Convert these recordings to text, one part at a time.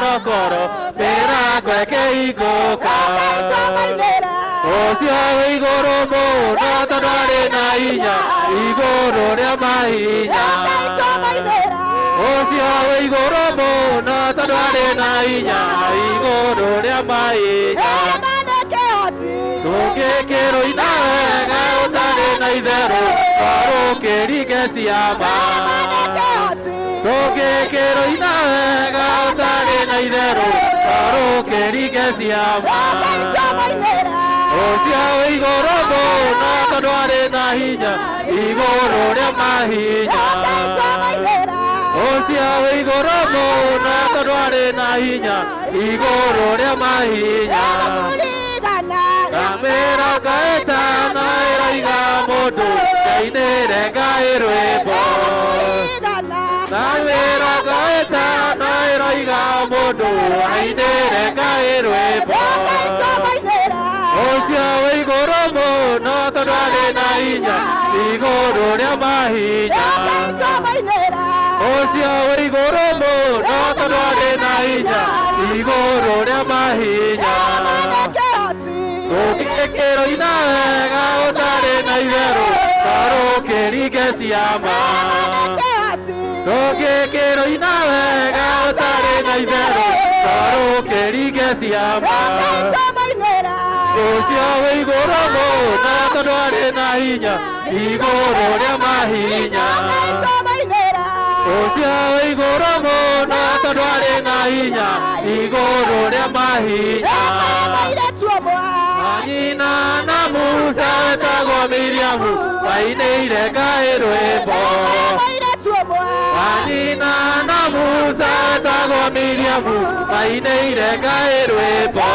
Korokoro mĩrango ĩkĩhingũka. Ũcio wĩ igũrũ mũno tondũ arĩ na hinya igũrũ rĩa mahinya. Ũcio wĩ igũrũ mũno tondũ arĩ na hinya igũrũ rĩa mahinya. Tũngĩkĩrũina wega ũtarĩ na itherũ twarũkĩringe ciama. Tũngĩkĩrũina wega ũtarĩ na itherũ twarũkĩringe ciama. Ũcio wĩ igũrũ mũno tondũ arĩ na hinya igũrũ rĩa mahinya. Ũcio wĩ igũrũ mũno tondũ arĩ na hinya igũrũ rĩa mahinya. Na 50 ĩroiga mũndũ ndainĩre Ngai rwĩmbo. Na 50 ĩroiga mũndũ ainĩre Ngai rwĩmbo. Ũcio wĩ igũrũ mũno tondũ arĩ na hinya igũrũ rĩa mahinya. Ũcio wĩ igũrũ mũno tondũ arĩ na hinya igũrũ rĩa mahinya. Tũngĩkĩrũina wega ũtarĩ na itherũ twarũkĩringe ciama. Tũngĩkĩrũina wega ũtarĩ na itherũ twarũkĩringe ciama. Ũcio wĩ igũrũ mũno tondũ arĩ na hinya igũrũ rĩa mahinya. Ũcio wĩ igũrũ mũno tondũ arĩ na hinya igũrũ rĩa mahinya. Nyina na Musa wetagwo Miriamu mainĩire Ngai rwĩmbo. Nyina na Musa wetagwo Miriamu mainĩire Ngai rwĩmbo.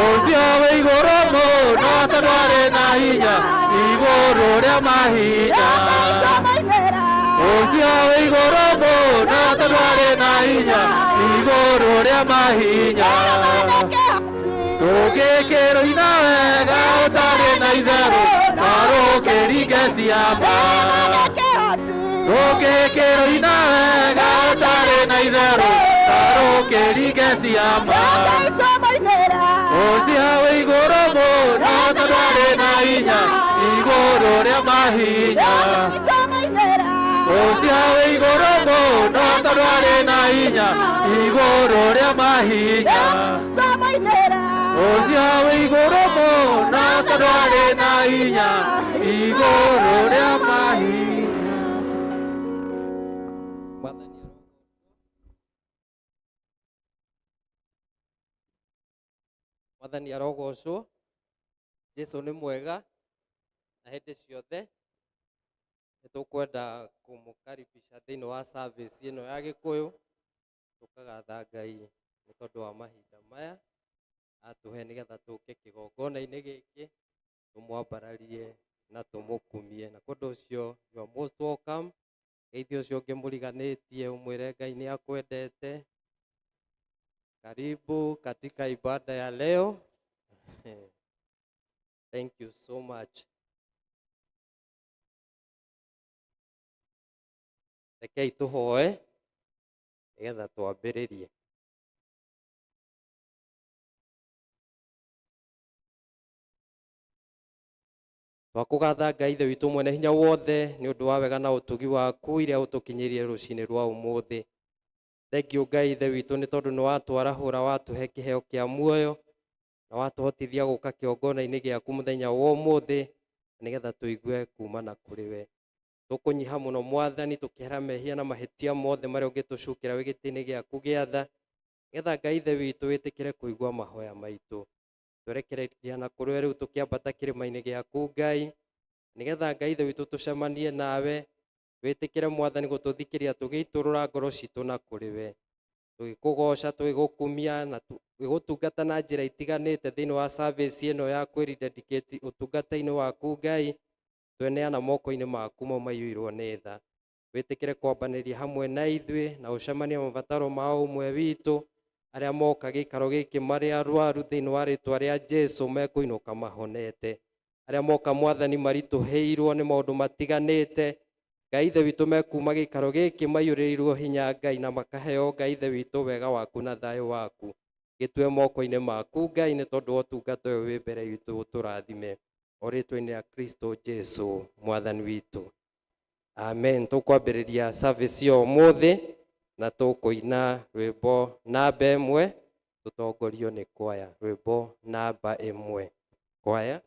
Ũcio wĩ igũrũ mũno tondũ arĩ na hinya igũrũ rĩa mahinya. Ũcio wĩ igũrũ mũno tondũ arĩ na hinya igũrũ rĩa mahinya. Tũngĩkĩrũina wega ũtarĩ na itherũ twarũkĩringe ciama. Tũngĩkĩrũina wega ũtarĩ na itherũ twarũkĩringe ciama. Ũcio wĩ igũrũ mũno tondũ arĩ na hinya igũrũ rĩa mahinya. Ũcio wĩ igũrũ mũno tondũ arĩ na hinya igũrũ rĩa mahinya. Ũcio wĩ igũrũ mũno tondũ arĩ na hinya igũrũ rĩa mahinya. Mwathani arogocwo. Jesu nĩ mwega na hĩndĩ ciothe. Nĩ tũkwenda kũmũkaribisha thĩinĩ wa service ĩno ya Gĩkũyũ. Tũkagatha Ngai nĩ tondũ wa mahinda maya atũhe nĩgetha tũke kĩgongona-inĩ gĩkĩ tũmwambararie na tũmũkumie. Na ũndũ ũcio you are most welcome. Geithia ũcio ũngĩ mũriganĩtie ũmwĩre Ngai nĩ akwendete. Karibu katika ibada ya leo. Thank you so much. Rekei tũhoe nĩgetha twambĩrĩrie. Twakũgatha Ngai Ithe witũ mwene hinya wothe nĩ ũndũ wa wega na ũtugi waku iria ũtũkinyĩrie rũcinĩ rwa ũmũthĩ. Thengiũ Ngai Ithe witũ nĩ tondũ nĩ watwarahũra watũhe kĩheo kĩa muoyo na watũhotithia gũka kĩgongona-inĩ gĩaku mũthenya wa ũmũthĩ nĩgetha tũigue kuma na kũrĩ we. Tũkũnyiha mũno Mwathani tũkĩhera mehia na mahĩtia mothe marĩa ũngĩtũcukĩra wĩ gĩtĩ-inĩ gĩaku gĩa tha nĩgetha Ngai Ithe witũ wĩtĩkĩre kũigua mahoya maitũ. Twerekereria na kũrĩ we rĩu tũkĩambata kĩrĩma-inĩ gĩaku Ngai nĩgetha Ngai Ithe witũ tũcemanie nawe wĩtĩkĩre Mwathani gũtũthikĩria tũgĩitũrũra ngoro citũ na kũrĩ we. Tũgĩkũgoca tũgĩgũkumia na tũgĩgũtungata na njĩra itiganĩte thĩinĩ wa service ĩno ya kwĩrededicate ũtungata-inĩ waku Ngai tweneana moko-inĩ maku mau maiyũirwo nĩ tha. Wĩtĩkĩre kwambanĩria hamwe na ithuĩ na ũcemanie mabataro ma o ũmwe witũ arĩa moka gĩikaro gĩkĩ marĩ arwaru thĩinĩ wa rĩtwa rĩa Jesu mekũinũka mahonete. Arĩa moka Mwathani maritũhĩirwo nĩ maũndũ matiganĩte Ngai Ithe witũ mekuma gĩikaro gĩkĩ maiyũrĩrĩirwo hinya Ngai na makaheo Ngai Ithe witũ wega waku na thayũ waku. Gĩtue moko-inĩ maku Ngai nĩ tondũ wa ũtungata ũyũ wĩ mbere witũ ũtũrathime. O rĩtwa-inĩ rĩa Kristo Jesu mwathani witũ. Amen. Tũkwambĩrĩria service ya ũmũthĩ na tũkũina rwĩmbo namba 1 tũtongorio nĩ kwaya. Rwĩmbo namba 1. Kwaya.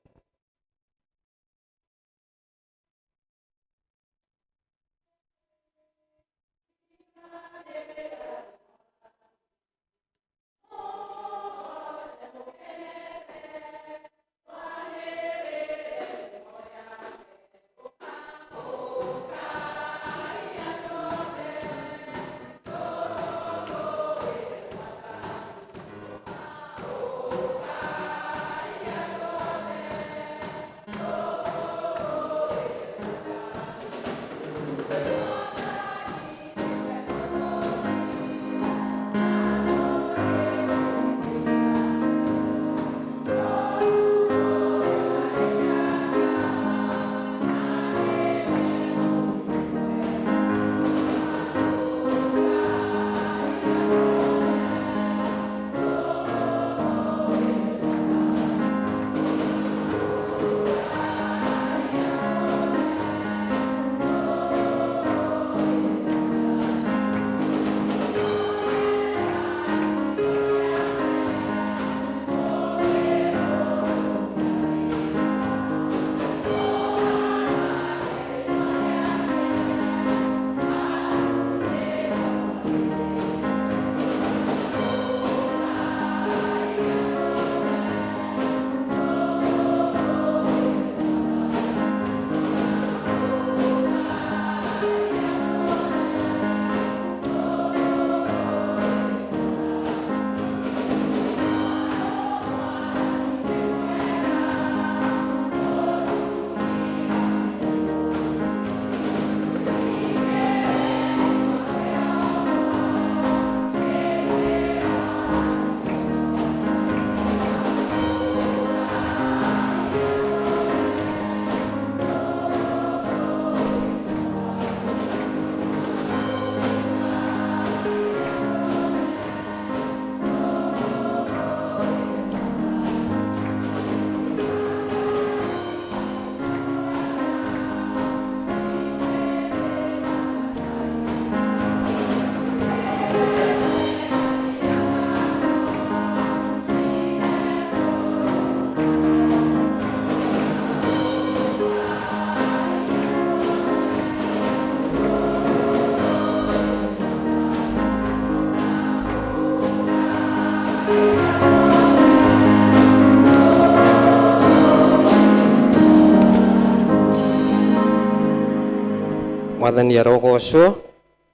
Mwathani arogocwo.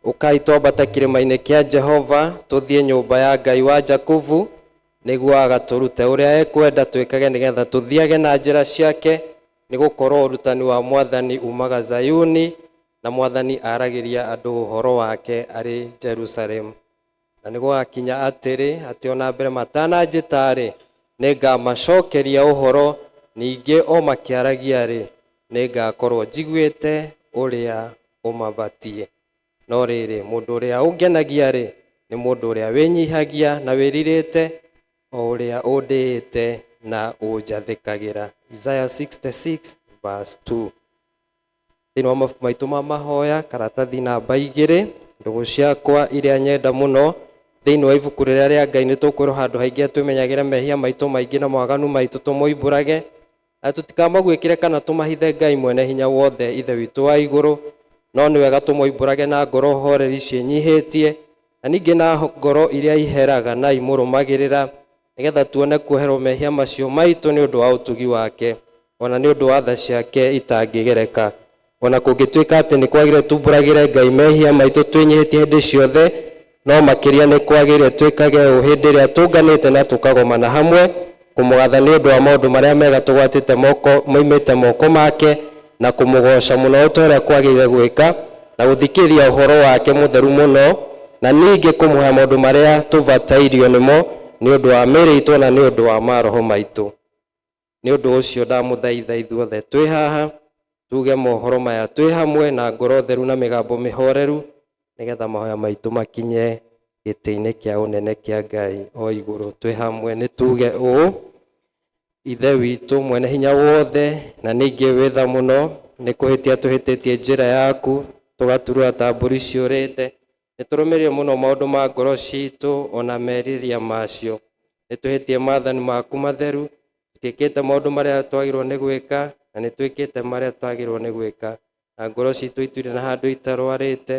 Ũkai twambate kĩrĩma-inĩ kĩa Jehova, tũthiĩ nyũmba ya Ngai wa Jakubu, nĩguo agatũrute ũrĩa ekwenda twĩkage nĩgetha tũthiage na njĩra ciake, nĩgũkorwo ũrutani wa Mwathani umaga Zayuni, na Mwathani aragĩria andũ ũhoro wake arĩ Jerusalemu. Na nĩgũgakinya atĩrĩ, atĩ ona mbere matananjĩta-rĩ, nĩngamacokeria ũhoro, ningĩ o makĩaragia-rĩ, nĩngakorwo njiguĩte ũrĩa ũmabatiĩ. No rĩrĩ, mũndũ ũrĩa ũngenagia-rĩ, nĩ mũndũ ũrĩa wĩnyihagia na wĩrirĩte, o ũrĩa ũndĩĩte na ũnjathĩkagĩra. Isaiah 66 verse 2. Thĩinĩ wa mabuku maitũ ma mahoya, karatathi namba 2, ndũgũ ciakwa iria nyenda mũno, thĩinĩ wa ibuku rĩrĩa rĩa Ngai nĩ tũkwĩrwo handũ haingĩ twĩmenyagĩre mehia maitũ maingĩ na mawaganu maitũ tũmoimbũrage, na tũtikamaguĩkĩre kana tũmahithe Ngai mwene hinya wothe Ithe witũ wa igũrũ, no nĩ wega tũmoimbũrage na ngoro horeri ciĩnyihĩtie, na ningĩ na ngoro iria iheraga na imũrũmagĩrĩra, nĩgetha tuone kuoherwo mehia macio maitũ nĩ ũndũ wa ũtugi wake, ona nĩ ũndũ wa tha ciake itangĩgereka. Ona kũngĩtuĩka atĩ nĩ kwagĩrĩire tumbũragĩre Ngai mehia maitũ twĩnyihĩtie hĩndĩ ciothe, no makĩria nĩ kwagĩrĩire twĩkage ũũ hĩndĩ ĩrĩa tũnganĩte na tũkagomana hamwe, kũmũgatha nĩ ũndũ wa maũndũ marĩa mega tũgwatĩte moko moimĩte moko make, na kũmũgoca mũno ta ũrĩa kwagĩrĩire gwĩka, na gũthikĩrĩria ũhoro wake mũtheru mũno, na ningĩ kũmũhe maũndũ marĩa tũbatairio nĩmo nĩ ũndũ wa mĩĩrĩ itũ na nĩ ũndũ wa maroho maitũ. Nĩ ũndũ ũcio ndamũthaitha ithuothe twĩ haha, Tuge mohoro maya twĩ hamwe na ngoro theru na mĩgambo mĩhoreru, nĩgetha mahoya maitũ makinye gĩtĩ-inĩ kĩa ũnene kĩa Ngai o igũrũ. Twĩ hamwe nĩ tuge ũũ: Ithe witũ mwene hinya wothe na ningĩ wĩ tha mũno, nĩ kũhĩtia tũhĩtĩtie njĩra yaku, tũgaturura ta mbũri ciũrĩte. Nĩ tũrũmĩrĩire mũno maũndũ ma ngoro citũ ona merirĩria macio. Nĩ tũhĩtie maathani maku matheru, tũtiĩkĩte maũndũ marĩa twagĩrĩirwo nĩ gwĩka, na nĩ twĩkĩte marĩa twagĩrĩirwo nĩ gwĩka, na ngoro citũ itirĩ na handũ itarwarĩte.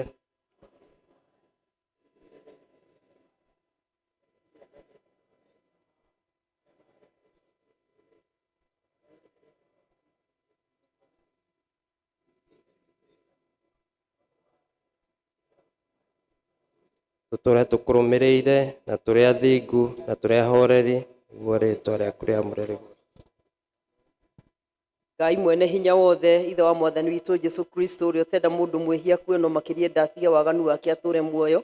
Tũtũre tũkũrũmĩrĩire na tũrĩ athingu na tũrĩ ahoreri, nĩguo rĩtwa rĩaku rĩamũre rĩgoocwo. Ngai mwene hinya wothe, ithe wa mwathani witũ Jesu Kristo, ũrĩa ũtenda mũndũ mwĩhia akue no makĩria enda atige waganu wake atũre muoyo,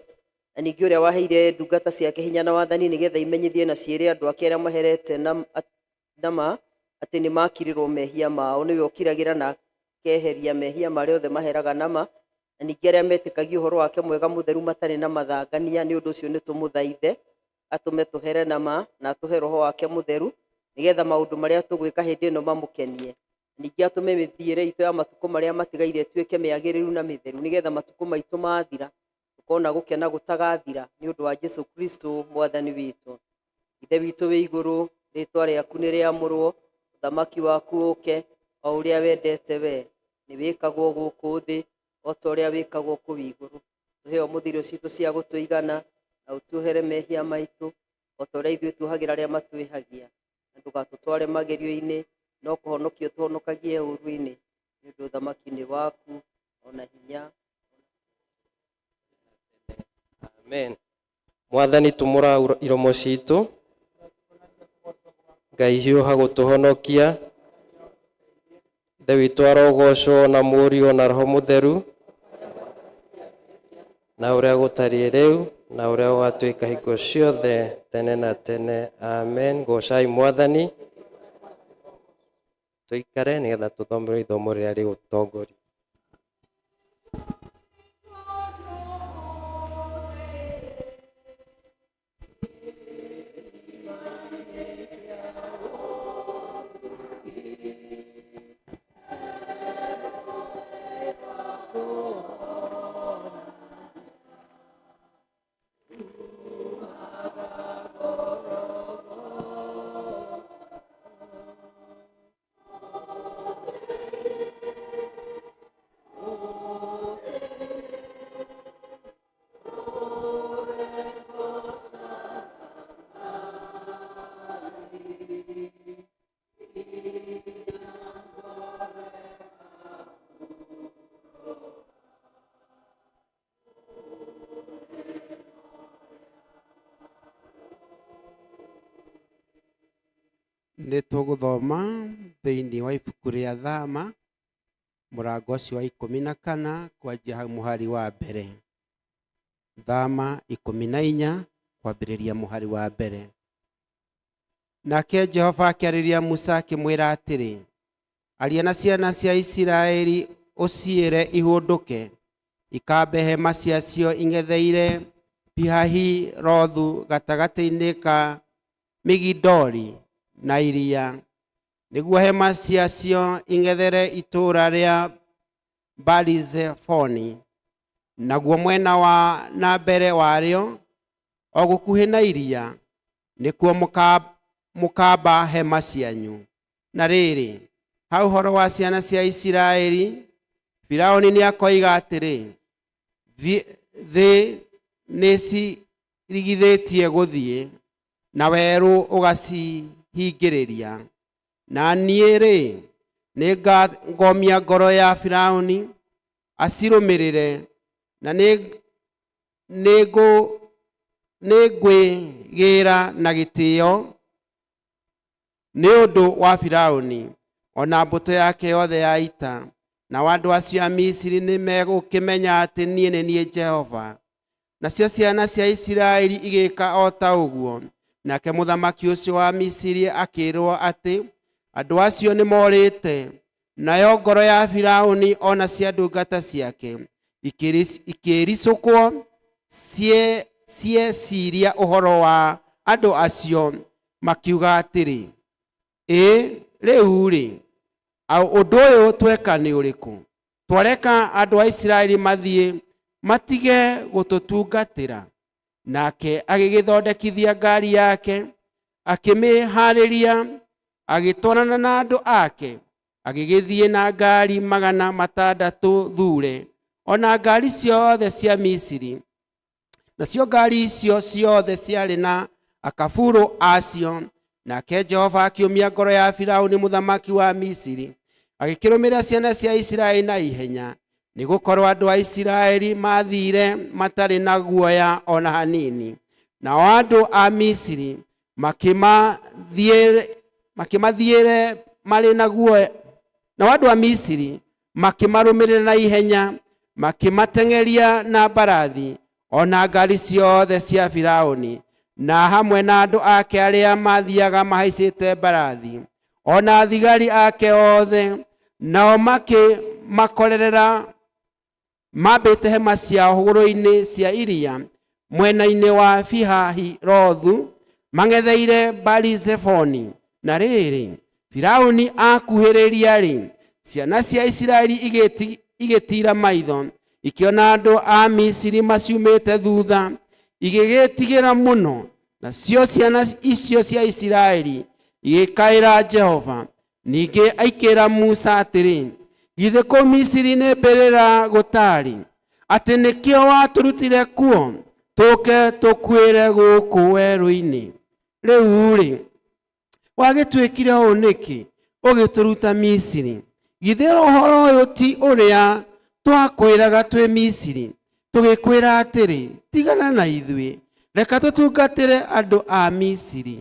na ningĩ ũrĩa waheire ndungata ciake hinya na wathani nĩgetha imenyithie na ciĩre andũ ake arĩa maherete na ma atĩ nĩ makirĩrwo mehia mao. Nĩwe ũkiragĩra na akeheria mehia marĩa othe maheraga na ma, na ningĩ arĩa metĩkagia ũhoro wake mwega mũtheru matarĩ na mathangania. Nĩ ũndũ ũcio nĩ tũmũthaithe atũme tũhere na ma, na atũhe roho wake mũtheru nĩgetha maũndũ marĩa tũgwĩka hĩndĩ ĩno mamũkenie. Ningĩ atũme mĩthiĩre itũ ya matukũ marĩa matigaire ĩtuĩke mĩagĩrĩru na mĩtheru, nĩgetha matukũ maitũ mathira tũkona gũkena gũtagathira, nĩ ũndũ wa Jesu Kristo mwathani witũ. Ithe witũ wĩ igũrũ, rĩtwa rĩaku nĩ rĩamũrwo, ũthamaki waku ũke, o ũrĩa wendete we nĩ wĩkagwo gũkũ thĩ o ta ũrĩa wĩkagwo kũu igũrũ. Tũhe ũmũthĩ irio citũ cia gũtũigana, na ũtuohere mehia maitũ o ta ũrĩa ithuĩ tuohagĩra arĩa matwĩhagia, na ndũgatũtware magerio-inĩ, no kũhonokia ũtũhonokagie ũũru-inĩ, nĩ ũndũ ũthamaki nĩ waku ona hinya. Amen. Mwathani tumũra iromo citũ, Ngai hiũha gũtũhonokia. Ithe witũ arogocwo na Mũriũ na Roho Mũtheru, na ũrĩa gũtariĩ rĩu na ũrĩa ũgatuĩka hingo ciothe tene na tene. Amen. Gocai Mwathani. Tũikare nĩgetha tũthomerwo ithomo rĩrĩa rĩgũtongoria. Nĩ tũgũthoma thĩinĩ wa ibuku rĩa Thama mũrango ũcio wa 14 kwanjia hau mũhari wa mbere. Thama 14 kwambĩrĩria mũhari wa mbere. Nake Jehova akĩarĩria Musa akĩmwĩra atĩrĩ, aria na ciana cia Isiraeli ũciĩre ihũndũke ikambe hema ciacio ing'etheire Pi-Hahirothu gatagatĩ-inĩ ka Migidoli na iria, nĩguo hema ciacio ing'ethere itũũra rĩa Baali-Zefoni, naguo mwena wa na mbere warĩo o gũkuhĩ na iria nĩkuo mũkamba hema cianyu. Na rĩrĩ, ha ũhoro wa ciana cia Isiraeli, Firaũni nĩakoiga atĩrĩ, thĩ nĩcirigithĩtie gũthiĩ, na werũ ũgacihingĩrĩria. Na niĩ-rĩ, nĩngomia ngoro ya Firaũni acirũmĩrĩre, na nĩngwĩgĩĩra na gĩtĩo nĩ ũndũ wa Firaũni ona mbũtũ yake yothe ya ita, nao andũ acio a Misiri nĩmegũkĩmenya atĩ niĩ nĩ niĩ Jehova. Nacio ciana cia Isiraeli igĩka o ta ũguo. Nake mũthamaki ũcio wa Misiri akĩĩrwo atĩ andũ acio nĩmorĩte. Nayo ngoro ya Firauni ona cia ndungata ciake ikĩricũkwo cieciria ũhoro wa andũ acio, makiuga atĩrĩ, ĩ rĩu rĩ, ũndũ ũyũ tweka nĩ ũrĩkũ? Twareka andũ a Isiraeli mathiĩ matige gũtũtungatĩra. Nake agĩgĩthondekithia ngari yake, akĩmĩhaarĩria, agĩtwarana na andũ ake, agĩgĩthiĩ na ngari 600 thure, ona ngari ciothe cia Misiri. Nacio ngari icio ciothe ciarĩ na akaburu acio. Nake Jehova akĩũmia ngoro ya Firauni mũthamaki wa Misiri, agĩkĩrũmĩrĩra ciana cia Isiraeli na ihenya, nĩgũkorwo andũ a Isiraeli maathire matarĩ na guoya ona hanini. Nao andũ a Misiri makĩmathiĩre marĩ na guoya. Nao andũ a Misiri makĩmarũmĩrĩra na ihenya, makĩmateng'eria na mbarathi ona ngari ciothe cia Firauni, na hamwe na andũ ake arĩa mathiaga mahaicĩte mbarathi, ona thigari ake othe. Nao makĩmakorerera mambĩte hema ciao hũgũrũrũ-inĩ cia iria mwena-inĩ wa Pihahirothu, mang'etheire Baali-Zefoni. Na rĩrĩ, Firauni akuhĩrĩria-rĩ, ciana cia Isiraeli igĩtiira maitho, ikĩona andũ a Misiri maciumĩte thutha, igĩgĩtigĩra mũno. Nacio ciana icio cia Isiraeli igĩkaĩra Jehova. Ningĩ aikĩra Musa atĩrĩ, githĩ kũu Misiri nĩ mbĩrĩra gũtarĩ, atĩ nĩkĩo watũrutire kuo tũke tũkuĩre gũkũ werũ-inĩ? Rĩu-rĩ, wagĩtuĩkire ũũ nĩkĩ ũgĩtũruta Misiri? Githĩ ũhoro ũyũ ti ũrĩa twakwĩraga twĩ Misiri, tũgĩkwĩra atĩrĩ, tigana na ithuĩ, reka tũtungatĩre andũ a Misiri.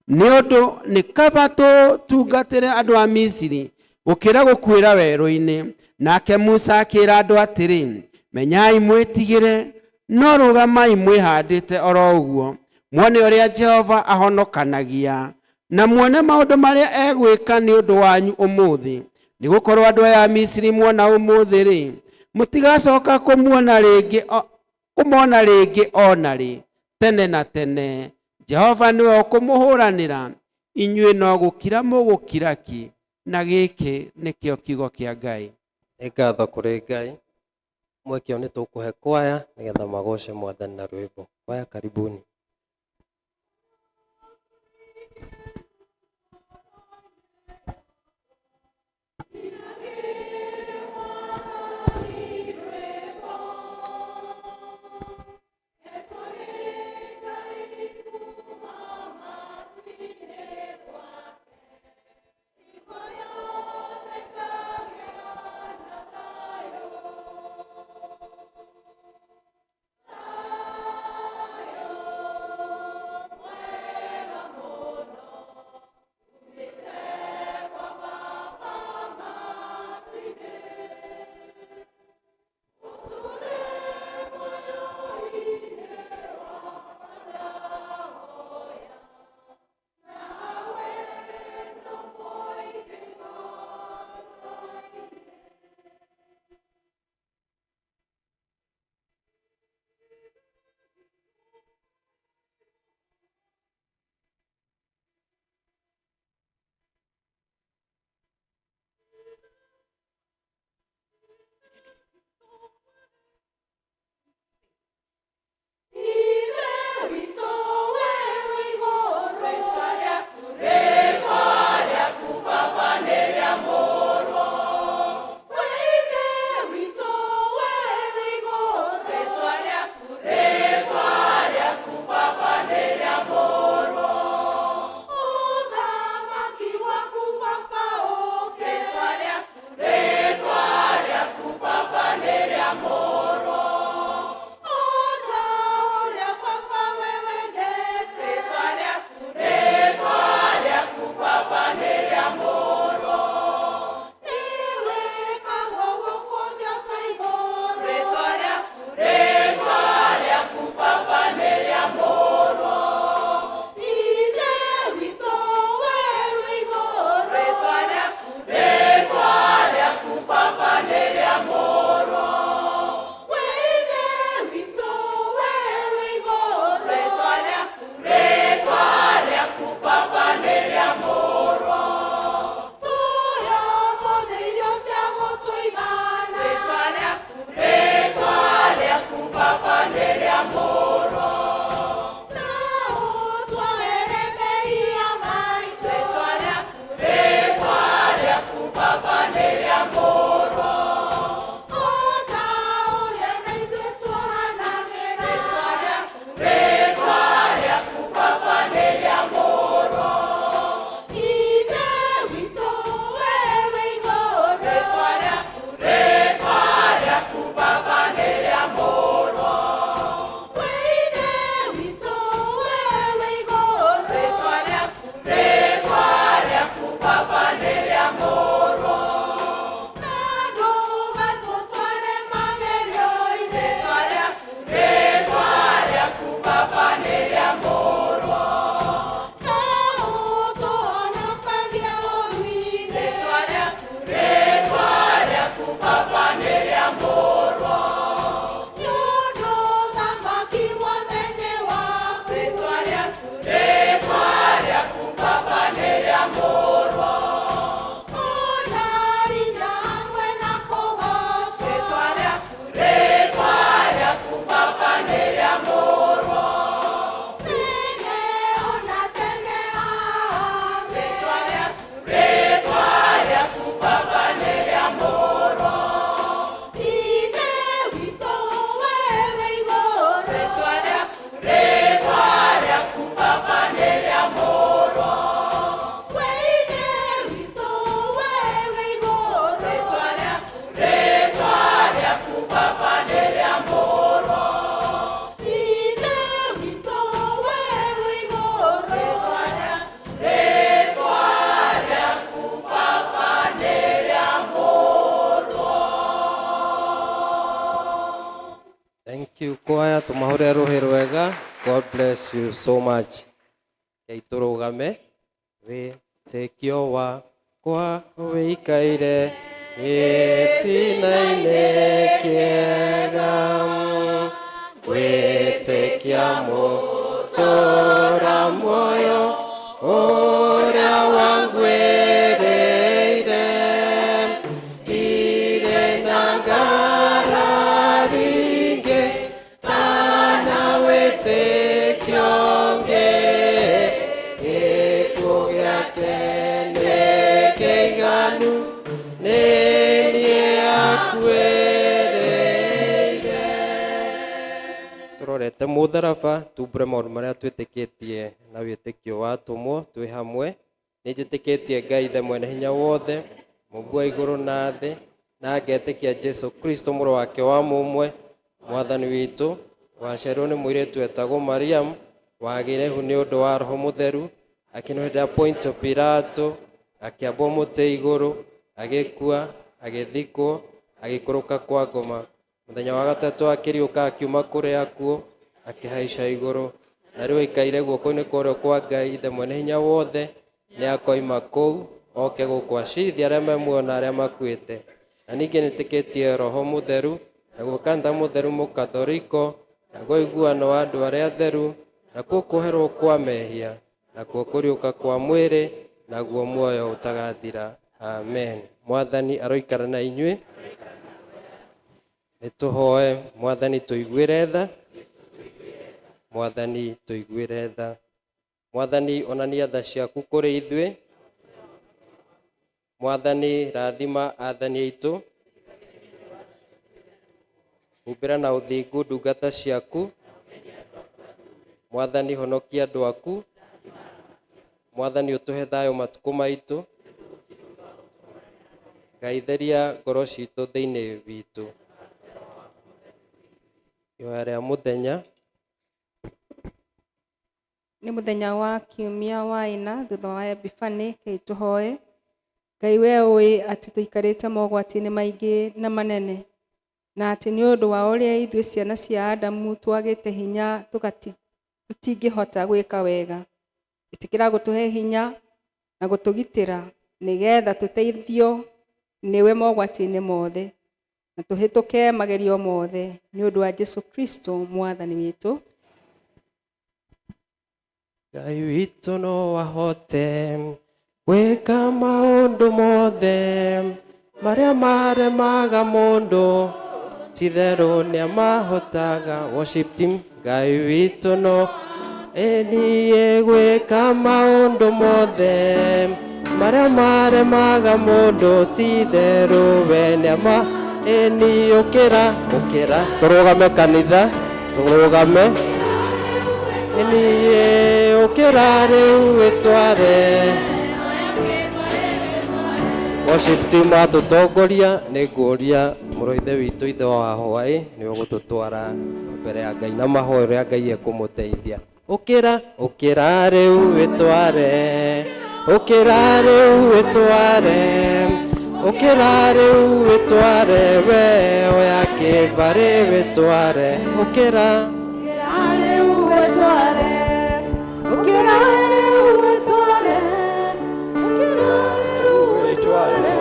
Nĩ ũndũ nĩ kaba tũtungatĩre andũ a Misiri gũkĩra gũkuĩra werũ-inĩ. Nake Musa akĩra andũ atĩrĩ, menyai mwĩtigĩre, no rũgamai mwĩhandĩte oro ũguo, muone ũrĩa Jehova ahonokanagia, na muone maũndũ marĩa egwĩka nĩ ũndũ wanyu ũmũthĩ. Nĩgũkorwo andũ aya a Misiri muona ũmũthĩ-rĩ, mũtigacoka kũmona rĩngĩ ona rĩ, tene na tene. Jehova nĩwe ũkũmũhũranĩra, inyuĩ no gũkira mũgũkira ki. Na gĩkĩ nĩkĩo kiugo kĩa Ngai. Nĩ ngatho kũrĩ Ngai. Mweke ũyũ nĩ tũkũhe kwaya nĩgetha magoce Mwathani na rwĩmbo. Kwaya, karibuni. Kwaya tũmahũre rũhĩ rwega. God bless you so much. Rekei tũrũgame. Wĩtĩkio wakwa wĩikaire gĩtina-inĩ kĩega, wĩtĩkia mũtũra muoyo ũrĩa wangwĩrĩire, ndirĩ na ngarari ingĩ kana wĩtĩkio ũngĩ, gĩkuũ gĩake nĩ kĩiganu nĩ niĩ akuĩrĩire. Tũrorete mũtharaba, tumbũre maũndũ marĩa twĩtĩkĩtie na wĩtĩkio wa atũmwo twĩ hamwe. Nĩ njĩtĩkĩtie Ngai Ithe mwene hinya wothe, mũmbi wa igũrũ na thĩ, na ngetĩkia Jesu Kristo mũrũ wake wa mũmwe, mwathani witũ, waciarirwo nĩ mũirĩtu wetagwo Mariam, wagĩire ihu nĩ ũndũ wa Roho Mũtheru, akĩnwo hĩndĩ ya Pontio Pilato, akĩambwo mũtĩ igũrũ, agĩkua, agĩthikwo, agĩikũrũka kwa ngoma. Mũthenya wa gatatũ akĩriũka akiuma kũrĩ akuũ, akĩhaica igũrũ, na rĩu aikaire guoko-inĩ kwa ũrĩo kwa Ngai Ithe mwene hinya wothe, nĩ akoima kũu oke gũkũ acirithie arĩa me muoyo na arĩa makuĩte. Na ningĩ nĩtĩkĩtie Roho Mũtheru, naguo kanitha mũtheru mũkathoriko, naguo ũiguano wa andũ arĩa atheru, nakuo kuoherwo kwa mehia, nakuo kũriũka kwa mwĩrĩ, naguo muoyo ũtagathira. Amen. Mwathani aroikara na inyuĩ. Nĩ tũhoe. Mwathani tũiguĩre tha. Mwathani tũiguĩre tha. Mwathani onania tha ciaku kũrĩ ithuĩ. Mwathani rathima athani aitũ. Humbĩra na ũthingu ndungata ciaku. Mwathani honokia andũ aku. Mwathani ũtũhe thayũ matukũ maitũ. Ngai theria ngoro citũ thĩinĩ witũ. Ihoya rĩa mũthenya. Nĩ mũthenya wa kiumia wa ĩna thutha wa Epifani. Rekei tũhoe. Ngai we ũĩ atĩ tũikarĩte mogwati-inĩ maingĩ na manene, na atĩ nĩ ũndũ wa ũrĩa ithuĩ ciana cia Adamu twagĩte hinya tũtingĩhota gwĩka wega. Ĩtĩkĩra gũtũhe hinya na gũtũgitĩra nĩgetha tũteithio nĩwe mogwati-inĩ mothe na tũhĩtũke magerio mothe, nĩ ũndũ wa Jesu Kristo mwathani witũ. Ngai witũ no ahote gwĩka maũndũ mothe marĩa maremaga mũndũ, titherũ nĩamahotaga. Worship team. Ngai witũ no ĩniĩ gwĩka maũndũ mothe marĩa maremaga mũndũ, titherũ we nĩama ĩni. Ũkĩra, ũkĩra, tũrũgame kanitha, tũrũgame. Ĩniĩ ũkĩra rĩu wĩtware. Worship team atũtongoria, nĩ ngũria mũrũ ithe witũ ithe wa hwaĩ nĩwe gũtũtwara mbere ya Ngai na mahoya ũrĩa Ngai ekũmũteithia. Ũkĩra, ũkĩra rĩu wĩtware, ũkĩra rĩu wĩtware, ũkĩra rĩu wĩtware, we oya kĩbarĩ wĩtware, ũkĩra. Ũkĩra rĩu wĩtware, ũkĩra rĩu wĩtware, ũkĩra rĩu wĩtware,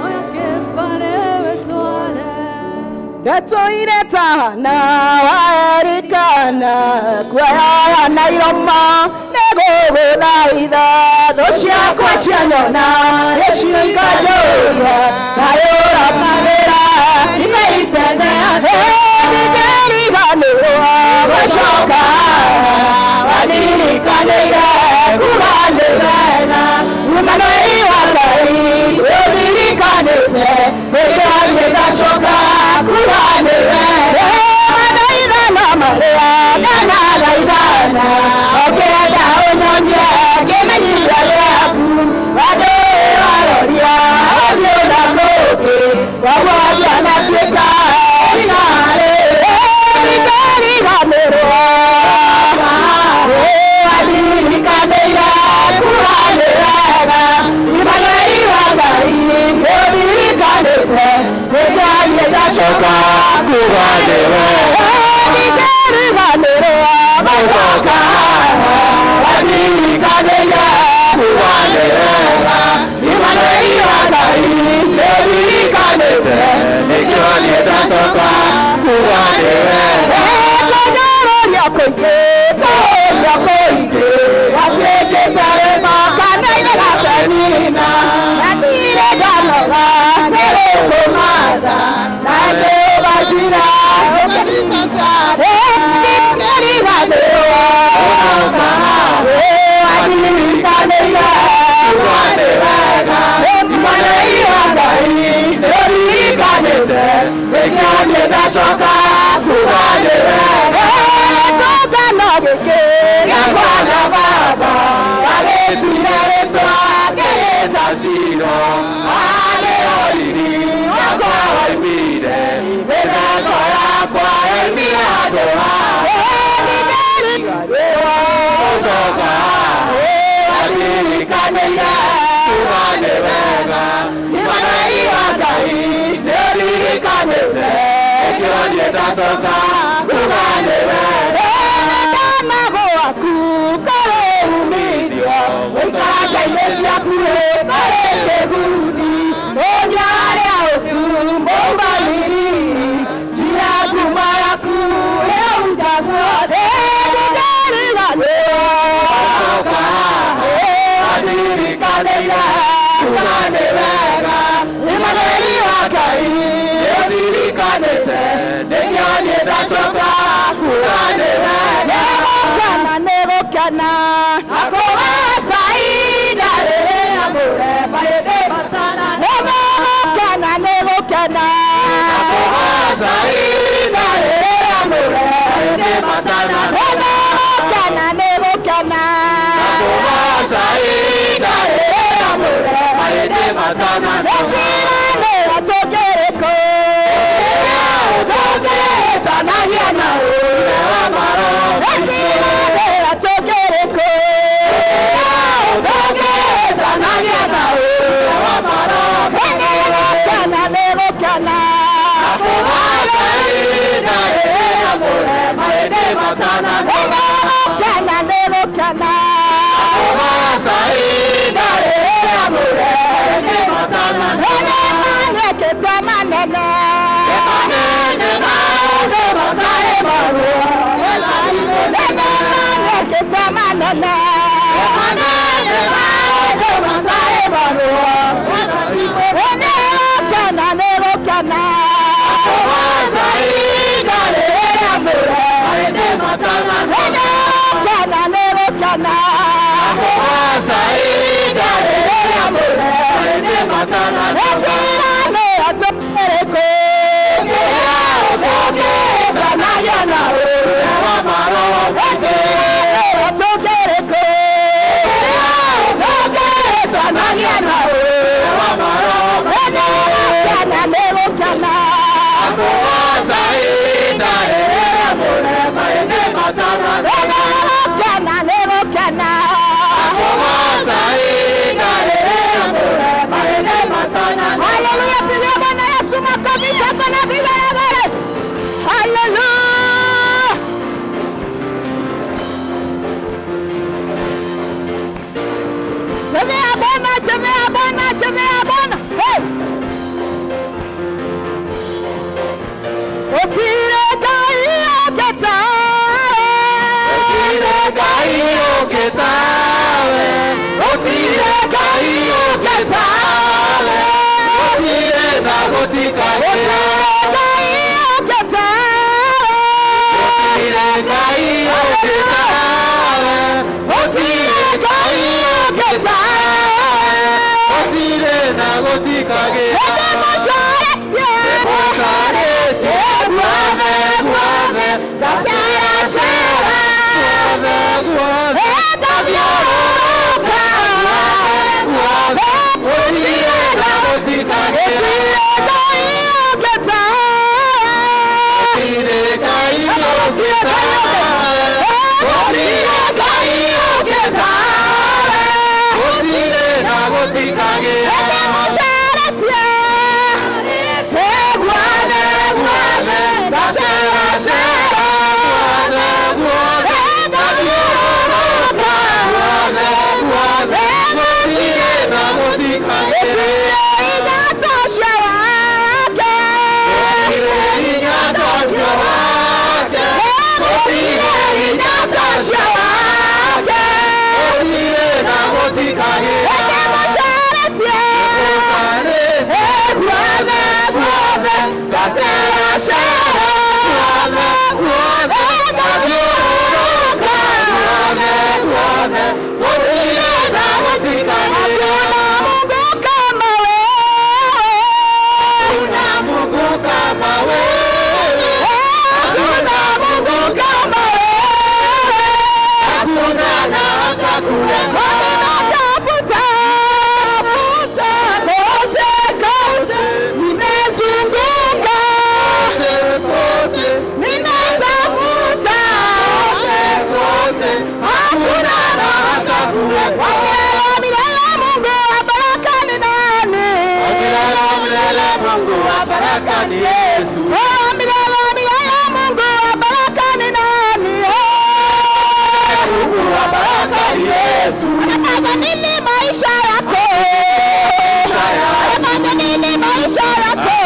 oya kĩbarĩ wĩtware. Ndatũire tana waerikana kuoya na iroma nĩgũgũthaitha, thũ ciakwa cianyona nĩcio ikanjũria ngayũrakanĩra imeitene ndingĩriganĩrwo gũcoka wanirikanĩire kuga nĩ wega Imanueli wa Ngai ũndirikanĩte nĩkĩo ngacoka kuga nĩ wega mathaithana marĩa ndanathaithana ũkĩenda ũnyonie kĩmenyithia gĩaku andũ waroria ũthiũ na kũngĩ wagwaria na tuĩka inarĩ ndingĩriganĩrwo wanirikanĩire kuga nĩ wega Imanueli wa Ngai ũndirikanĩte nĩkĩo ngacoka kuga nĩ wega. Gũcoka haha Wadirikaniire kuga nĩ wega Imanueli wa Ngai nĩũndirikanĩte Nĩkĩo niĩ ndacoka kuga nĩ wega Kũnyũrũria kũingĩ kũũria kũingĩ Gatuĩkĩte rĩma kana igatenina Na ndirĩ ndanoga nĩ gũkũmatha Na ngĩũgacira Ndiriganĩrwo Wadirikaniire kuga nĩ wega Imanueli wa Ngai nĩũndirikanĩte Nĩkĩo niĩ ndacoka kuga nĩ wega Gĩtũngano gĩkĩ gĩakwa na baba Agĩtuire rĩtwa ngĩgĩta Shilo Harĩ ũriri wakwa waumire Mĩtheko yakwa yoimire handũ haha Gũcoka Wadirikaniire kuga nĩ wega Imanueli wa Ngai nĩũndirikanĩte Nĩkĩo niĩ ndacoka kuga nĩ wega Ndana gwaku kũrĩ umithio Gũikara nja-inĩ ciaku kũrĩ kĩguni Ũnya arĩa ũtu mũumanĩrĩri Njira nguma yaku ĩruta guothe Ndiriganĩrwo Wadirikaniire kuga nĩ wega Imanueli wa Ngai nĩũndirikanĩte Nĩkĩo niĩ ndacoka kuga nĩ wega Nĩgũkena nĩgũkena Akũgaca ihinda rĩrĩa mũrema ĩndĩ matana Nĩgũkena nĩgũkena Akũgaca ihinda rĩrĩa mũrema ĩndĩ matana Nĩgũkena nĩgũkena Akũgaca ihinda rĩrĩa mũrema ĩndĩ matana Gũtiganĩra tũngĩrĩkũ Tũngĩtanagia na ũrĩa wa maroho Gũtiganĩra tũngĩrĩkũ Tũngĩtanagia na ũrĩa wa maroho Nĩgũkena nĩgũkena Akũgaca ihinda rĩrĩa mũrema ĩndĩ matana Nĩgũkena nĩgũkena Akũgaca ihinda rĩrĩa mũrema ĩndĩ matana Nĩmanekĩte manene Manene maũndũ matarĩ maruo Nĩmanekĩte manene Manene maũndũ matarĩ maruo Nĩgũkena nĩgũkena Akũgaca ihinda rĩrĩa mũrema ĩndĩ matana Nĩgũkena nĩgũkena Akũgaca ihinda rĩrĩa mũrema ĩndĩ matana Gũtiganĩra tũrĩkũ Tũngĩtanagia na ũrĩa wa maroho Gũtiganĩra tũngĩrĩkũ Tũngĩtanagia na ũrĩa wa maroho Nĩgũkena nĩgũkena Akũgaca ihinda rĩrĩa mũrema ĩndĩ matana Nĩgũkena nĩgũkena Akũgaca ihinda rĩrĩa mũrema ĩndĩ matana Haleluya, pigia Bwana Yesu makofi shangwe na vigelegele. Haleluya. Chezea Bwana, chezea Bwana, chezea Bwana. Hey! Otire Ngai ũngĩtawe. Gũtirĩ Ngai ũngĩtawe. Gũtirĩ Ngai ũngĩtawe. Gũtirĩ na gũtikagĩa. Gũtirĩ Ngai ũngĩtawe. Gũtirĩ Ngai ũngĩtawe. Gũtirĩ Ngai ũngĩtawe. Gũtirĩ na gũtikagĩa. Nĩndĩmũcoretie. Nĩmũcoretie guothe guothe. Ndaceracera. Guothe guothe. Ndathiũrũrũka. Guothe guothe. Gũtirĩ na gũtikagĩa. Gũtirĩ Ngai ũngĩtawe. Gũtirĩ Ngai ũngĩtawe. Gũtirĩ Ngai ũngĩtawe. Gũtirĩ na gũtikagĩa. Nĩndĩmũcoretie. Guothe guothe. Ndaceracera. Guothe guothe. Anafanya nini maisha yako? Anafanya nini maisha yako?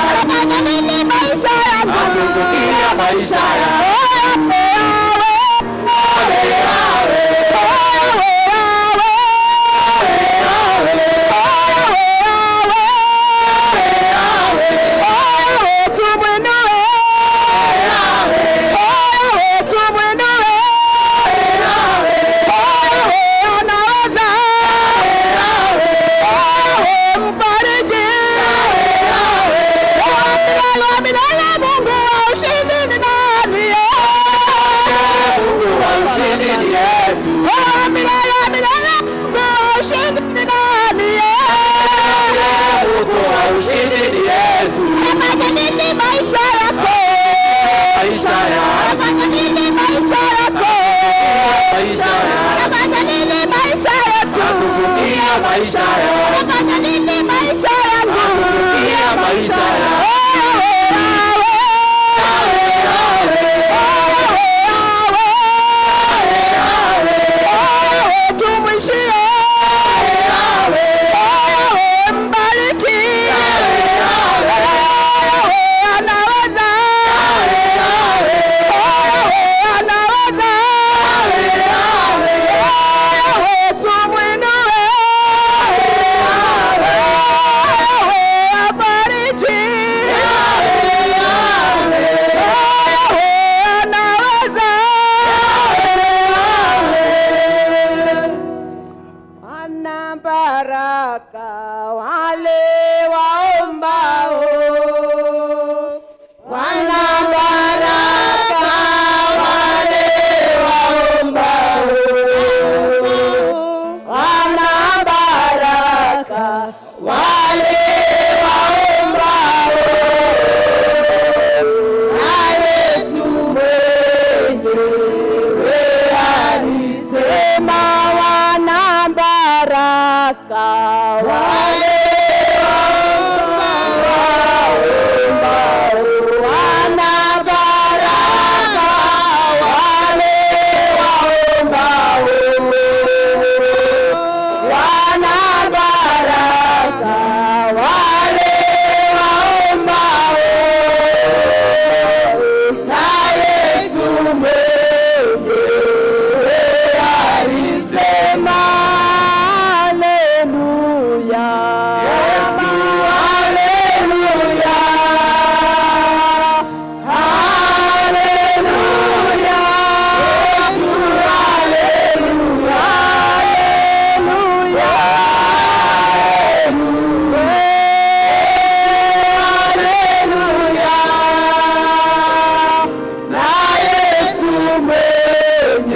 Anafanya nini maisha yako? Azungukia maisha yangu. Mungu wa ushindi ni Yesu. Mungu wa ushindi ni Yesu. Anafanya nini maisha yako? Maisha yangu. Anafanya nini maisha yako? Maisha yangu. Anafanya nini maisha yetu? Azungukia maisha yangu. Anafanya nini maisha yangu? Azungukia maisha yangu. Tumwishie, mbariki, anaweza, anaweza, tumwinue, abariki, anaweza. Wana baraka wale waombao, wana baraka wale waombao, wana baraka wale waombao, na Yesu mwenyewe alisema wana baraka wale waombao, wana baraka wale waombao, wana baraka wale waombao, na Yesu mwenyewe alisema haleluya. Yesu, haleluya. Haleluya. Yesu, haleluya. Haleluya. Na Yesu mwenyewe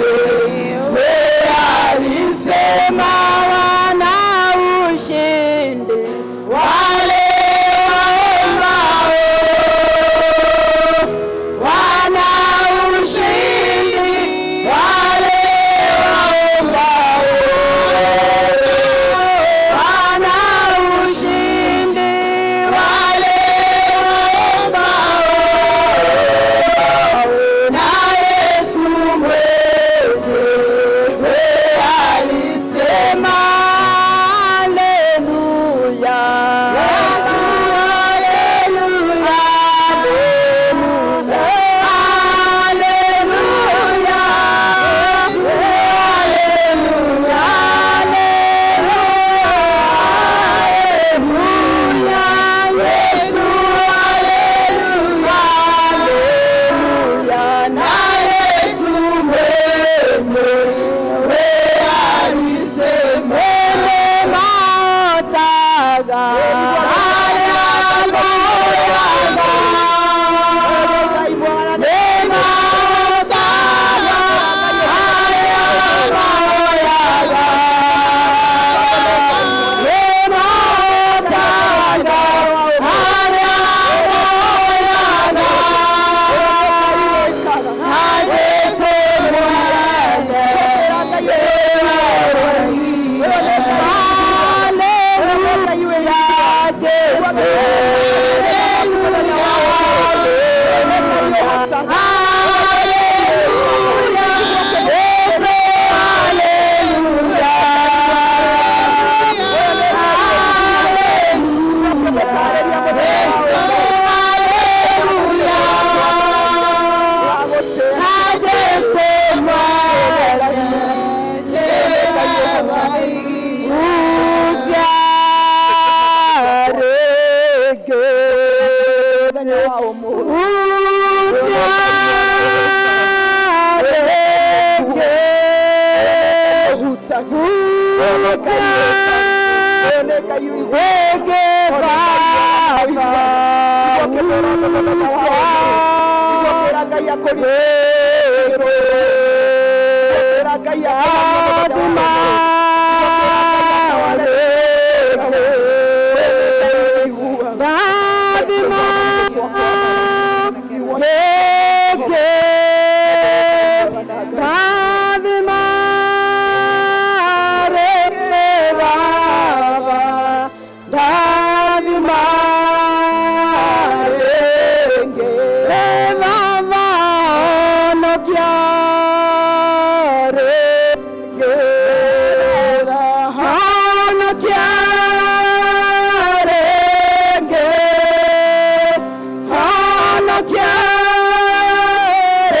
alisema Wana ushindi wale waombao wana ushindi, wale waombao wana ushindi, wale waombao na Yesu mwenyewe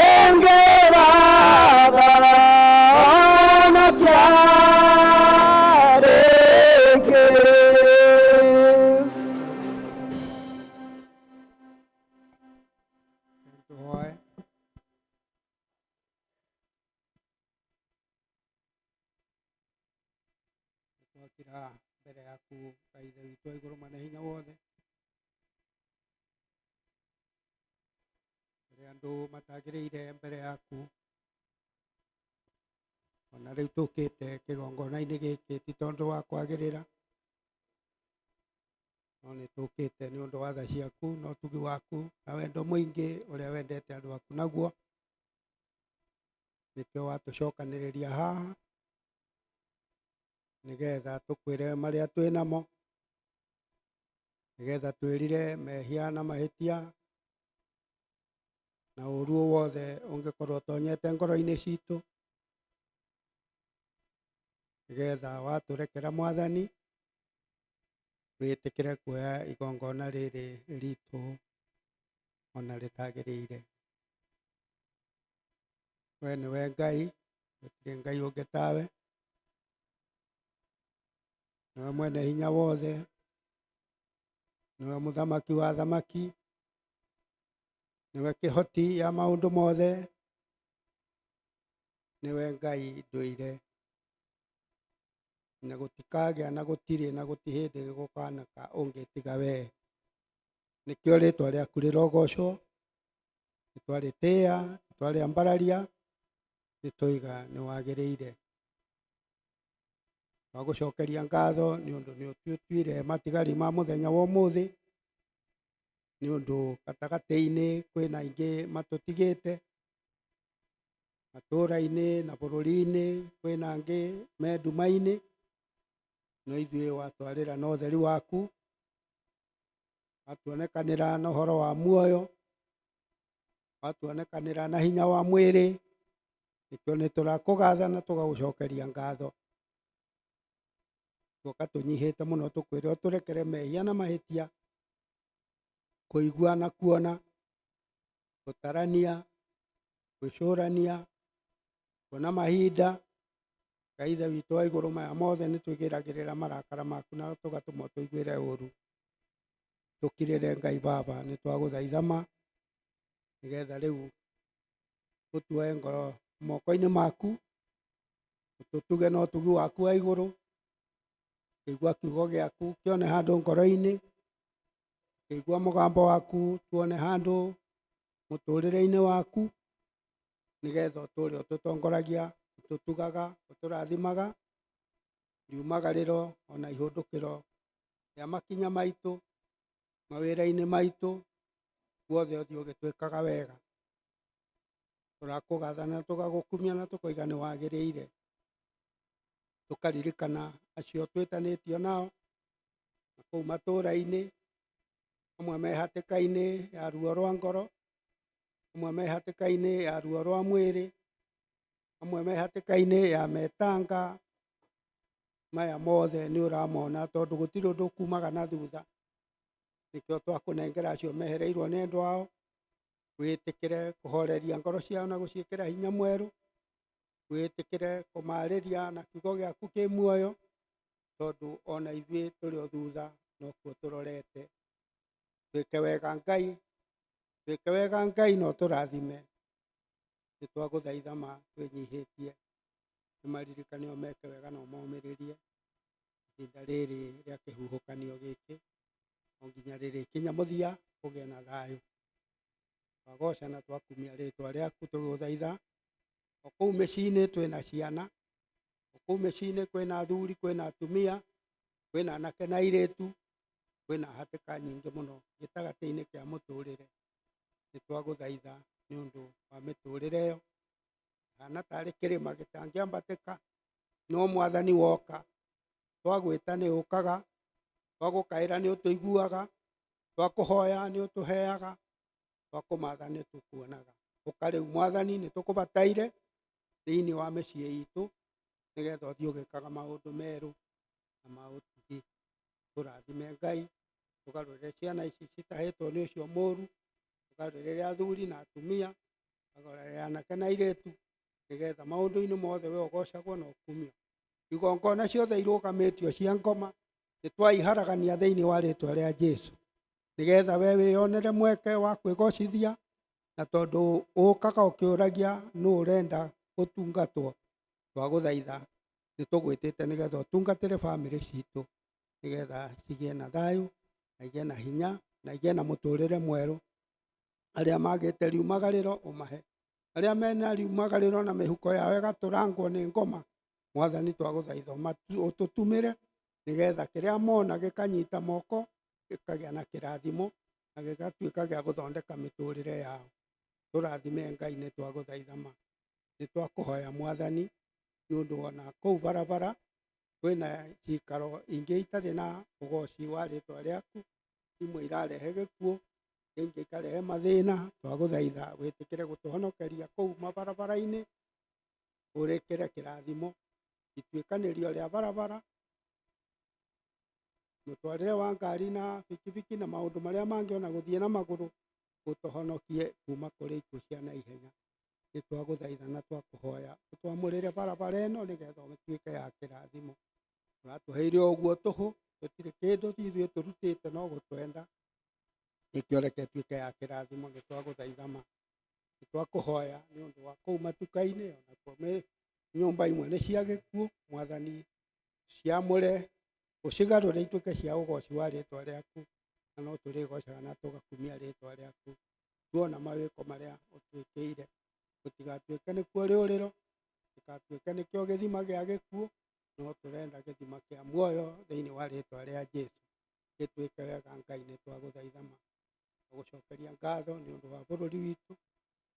Rĩngĩ Baba Tuhoe. Twakira mbere yaku Ngai Ithe witũ wa igũrũ mwene hinya wothe, mbere andũ matagĩrĩire mbere yaku, ona rĩu tũkĩte kĩgongona-inĩ gĩkĩ ti tondũ wa kwagĩrĩra, no nĩ tũkĩte nĩ ũndũ wa tha ciaku na ũtugi waku na wendo mũingĩ ũrĩa wendete andũ aku naguo. Nĩkĩo watũcokanĩrĩria haha nĩgetha tũkwĩre marĩa twĩ namo, nĩgetha twĩrire mehia na mahĩtia na ũru wothe ũngĩkorwo ũtonyete ngoro-inĩ citũ, nĩgetha watũrekera Mwathani wĩtĩkĩre kuoya igongona rĩrĩ ritũ ona rĩtagĩrĩire. We nĩwe Ngai, gũtirĩ Ngai ũngĩ tawe, nĩwe mwene hinya wothe, nĩwe mũthamaki wa thamaki, nĩwe kĩhoti ya maũndũ mothe, nĩwe Ngai ndũire, na gũtikagĩa na gũtirĩ na gũti hĩndĩ gũkanaka ũngĩ tiga we. Nĩkĩo rĩtwa rĩaku rĩrogocwo, nĩtwarĩtĩĩa, nĩtwarĩambararia, nĩtwaiga nĩwagĩrĩire. Twagũcokeria ngatho nĩ ũndũ nĩ ũtuĩtuire matigari ma mũthenya wa ũmũthĩ, nĩ ũndũ gatagatĩ-inĩ kwĩna aingĩ matũtigĩte, matũũra-inĩ na bũrũri-inĩ kwĩna angĩ me nduma-inĩ, no ithuĩ watwarĩra na ũtheri waku, watuonekanĩra na ũhoro wa muoyo, watuonekanĩra na hinya wa mwĩrĩ, nĩkĩo nĩ tũrakũgatha na tũgagũcokeria ngatho. Tuoka tũnyihĩte mũno tũkwĩre ũtũrekere mehia na mahĩtia, kũigua na kuona, gũtarania, gwĩcũrania, kuona mahinda. Ngai Ithe witũ wa igũrũ, maya mothe nĩ twĩgĩragĩrĩra marakara maku na tũgatũma tũiguĩre ũru. Tũkirĩre Ngai Baba, nĩ twagũthaitha ma nĩgetha rĩu ũtuoe ngoro moko-inĩ maku, ũtũtuge na ũtugi waku wa igũrũ, kĩigua kiugo gĩaku kĩone handũ ngoro-inĩ, kĩigua mũgambo waku tuone handũ mũtũrĩre-inĩ waku, nĩgetha ũtũre ũtũtongoragia, ũtũtugaga, ũtũrathimaga riumagarĩro ona ihũndũkĩro rĩa makinya maitũ, mawĩra-inĩ maitũ, guothe ũthiĩ ũgĩtwĩkaga wega. Tũrakũgatha na tũgagũkumia na tũkoiga nĩ wagĩrĩire. Tũkaririkana acio twĩtanĩtio nao na kũu matũũra-inĩ, amwe me hatĩka-inĩ ya ruo rwa ngoro, amwe me hatĩka-inĩ ya ruo rwa mwĩrĩ, amwe me hatĩka-inĩ ya metanga. Maya mothe nĩ ũramona tondũ gũtirĩ ũndũ kumaga na thutha. Nĩkĩo twakũnengera acio mehereirwo nĩ endwa ao, wĩtĩkĩre kũhoreria ngoro ciao na gũciĩkĩra hinya mwerũ, wĩtĩkĩre kũmarĩria na kiugo gĩaku kĩ muoyo, tondũ ona ithuĩ tũrĩ o thutha nokuo tũrorete. Twĩke wega Ngai, twĩke wega Ngai na ũtũrathime. Nĩ twagũthaitha ma twĩnyihĩtie, nĩmaririkane o meke wega na ũmomĩrĩrie. Ihinda rĩrĩ rĩa kĩhuhũkanio gĩkĩ o nginya rĩrĩkinya mũthia kũgĩe na thayũ. Twagoca na twakumia rĩtwa rĩaku tũgĩgũthaitha. O kũu mĩciĩ-inĩ twĩna ciana, o kũu mĩciĩ-inĩ kwĩna athuri, kwĩna atumia, kwĩna anake na airĩtu, kwĩna hatĩka nyingĩ mũno gĩtagatĩ-inĩ kĩa mũtũrĩre. Nĩ twagũthaitha nĩ ũndũ wa mĩtũrĩre ĩyo hana tarĩ kĩrĩma gĩtangĩambatĩka, no Mwathani woka twagwĩta nĩ ũkaga, twagũkaĩra nĩ ũtũiguaga, twakũhoya nĩ ũtũheaga, twakũmatha nĩ tũkuonaga. Ũka rĩu Mwathani, nĩ tũkũbataire thĩinĩ wa mĩciĩ itũ nĩgetha ũthiĩ ũgĩkaga maũndũ merũ na ma ũtugi. Tũrathime Ngai, tũgarũrĩre ciana ici citahĩtwo nĩ ũcio mũru, tũgarũrĩre athuri na atumia, tũgarũrĩre anake na airĩtu, nĩgetha maũndũ-inĩ mothe we ũgocagwo na ũkumio. Igongona ciothe irũgamĩtio cia ngoma nĩ twaiharagania thĩinĩ wa rĩtwa rĩa Jesu, nĩgetha we wĩyonere mweke wa kwĩgocithia, na tondũ ũkaga ũkĩũragia nũ ũrenda gũtungatwo, twagũthaitha nĩ tũgwĩtĩte nĩgetha ũtungatĩre bamĩrĩ citũ, nĩgetha cigĩe na thayũ na igĩe na hinya na igĩe na mũtũrĩre mwerũ. Arĩa magĩte riumagarĩro ũmahe, arĩa mena riumagarĩro na mĩhuko yao ĩgatũrangwo nĩ ngoma, Mwathani twagũthaitha ũtũtumĩre nĩgetha kĩrĩa mona gĩkanyita moko, gĩkagĩa na kĩrathimo na gĩgatuĩka gĩa gũthondeka mĩtũrĩre yao. Tũrathime Ngai, nĩ twagũthaitha ma. Nĩ twakũhoya Mwathani nĩ ũndũ ona kũu barabara kwĩna cikaro ingĩ itarĩ na ũgoci wa rĩtwa rĩaku, imwe irarehe gĩkuũ, ingĩ ikarehe mathĩna. Twagũthaitha wĩtĩkĩre gũtũhonokeria kũu mabarabara-inĩ, ũrĩkĩre kĩrathimo ituĩkanĩrio rĩa barabara, mũtwarĩre wa ngari na bikibiki na maũndũ marĩa mangĩ ona gũthiĩ na magũrũ, ũtũhonokie kuma kũrĩ ikuũ cia naihenya. Nĩ twagũthaitha na twakũhoya ũtwamũrĩre barabara ĩno nĩgetha ĩtuĩke ya kĩrathimo. Ũratũheire ũguo tũhũ, tũtirĩ kĩndũ ithuĩ tũrutĩte no gũtwenda, nĩkĩo reke ĩtuĩke ya kĩrathimo. Nĩ twagũthaitha ma. Nĩ twakũhoya nĩ ũndũ wa kũu matuka-inĩ, onakuo nyũmba imwe nĩ cia gĩkuũ, Mwathani ciamũre ũcigarũre ituĩke cia ũgoci wa rĩtwa rĩaku, na no tũrĩgocaga na tũgakumia rĩtwa rĩaku tuona mawĩko marĩa ũtwĩkĩire. Gũtigatuĩke nĩkuo rĩũrĩro, gĩtigatuĩke nĩkĩo gĩthima gĩa gĩkuũ, no tũrenda gĩthima kĩa muoyo thĩinĩ wa rĩtwa rĩa Jesu. Gĩtuĩke wega Ngai, nĩ twagũthaitha ma. Gũcokeria ngatho nĩ ũndũ wa bũrũri witũ,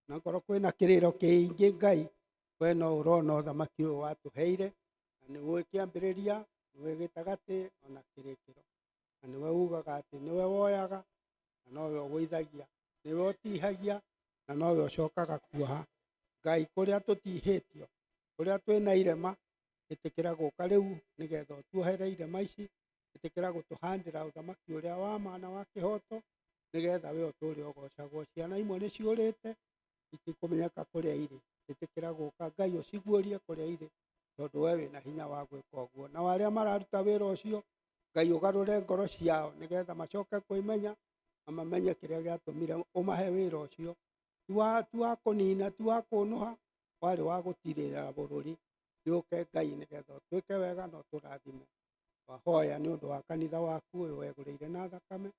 na ngorwo kwĩna kĩrĩro kĩingĩ Ngai, we no ũrona ũthamaki ũyũ watũheire, na nĩwe kĩambĩrĩria, nĩwe gĩtagatĩ ona kĩrĩkĩro, na nĩwe ugaga atĩ nĩwe woyaga na nowe ũgũithagia, nĩwe ũtihagia na nowe ũcokaga kuoha. Ngai, kũrĩa tũtihĩtio, kũrĩa twĩna irema, ĩtĩkĩra gũka rĩu nĩgetha ũtuohere irema ici, ĩtĩkĩra gũtũhandĩra ũthamaki ũrĩa wa ma na wa kĩhoto, nĩgetha we ũtũre ũgocagwo. Ciana imwe nĩ ciũrĩte itikũmenyeka kũrĩa irĩ, ĩtĩkĩra gũka Ngai ũciguũrie kũrĩa irĩ, tondũ we wĩna hinya wa gwĩka ũguo. Nao arĩa mararuta wĩra ũcio, Ngai ũgarũre ngoro ciao nĩgetha macoke kwĩmenya na mamenye kĩrĩa gĩatũmire ũmahe wĩra ũcio. Ti wa kũnina, ti wa kũnũha, warĩ wa gũtirĩrĩra bũrũri. Gĩũke Ngai nĩgetha ũtwĩke wega na ũtũrathime. Twahoya nĩ ũndũ wa kanitha waku ũyũ wegũrĩire na thakame,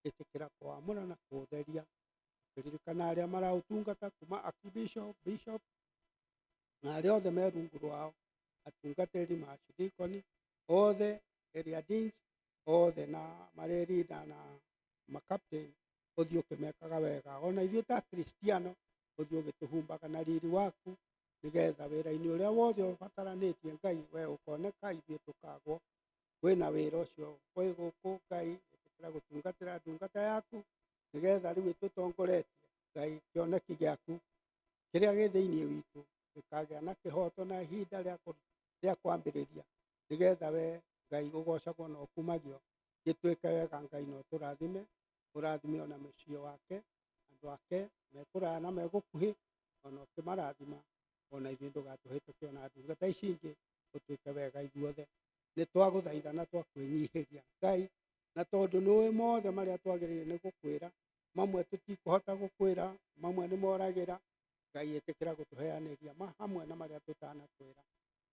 ĩtĩkĩra kũwamũra na kũũtheria. Tũririkana arĩa maraũtungata kuma archbishop, bishop na arĩa othe me rungu rwao, atungatĩri macidikoni othe, area deans othe na marĩ leader na macaptain, ũthiĩ ũkĩmekaga wega. Ona ithuĩ ta Kristiano ũthiĩ ũgĩtũhumbaga na riri waku, nĩgetha wĩra-inĩ ũrĩa wothe ũbataranĩtie Ngai we ũkoneka, ithuĩ tũkagwo. Kwĩna wĩra ũcio wĩ gũkũ Ngai, ĩtĩkĩra gũtungatĩra ndungata yaku nĩgetha rĩu ĩtũtongoretie Ngai, kĩoneki gĩaku kĩrĩa gĩ thĩinĩ witũ gĩkagĩa na kĩhoto na ihinda rĩa kwambĩrĩria, nĩgetha we Ngai ũgocagwo na ũkumagio. Gĩtuĩke wega Ngai, na ũtũrathime, ũrathime ona mũciĩ wake, andũ ake mekũraya na megũkuhĩ, ona ũkĩmarathima ona ithuĩ ndũgatũhĩtũke ona ndungata ici ingĩ, ũtuĩke wega ithuothe. Nĩ twagũthaitha na twakwĩnyihĩria Ngai, na tondũ nĩ ũĩ mothe marĩa twagĩrĩire nĩ gũkwĩra, mamwe tũtikũhota gũkwĩra, mamwe nĩ moragĩra. Ngai ĩtĩkĩra gũtũheanĩria ma hamwe na marĩa tũtanakwĩra.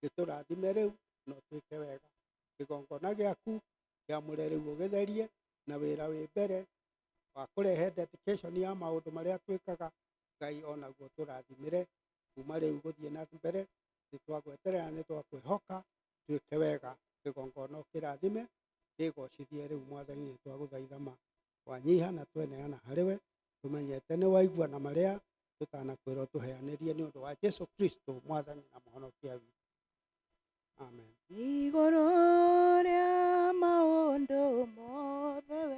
Gĩtũrathime rĩu na ũtuĩke wega. Kĩgongona gĩaku kĩamũre rĩu ũgĩtherie, na wĩra wĩ mbere wa kũrehe dedication ya maũndũ marĩa twĩkaga. Ngai onaguo tũrathimĩre kuma rĩu gũthiĩ na mbere. Nĩ twagweterera, nĩ twakwĩhoka twĩke wega, kĩgongona ũkĩrathime, kĩgocithie rĩu. Mwathani, nĩ twagũthaitha ma wanyiha na tweneana harĩ we, tũmenyete nĩ waigua na marĩa tũtanakwĩrwo tũheanĩrie, nĩ ũndũ wa Jesu Kristo Mwathani na Mũhonokia witũ, amen. Igũrũ rĩa maũndũ mothe we.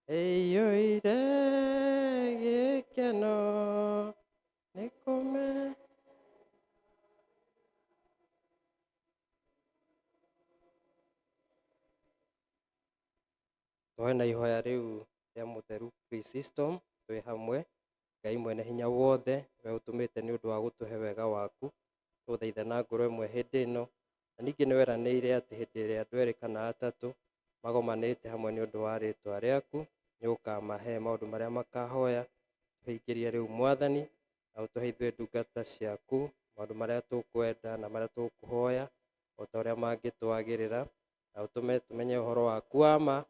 Ĩiyũire gĩkeno nĩ kũme. Twoe na ihoya rĩu rĩa mũtheru Chrysostom twĩ hamwe. Ngai mwene hinya wothe, we ũtũmĩte nĩ ũndũ wa gũtũhe wega waku, tũgũthaitha na ngoro ĩmwe hĩndĩ ĩno, na ningĩ nĩ weranĩire atĩ hĩndĩ ĩrĩa andũ erĩ kana atatũ magomanĩte hamwe nĩ ũndũ wa rĩtwa rĩaku, nĩ ũkamahe maũndũ marĩa makahoya. Tũhingĩrie rĩu, Mwathani, na ũtũhe ithuĩ ndungata ciaku maũndũ marĩa tũkwenda na marĩa tũkũhoya o ta ũrĩa mangĩtwagĩrĩra, na ũtũme tũmenye ũhoro waku wa ma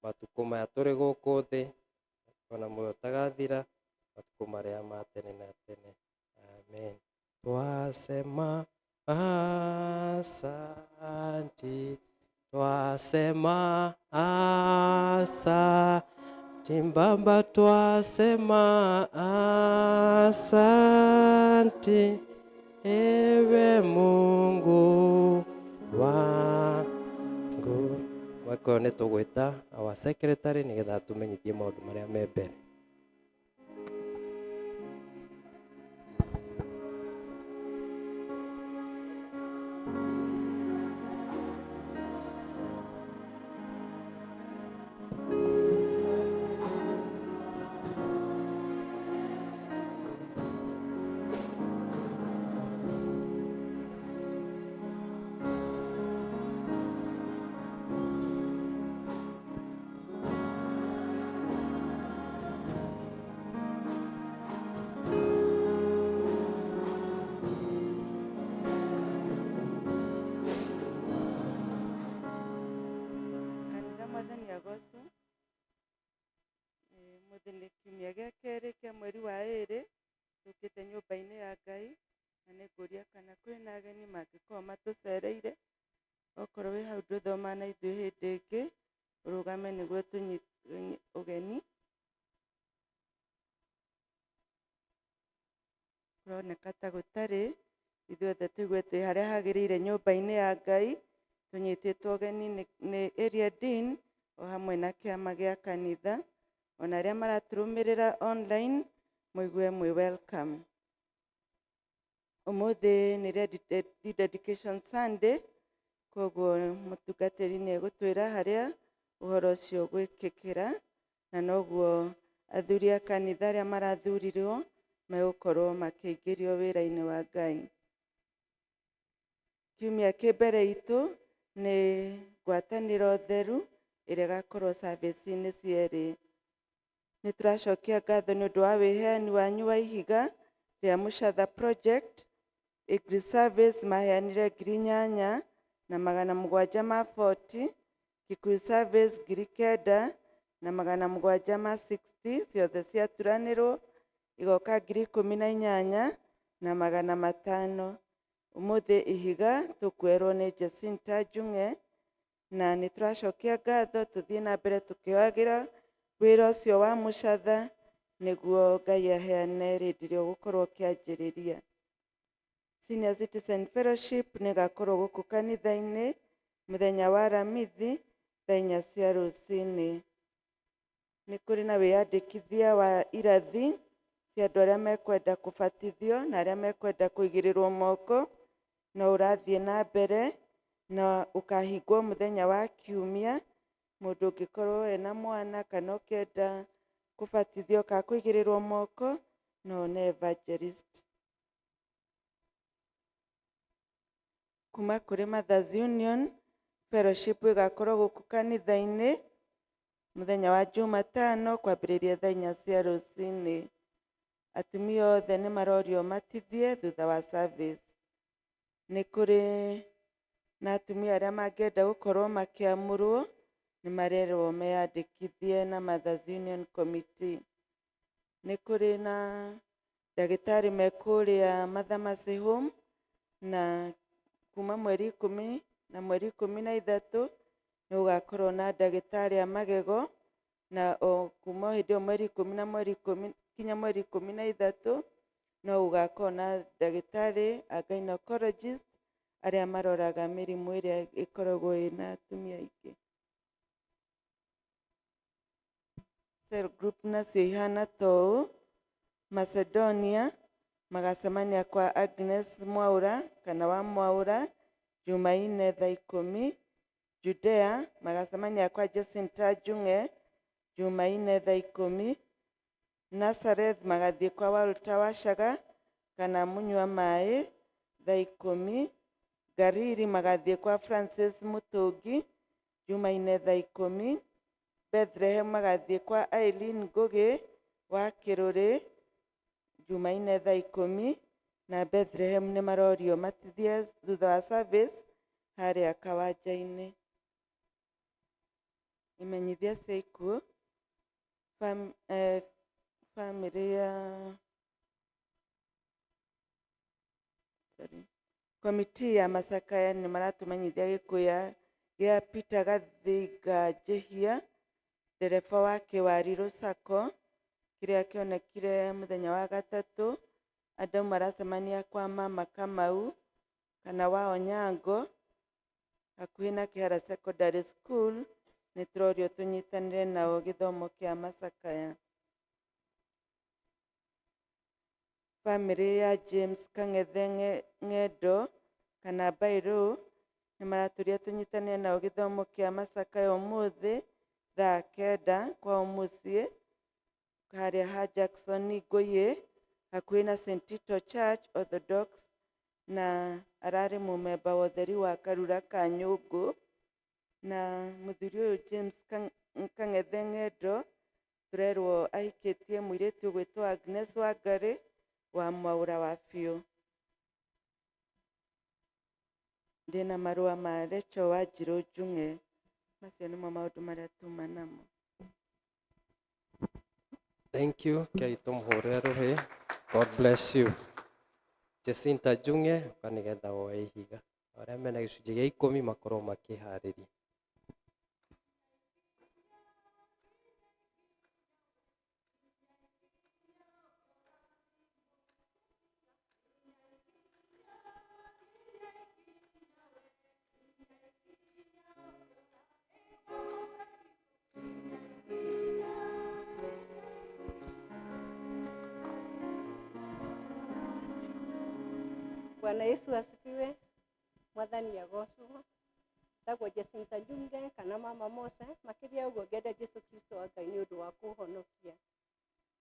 matukũ maya tũrĩ gũkũ thĩ, ona muoyo ũtagathira matukũ marĩa ma tene na tene, amen. Twasema asanti, twasema asanti Baba, twasema asanti ewe Mungu wangu. Mwaka ũyũ nĩ tũgwĩta our secretary nĩgetha atũmenyithie maũndũ marĩa me mbere. Kanitha, Mwathani agocwo. Ũmũthĩ nĩ kiumia gĩa kerĩ kĩa mweri wa ĩrĩ, tũkĩte nyũmba-inĩ ya Ngai, na nĩ ngũria kana kwĩna ageni mangĩkorwo matũcereire. Okorwo wĩ hau ndũthoma na ithuĩ hĩndĩ ĩngĩ, ũrũgame nĩguo tũnyite ũgeni. Kũroneka ta gũtarĩ. Ithuothe tũigue twĩ harĩa hagĩrĩire nyũmba-inĩ ya Ngai, tũnyitĩtwo ũgeni nĩ area dean o hamwe na kĩama gĩa kanitha. Ona arĩa maratũrũmĩrĩra online, mũigue mwĩ welcome. Ũmũthĩ nĩ Rededication Sunday, koguo mũtungatĩri nĩ egũtwĩra harĩa ũhoro ũcio ũgwĩkĩkĩra, na noguo athuri a kanitha arĩa marathurirwo megũkorwo makĩingĩrio wĩra-inĩ wa Ngai. Kiumia kĩ mbere itũ nĩ ngwatanĩro theru ĩrĩa ĩgakorwo service-inĩ cierĩ. Nĩ tũracokia ngatho nĩ ũndũ wa wĩheani wanyu wa ihiga rĩa Mũcatha Project. Agri Service maheanire 8740, Kikuyu Service 9760, ciothe ciaturanĩrwo igoka 18,500. Ũmũthĩ ihiga tũkuerwo nĩ Jacinta Njung'e, na nĩ tũracokia ngatho. Tũthiĩ na mbere tũkĩoyagĩra wĩra ũcio wa Mũcatha nĩguo Ngai aheane rĩndĩ ĩrĩa ũgũkorwo ũkĩanjĩrĩria. Senior Citizen Fellowship nĩ ĩgakorwo gũkũ kanitha-inĩ mũthenya wa Aramithi thaa 4 cia rũcinĩ. Nĩ kũrĩ na wĩyandĩkithia wa irathi cia andũ arĩa mekwenda kũbatithio na arĩa mekwenda kũigĩrĩrwo moko, no ũrathiĩ na mbere na ũkahingwo mũthenya wa Kiumia. Mũndũ ũngĩkorwo ena mwana kana ũkĩenda kũbatithio kana kũigĩrĩrwo moko, no one evangelist. Kuma kũrĩ Mothers Union, Fellowship ĩgakorwo gũkũ kanitha-inĩ mũthenya wa Jumatano kwambĩrĩria thaa 4 cia rũcinĩ. Atumia othe nĩ marorio matithie thutha wa service. Nĩ kũrĩ na atumia arĩa mangĩenda gũkorwo makĩamũrwo nĩ marerwo meyandĩkithie na Mothers Union Committee. Nĩ kũrĩ na ndagĩtarĩ me kũrĩa Mother Mercy Home na kuma mweri 10 na mweri 13 nĩ gũgakorwo na ndagĩtarĩ a magego na o kuma hĩndĩ ĩyo mweri 10 na mweri 10 kinya mweri 13 no gũgakorwo na ndagĩtarĩ a gynecologist arĩa maroraga mĩrimũ ĩrĩa ĩkoragwo ĩna atumia aingĩ. Cell group nacio ihana ta ũũ: Macedonia magacemania kwa Agnes Mwaura kana wa Mwaura Jumaine thaa 10. Judea magacemania kwa Jacinta Njung'e Jumaine thaa 10. Nazareth magathiĩ kwa Walter Wacaga kana Mũnyua Maĩ thaa 10. Gariri magathiĩ kwa Francis Mũtũngi Jumaine thaa 10. Bethlehem magathiĩ kwa Eileen Ngũgĩ wa Kĩrũrĩ Jumaine thaa 10. Na Bethlehem nĩ marorio matithie thutha wa service harĩa kawanja-inĩ. Imenyithia cia ikuũ: famĩlĩ ya sorry, komiti ya macakaya nĩ maratũmenyithia gĩkuũ gĩa Peter Gathinga Njihia, ndereba wa Kĩwarirũ Sacco, kĩrĩa kĩonekire mũthenya wa gatatũ. Andũ maracemania kwa Mama Kamau kana wa Onyango hakuhĩ na Kĩhara Secondary School. Nĩ tũrorio tũnyitanĩre nao gĩthomo kĩa macakaya. Famĩlĩ ya James Kang'ethe Ng'endo kana Bairũ nĩ maratũria tũnyitanĩre nao gĩthomo kĩa macakaya ũmũthĩ thaa 9 kwao mũciĩ harĩa ha Jackson Ngũyĩ hakuhĩ na St Tito Church Orthodox, na ararĩ mũmemba wa ũtheri wa Karura ka Nyũngũ. Na mũthuri ũyũ James Kang'ethe Ng'endo tũrerwo ahikĩtie mũirĩtu ũgwĩtwo Agnes Wangari wa Mwaũra wa biũ. Ndĩna marũa ma Rachel Wanjirũ Njung'e. Macio nĩmo maũndũ marĩa tuma namo. Thank you. Kei tũmũhũrĩre rũhĩ. God bless you. Jacinta Njung'e, ũka nĩgetha woe ihiga. Arĩa mena gĩcunjĩ gĩa 10 makorwo makĩharĩria. Bwana Yesu asifiwe. Mwathani agocwo. Ndagwo Jacinta Njunge kana Mama Mose, makiria uguo ngenda Jesu Kristo wa Ngai nĩ ũndũ wa kũhonokia.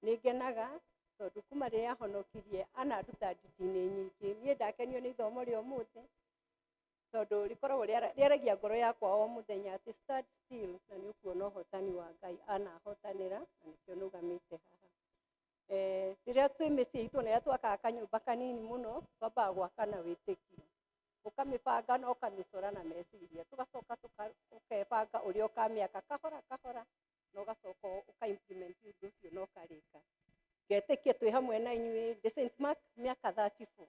Nĩ ngenaga tondũ kuma rĩrĩa ahonokirie ananduta nditi-inĩ nyingĩ. Niĩ ndakenio nĩ ithomo rĩa ũmũthĩ tondũ rĩkoragwo rĩaragia ngoro yakwa o mũthenya atĩ stand still na nĩ ũkuona ũhotani wa Ngai anahotanĩra na nĩkĩo nũgamĩte haha. Rĩrĩa twĩ mĩciĩ itũ na rĩrĩa twakaga kanyũmba kanini mũno twambaga gwaka na wĩtĩkio, ũkamĩbanga na ũkamĩcora na meciria, tũgacoka ũkebanga ũrĩa ũkamĩaka kahora kahora na ũgacoka ũka implement ũndũ ũcio na ũkarĩka. Ngetĩkia twĩ hamwe na inyuĩ ndĩ St Mark mĩaka 34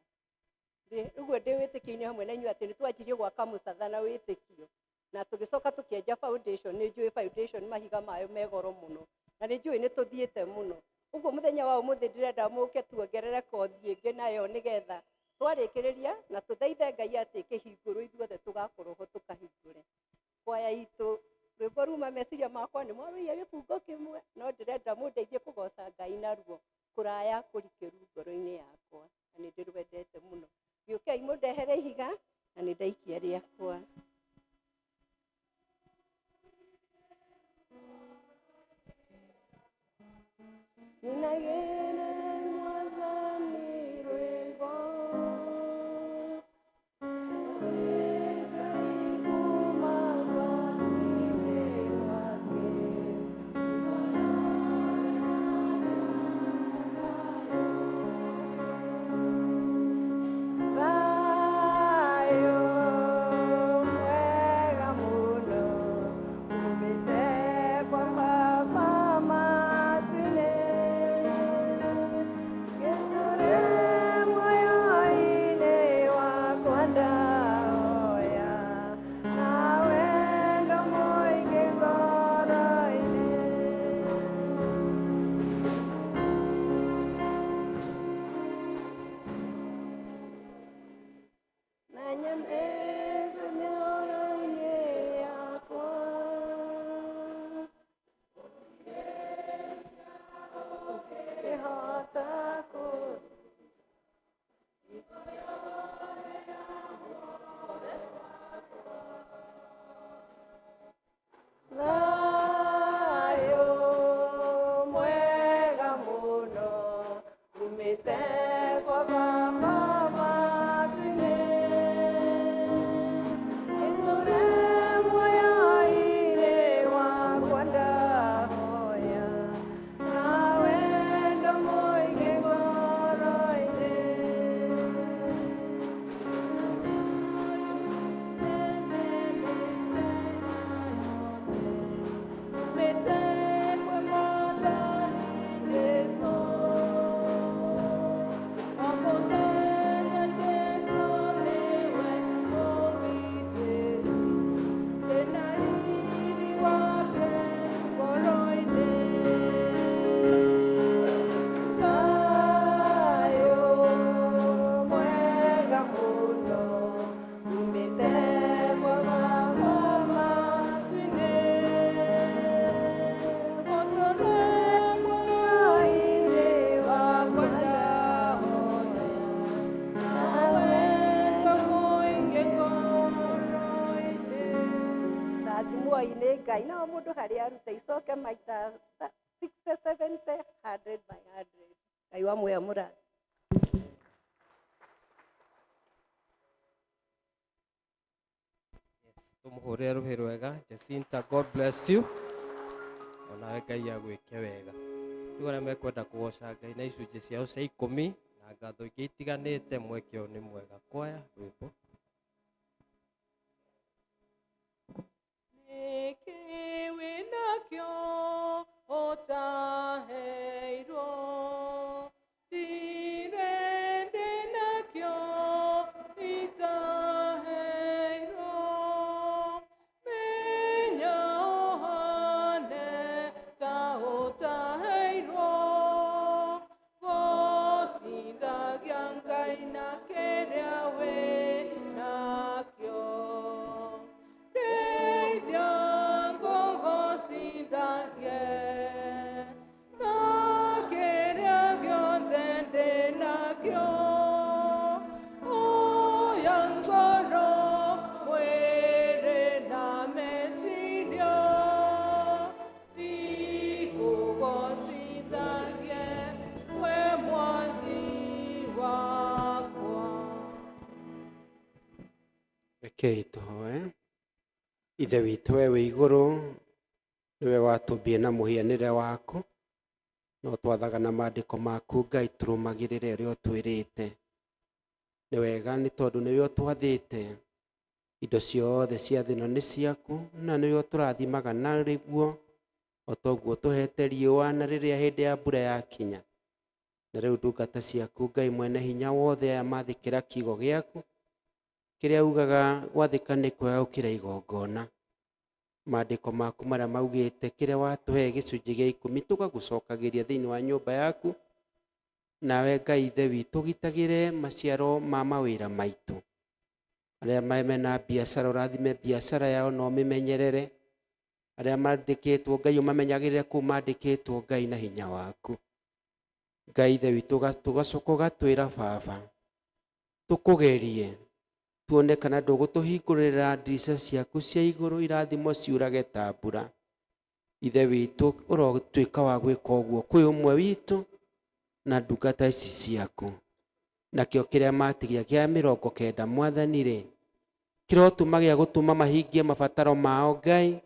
ũguo ndĩ wĩtĩkio-inĩ hamwe na inyuĩ atĩ nĩ twanjirie gwaka mũcatha na wĩtĩkio na tũgĩcoka tũkĩenja foundation. Nĩ njũĩ foundation mahiga mayo me goro mũno na nĩ njũĩ nĩ tũthiĩte mũno. Ũguo mũthenya wa ũmũthĩ ndĩrenda mũke tuongerere kothi ĩngĩ nayo nĩgetha twarĩkĩrĩria na tũthaithe Ngai atĩ kĩhingũrwo ithuothe tũgakorwo ho tũkahingũre. Kwaya itũ rwĩmbo ruma meciria makwa nĩ mwarũiya gĩbungo kĩmwe, no ndĩrenda mũndeithie kũgoca Ngai naruo kũraya kũrikĩru ngoro-inĩ yakwa na nĩ ndĩrwendete mũno. Gĩũkei mũndehere ihiga na nĩ ndaikia rĩakwa. Ninagĩre Mwathani rwĩmbo Ngai kuma Hwainĩ Ngai nao mũndũ harĩa aruta icoke maita 60 70 100 by 100. Ngai wa muoya mũrathi. Tumuhurire ruhi rwega. Jacinta, God bless you. Onawe Ngai agwĩke wega. Rĩu arĩa mekwenda kũgoca Ngai na icunjĩ ciao cia ikũmi na ngatho ingĩ itiganĩte, mweke ũyũ nĩ mwega. Kwaya rwĩmbo. Nĩkĩ wĩnakĩo ũtaheirwo? Ndirĩ ndĩnakĩo itaheirwo. Menya ũhane ta ũtaheirwo. Gũcithagia Ngai na kĩrĩa wĩnakĩo. Ndeithia ngũgũcithagie na kĩrĩa gĩothe ndĩnakĩo. Oya ngoro, mwĩrĩ na meciria, ikũgocithagie we Mwathi wakwa. Rekei tũhoe. Ithe witũ we wĩ igũrũ, nĩwe watũmbire na mũhianĩre waku, no twathaga na maandĩko maku Ngai tũrũmagĩrĩre ũrĩa ũtwĩrĩte. Nĩ wega nĩ tondũ nĩwe ũtwathĩte. Indo ciothe cia thĩ ĩno nĩ ciaku, na nĩwe ũtũrathimaga narĩguo, o toguo ũtũhete riũa na rĩrĩa hĩndĩ ya mbura yakinya. Na rĩu ndungata ciaku Ngai mwene hinya wothe aya mathĩkĩra kiugo gĩaku, kĩrĩa ugaga gwathĩka nĩ kwega gũkĩra igongona. Maandĩko maku marĩa maugĩte kĩrĩa watũhe gĩcunjĩ gĩa ikũmi tũgagũcokagĩria thĩinĩ wa nyũmba yaku. Nawe Ngai Ithe witũ ũgitagĩre maciaro ma mawĩra maitũ. Arĩa mena biacara ũrathime biacara yao na ũmĩmenyerere. Arĩa mandĩkĩtwo Ngai ũmamenyagĩrĩre kũu mandĩkĩtwo Ngai na hinya waku. Ngai Ithe witũ tũgacoka ũgatwĩra baba tũkũgerie tuone kana ndũgũtũhingũrĩra ndirica ciaku cia igũrũ irathimo ciurage ta mbura. Ithe witũ ũrotuĩka wa gwĩka ũguo kwĩ ũmwe witũ na ndungata ici ciaku. Nakĩo kĩrĩa matigia kĩa 90 Mwathani rĩ, kĩrotũma gĩa gũtũma mahingie mabataro mao Ngai,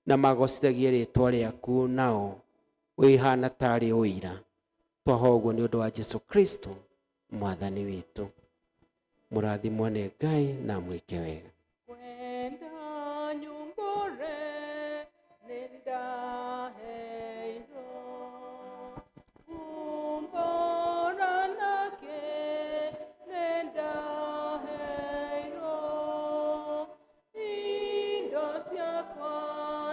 na magocithagie rĩtwa rĩaku nao wĩhana tarĩ ũira. Twahoa ũguo nĩ ũndũ wa Jesu Kristo Mwathani witũ. Mũrathimwo nĩ Ngai na mwĩke wega. Kwenda nyumbũre nĩndaheirwo, kumbũra nake nĩndaheirwo. Indo ciakwa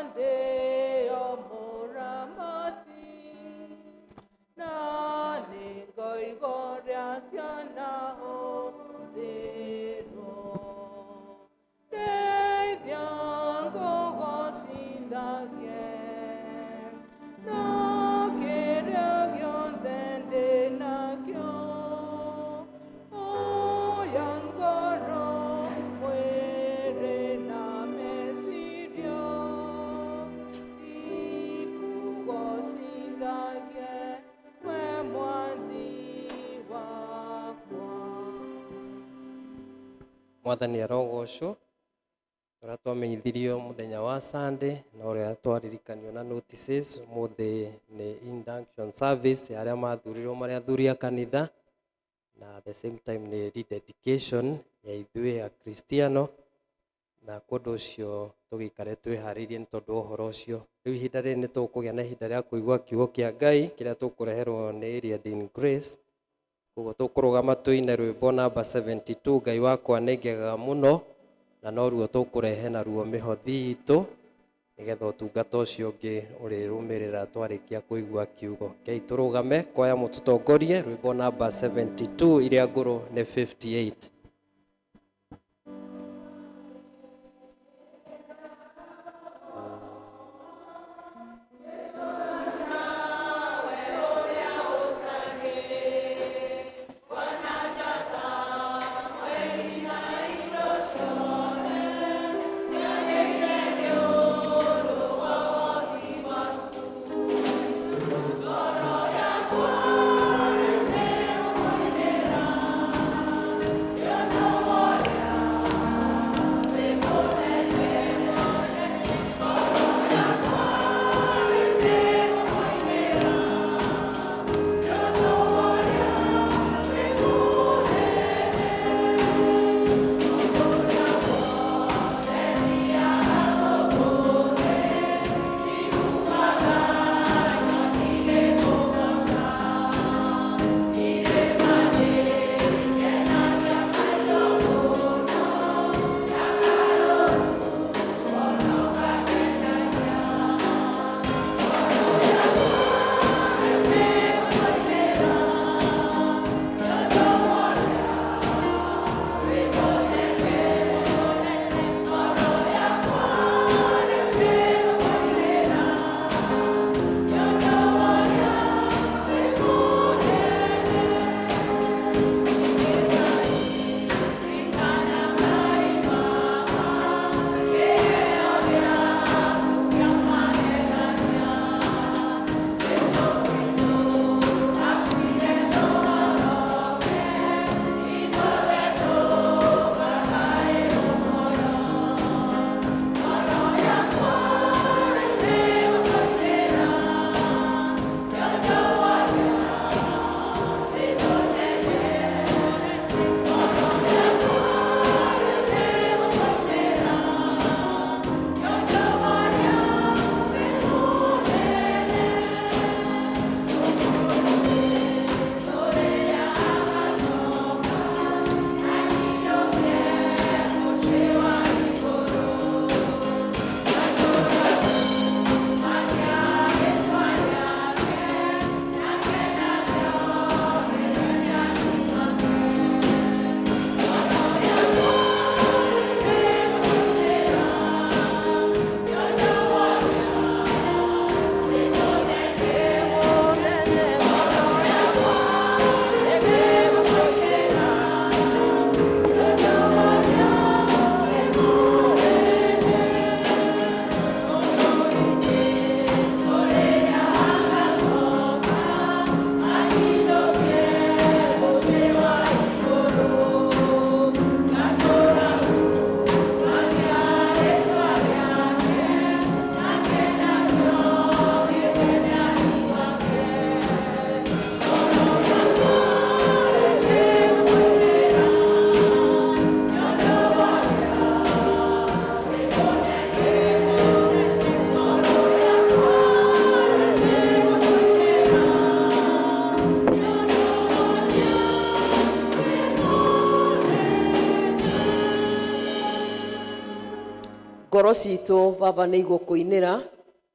ndĩo mũramati, na nĩngoigoria ciana hũthĩrwo. Ndeithia ngũgocithagie na kĩrĩa gĩothe ndĩnakĩo. Oya ngoro, mwĩrĩ na meciria, ikũgocithagie we Mwathi wakwa. Mwathani arogocwo. Ũrĩa twamenyithirio mũthenya wa Sunday na ũrĩa twaririkanio na notices, ũmũthĩ nĩ induction service ya arĩa mathurirwo marĩ athuri a kanitha, na at the same time nĩ rededication ya ithuĩ Akristiano, na kwa ũndũ ũcio tũgĩikare twĩharĩirie nĩ tondũ wa ũhoro ũcio. Rĩu ihinda rĩrĩ nĩ tũkũgĩa na ihinda rĩa kũigua kiugo kĩa Ngai kĩrĩa tũkũreherwo nĩ Area Grace. Koguo tũkũrũgama tũine rwĩmbo namba 72, Ngai wakwa nĩ ngegaga mũno, na noruo tũkũrehe naruo mĩhothi itũ nĩgetha ũtungata ũcio ũngĩ ũrĩrũmĩrĩra twarĩkia kũigua kiugo. Rekei tũrũgame, kwaya mũtũtongorie rwĩmbo namba 72, iria ngũrũ nĩ 58. Thank you. Ngoro citũ baba nĩ igũkũinĩra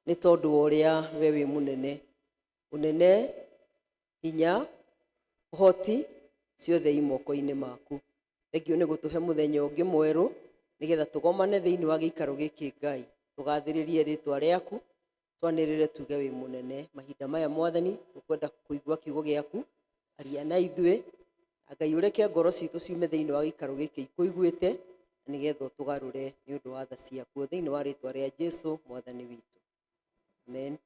nĩ tondũ wa ũrĩa we wĩ mũnene. Ũnene, hinya, ũhoti ciothe i moko-inĩ maku. Thengiũ nĩ gũtũhe mũthenya ũngĩ mwerũ nĩgetha tũgomane thĩinĩ wa gĩikaro gĩkĩ Ngai. Tũgathĩrĩrie rĩtwa rĩaku, twanĩrĩre tuge wĩ mũnene. Mahinda maya Mwathani tũkwenda kũigua kiugo gĩaku, aria na ithuĩ, na Ngai ũreke ngoro citũ ciume thĩinĩ wa gĩikaro gĩkĩ ikũiguĩte, na nĩgetha ũtũgarũre nĩ ũndũ wa tha ciaku thĩinĩ wa rĩtwa rĩa Jesu Mwathani witũ. Amen.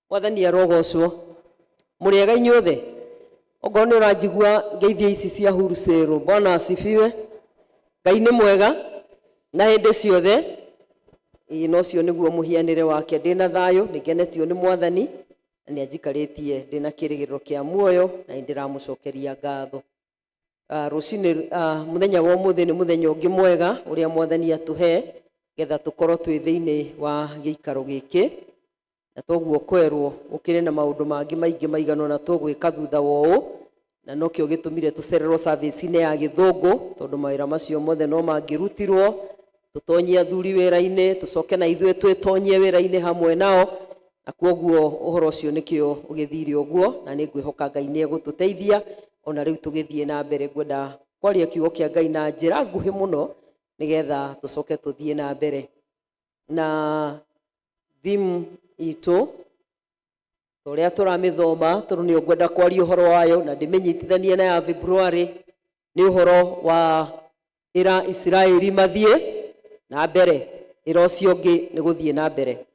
Mwathani arogocwo. Mũrĩega inyuothe. Ongorwo nĩ ũranjigua ngeithio ici cia hurucĩrũ. Bwana asifiwe. Ngai nĩ mwega na hĩndĩ ciothe. Ĩĩ na ũcio nĩguo mũhianĩre wake. Ndĩna thayũ, nĩ ngenetio nĩ Mwathani na nĩ anjikarĩtie ndĩna kĩrĩgĩrĩro kĩa muoyo na nĩ ndĩramũcokeria ngatho. Rũcinĩ mũthenya wa ũmũthĩ nĩ mũthenya ũngĩ mwega ũrĩa Mwathani atũhe getha tũkorwo twĩ thĩinĩ wa gĩikaro gĩkĩ, na toguo kwerwo gũkĩrĩ na maũndũ mangĩ maingĩ maigana ũna tũgwĩka thutha wa ũũ, na nokĩo gĩtũmire tũcererwo service-inĩ ya gĩthũngũ, tondũ mawĩra macio mothe no mangĩrutirwo, tũtonyie athuri wĩra-inĩ, tũcoke na ithuĩ twĩtonyie wĩra-inĩ hamwe nao, na kwoguo ũhoro ũcio nĩkĩo ũgĩthire ũguo, na nĩ ngwĩhoka Ngai nĩ egũtũteithia ona rĩu tũgĩthiĩ na mbere. Ngwenda kwaria kiugo kĩa Ngai na njĩra nguhĩ mũno nĩgetha tũcoke tũthiĩ na mbere na theme itũ ta ũrĩa tũramĩthoma, tondũ nĩyo ngwenda kwaria ũhoro wayo na ndĩmĩnyitithanie na ya February. Nĩ ũhoro wa ĩra Isiraeli mathiĩ na mbere, ĩra ũcio ũngĩ nĩ gũthiĩ na mbere.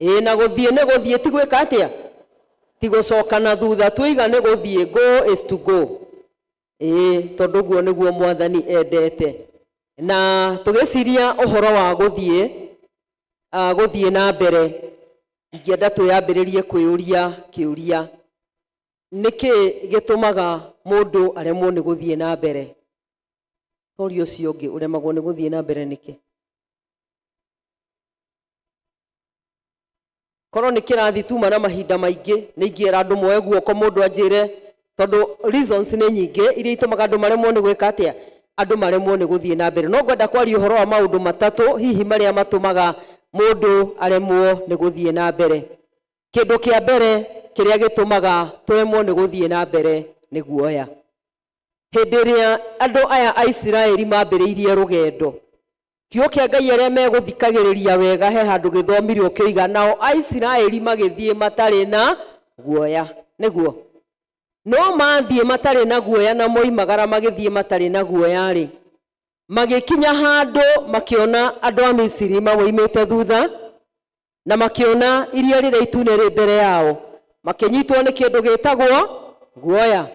Ĩĩ na gũthiĩ nĩ gũthiĩ, ti gwĩka atĩa, ti gũcoka na thutha, tuiga nĩ gũthiĩ, go is to go. Ĩĩ tondũ ũguo nĩguo Mwathani endete. Na tũgĩciria ũhoro wa gũthiĩ gũthiĩ na mbere, ingĩenda twĩyambĩrĩrie kwĩyũria kĩũria, nĩkĩ gĩtũmaga mũndũ aremwo nĩ gũthiĩ na mbere? Toria ũcio ũngĩ, ũremagwo nĩ gũthiĩ na mbere nĩkĩ? Korwo nĩ kĩrathi tuma na mahinda maingĩ, nĩ ingĩera andũ moe guoko mũndũ anjĩre, tondũ reasons nĩ nyingĩ iria itũmaga andũ maremwo nĩ gwĩka atĩa, andũ maremwo nĩ gũthiĩ na mbere. No ngwenda kwaria ũhoro wa maũndũ matatũ hihi marĩa matũmaga mũndũ aremwo nĩ gũthiĩ na mbere. Kĩndũ kĩa mbere kĩrĩa gĩtũmaga tũremwo nĩ gũthiĩ na mbere nĩ guoya. Hĩndĩ ĩrĩa andũ aya a Isiraeli mambĩrĩirie rũgendo, kiugo kĩa Ngai arĩa megũthikagĩrĩria wega he handũ gĩthomirwo kĩoiga, nao Aisiraeli magĩthiĩ matarĩ na guoya. Nĩguo no mathiĩ matarĩ na guoya, na moimagara magĩthiĩ matarĩ na guoya-rĩ, magĩkinya handũ makĩona andũ a Misiri mamoimĩte thutha, na makĩona iria rĩrĩa itune rĩ mbere yao, makĩnyitwo nĩ kĩndũ gĩtagwo guoya.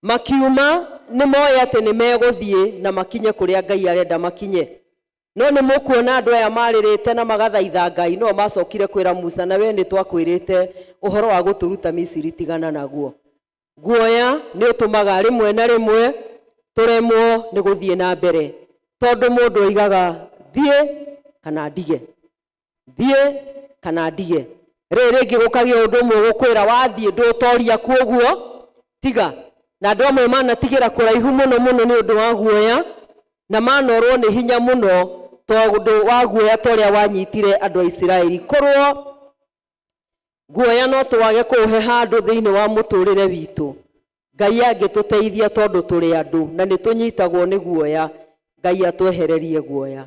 Makiuma nĩ moĩ atĩ nĩ megũthiĩ na makinye kũrĩa Ngai arenda makinye. No nĩ mũkuona andũ aya marĩrĩte na magathaitha Ngai, no macokire kwĩra Musa, na we nĩ twakwĩrĩte ũhoro wa gũtũruta Misiri, tigana naguo. Guoya nĩ ũtũmaga rĩmwe na rĩmwe tũremwo nĩ gũthiĩ na mbere, tondũ mũndũ oigaga thiĩ kana ndige, thiĩ kana ndige. Rĩrĩ rĩngĩ gũkagĩa ũndũ ũmwe ũgũkwĩra wathiĩ ndũtoria, kuoguo tiga. Na andũ amwe manatigĩra kũraihu mũno mũno nĩ ũndũ wa guoya, na manorwo nĩ hinya mũno tondũ wa guoya ta ũrĩa wanyitire andũ a Isiraeli. Korwo guoya no twage kũũhe handũ thĩinĩ wa mũtũrĩre witũ, Ngai angĩtũteithia, tondũ tũrĩ andũ na nĩ tũnyitagwo nĩ guoya, Ngai atwehererie guoya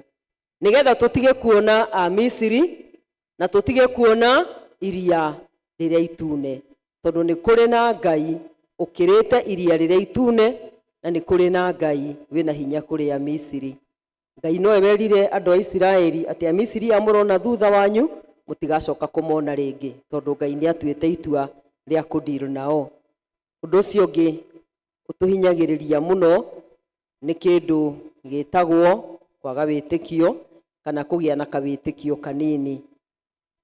nĩgetha tũtige kuona a Misiri na tũtige kuona iria rĩrĩa itune, tondũ nĩ kũrĩ na Ngai ũkĩrĩte iria rĩrĩa itune, na nĩ kũrĩ na Ngai wĩna hinya kũrĩ a Misiri. Ngai nowe werire andũ a Isiraeli atĩ Amisiri aya mũrona thutha wanyu mũtigacoka kũmona rĩngĩ, tondũ Ngai nĩ atuĩte itua rĩa kũdeal nao. Ũndũ ũcio ũngĩ ũtũhinyagĩrĩria mũno nĩ kĩndũ gĩtagwo kwaga wĩtĩkio kana kũgĩa na kawĩtĩkio kanini.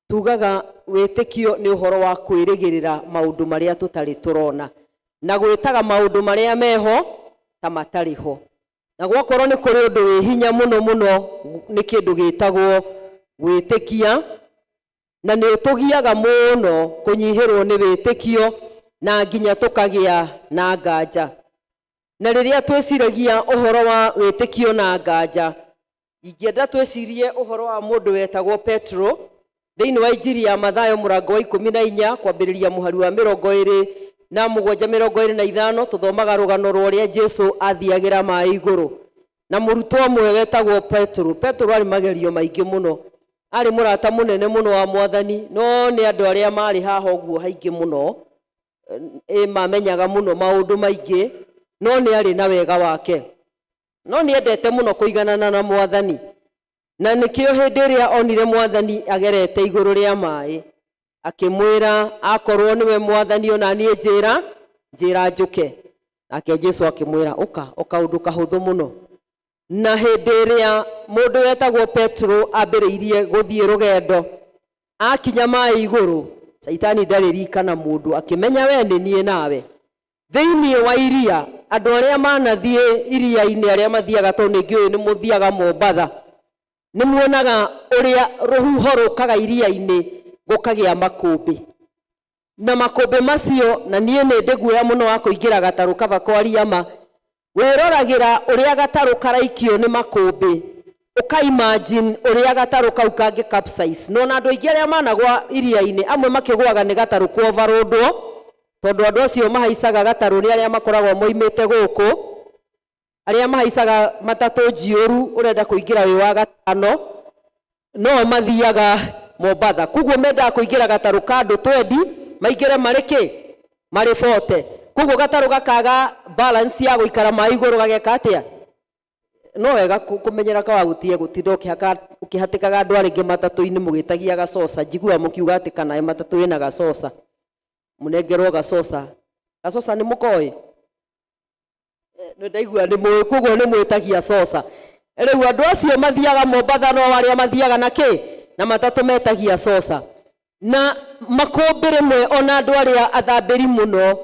Tugaga wĩtĩkio nĩ ũhoro wa kwĩrĩgĩrĩra maũndũ marĩa tũtarĩ tũrona, na gwĩtaga maũndũ marĩa meho ta matarĩ ho. Na gwakorwo nĩ kũrĩ ũndũ wĩ hinya mũno mũno nĩ kĩndũ gĩtagwo gwĩtĩkia, na nĩ ũtũgiaga mũno kũnyihĩrwo nĩ wĩtĩkio na nginya tũkagĩa na nganja. Na rĩrĩa twĩciragia ũhoro wa wĩtĩkio na nganja, ingĩenda twĩcirie ũhoro wa mũndũ wetagwo Petro thĩinĩ wa Injiri ya Mathayo mũrango wa 14 kwambĩrĩria mũhari wa 27 25, tũthomaga rũgano rwa ũrĩa Jesu athiagĩra maĩ igũrũ na mũrutwo ũmwe wetagwo Petro. Petro arĩ magerio maingĩ mũno, arĩ mũrata mũnene mũno wa mwathani, no nĩ andũ arĩa marĩ haha ũguo haingĩ mũno mamenyaga mũno maũndũ maingĩ, no nĩ arĩ na wega wake, no nĩ endete mũno kũiganana na mwathani. Na nĩkĩo hĩndĩ ĩrĩa onire mwathani agerete igũrũ rĩa maĩ, akĩmwĩra akorwo nĩwe mwathani ona niĩ njĩra njĩra njũke. Nake Jesu akĩmwĩra ũka, o kaũndũ kahũthũ mũno. Na hĩndĩ ĩrĩa mũndũ wetagwo Petro ambĩrĩirie gũthiĩ rũgendo, akinya maĩ igũrũ, Caitani ndarĩ rika na mũndũ, akĩmenya we nĩ niĩ nawe. Thĩinĩ wa iria, andũ arĩa manathiĩ iria-inĩ, arĩa mathiaga, tondũ nĩ ngĩũĩ nĩ mũthiaga Mombatha, nĩ muonaga ũrĩa rũhuho rũkaga iria-inĩ gũkagĩa makũmbĩ. Na makũmbĩ macio, na niĩ nĩ ndĩ guoya mũno wa kũingĩra gatarũ kaba kwaria ma, wĩroragĩra ũrĩa gatarũ karaikio nĩ makũmbĩ, ũka imagine ũrĩa gatarũ kau kangĩ capsize. No na andũ aingĩ arĩa managwa iria-inĩ, amwe makĩgũaga nĩ gatarũ kũovarũndwo, tondũ andũ acio mahaicaga gatarũ nĩ arĩa makoragwo moimĩte gũkũ, arĩa mahaicaga matatũ njiũru, ũrenda kũingĩra wĩ wa gatano, no mathiaga Mombatha. Koguo mendaga kũingĩra gatarũ ka andũ 20, maingĩre marĩ kĩ? Marĩ 40. Koguo gatarũ gakaga balance ya gũikara maĩ igũrũ gageka atĩa? No wega kũmenyera kawa gũtige gũtinda ũkĩhatĩkaga andũ arĩa angĩ matatũ-inĩ mũgĩtagia gacoca. Njiguaga mũkiuga atĩ kana matatũ ĩna gacoca, mũnengerwo gacoca. Gacoca nĩ mũkoĩ? Nĩ ndaigua nĩ mũĩ, koguo nĩ mwĩtagia coca. Rĩu andũ acio mathiaga Mombatha no arĩa mathiaga na kĩ? Na matatũ metagia coca. Na makũmbĩ rĩmwe ona andũ arĩa athambĩri mũno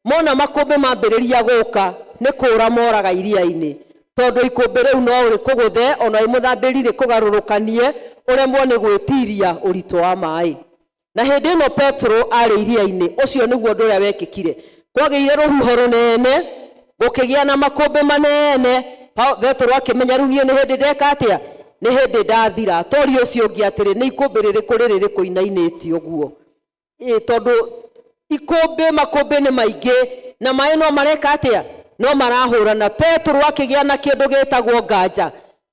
mona makũmbĩ mambĩrĩria gũka nĩ kũra moraga iria-inĩ, tondũ ikũmbĩ rĩu no rĩkũgũthe ona wĩ mũthambĩri rĩkũgarũrũkanie ũremwo nĩ gwĩtiria ũritũ wa maĩ. Na hĩndĩ ĩno Petro arĩ iria-inĩ, ũcio nĩguo ũndũ ũrĩa wekĩkire. Kwagĩire rũhuho rũnene, gũkĩgĩa na makũmbĩ manene. Petro akĩmenya rĩu niĩ nĩ hĩndĩ ndeka atĩa? Nĩ hĩndĩ ndathira. Tori ũcio ũngĩ atĩrĩ, nĩ ikũmbĩ rĩrĩkũ rĩrĩ rĩkũinainĩtie ũguo? Tondũ ikũmbĩ makũmbĩ nĩ maingĩ na maĩ no mareka atĩa? No marahũrana. Petro akĩgĩa na kĩndũ gĩtagwo nganja,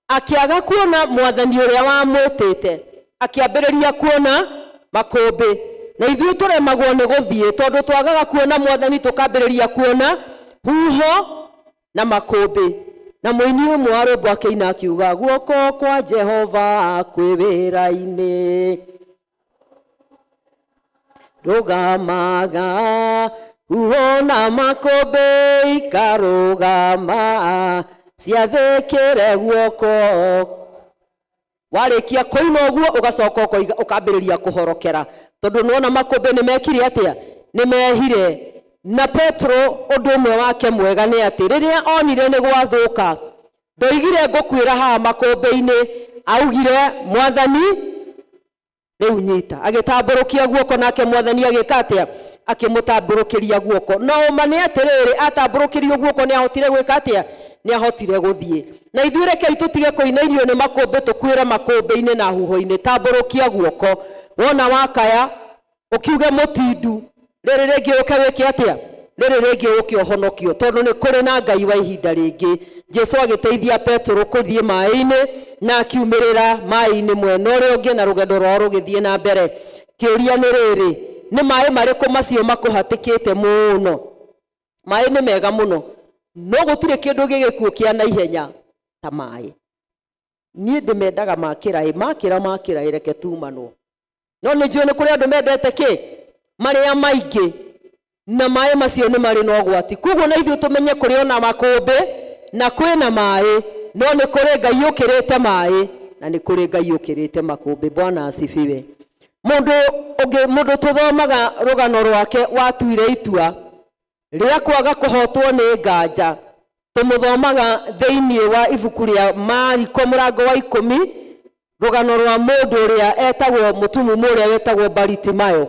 akĩaga kuona mwathani ũrĩa wamwĩtĩte, akĩambĩrĩria kuona makũmbĩ. Na ithuĩ tũremagwo nĩ gũthiĩ tondũ twagaga kuona mwathani, tũkambĩrĩria kuona huho na makũmbĩ. Na mũini ũmwe wa rwĩmbo akĩina akiuga, guoko kwa Jehova kwĩ wĩra-inĩ, rũgamaga huho na makũmbĩ ikarũgama, ciathĩkĩre guoko. Warĩkia kũina ũguo ũgacoka ũkoiga, ũkambĩrĩria kũhorokera, tondũ nĩwona makũmbĩ nĩ mekire atĩa? Nĩ mehire. Na Petro ũndũ ũmwe wake mwega nĩ atĩ rĩrĩa onire nĩ gwathũka, ndoigire ngũkuĩra haha makũmbĩ-inĩ, augire mwathani rĩu nyita. Agĩtambũrũkia guoko, nake mwathani agĩka atĩa? Akĩmũtambũrũkĩria guoko. Na ũma nĩ atĩrĩrĩ, atambũrũkĩrio guoko nĩ ahotire gwĩka atĩa? Nĩ ahotire gũthiĩ. Na ithuĩ rekei tũtige kũinairio nĩ makũmbĩ, tũkuĩre makũmbĩ-inĩ na huho-inĩ. Tambũrũkia guoko, wona wakaya ũkiuge mũtindu, rĩrĩ rĩngĩ ũke wĩke atĩa? Rĩrĩ rĩngĩ ũke ũhonokio, tondũ nĩ kũrĩ na Ngai wa ihinda rĩngĩ. Jesu agĩteithia Petro kũthiĩ maĩ-inĩ na akiumĩrĩra maĩ-inĩ mwena ũrĩa ũngĩ, na rũgendo rwao rũgĩthiĩ na mbere. Kĩũria nĩ rĩrĩ, nĩ maĩ marĩkũ macio makũhatĩkĩte mũno? Maĩ nĩ mega mũno, no gũtirĩ kĩndũ gĩgĩkuũ kĩa naihenya ta maĩ. Niĩ ndĩmendaga makĩra ĩ, makĩra makĩra ĩ, reke tumanwo. No nĩ njũĩ nĩ kũrĩ andũ mendete kĩ? Marĩa maingĩ, na maĩ macio nĩ marĩ na ũgwati. Koguo na ithuĩ tũmenye kũrĩ ona makũmbĩ na kwĩna maĩ, no nĩ kũrĩ Ngai ũkĩrĩte maĩ na nĩ kũrĩ Ngai ũkĩrĩte makũmbĩ. Bwana asifiwe. Mũndũ ũngĩ, mũndũ tũthomaga rũgano rwake watuire itua rĩa kwaga kũhotwo nĩ nganja, tũmũthomaga thĩinĩ wa ibuku rĩa Mariko mũrango wa 10, rũgano rwa mũndũ ũrĩa etagwo mũtumumu ũrĩa wetagwo Baritimayo.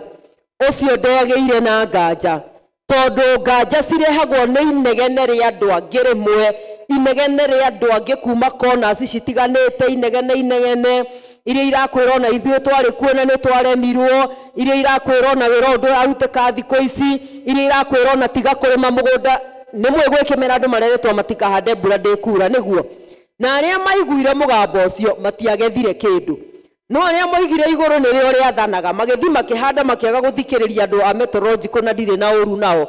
Ũcio ndegĩire na nganja. Tondũ nganja cirehagwo nĩ inegene rĩa andũ angĩ rĩmwe, inegene rĩa andũ angĩ kuma corners citiganĩte, inegene inegene iria irakwĩra ona ithuĩ twarĩ kuo na nĩ twaremirwo, iria irakwĩra ona wĩra ũyũ ndũrarutĩka thikũ ici, iria irakwĩra ona tiga kũrĩma mũgũnda. Nĩ mwĩ gwĩ kĩmera andũ mareretwo matikahande mbura ndĩkura, nĩguo? Na arĩa maiguire mũgambo ũcio matiagethire kĩndũ, no arĩa moigire igũrũ nĩrĩo rĩathanaga magĩthiĩ makĩhanda makĩaga gũthikĩrĩria andũ a meteorological, na ndirĩ na ũru nao.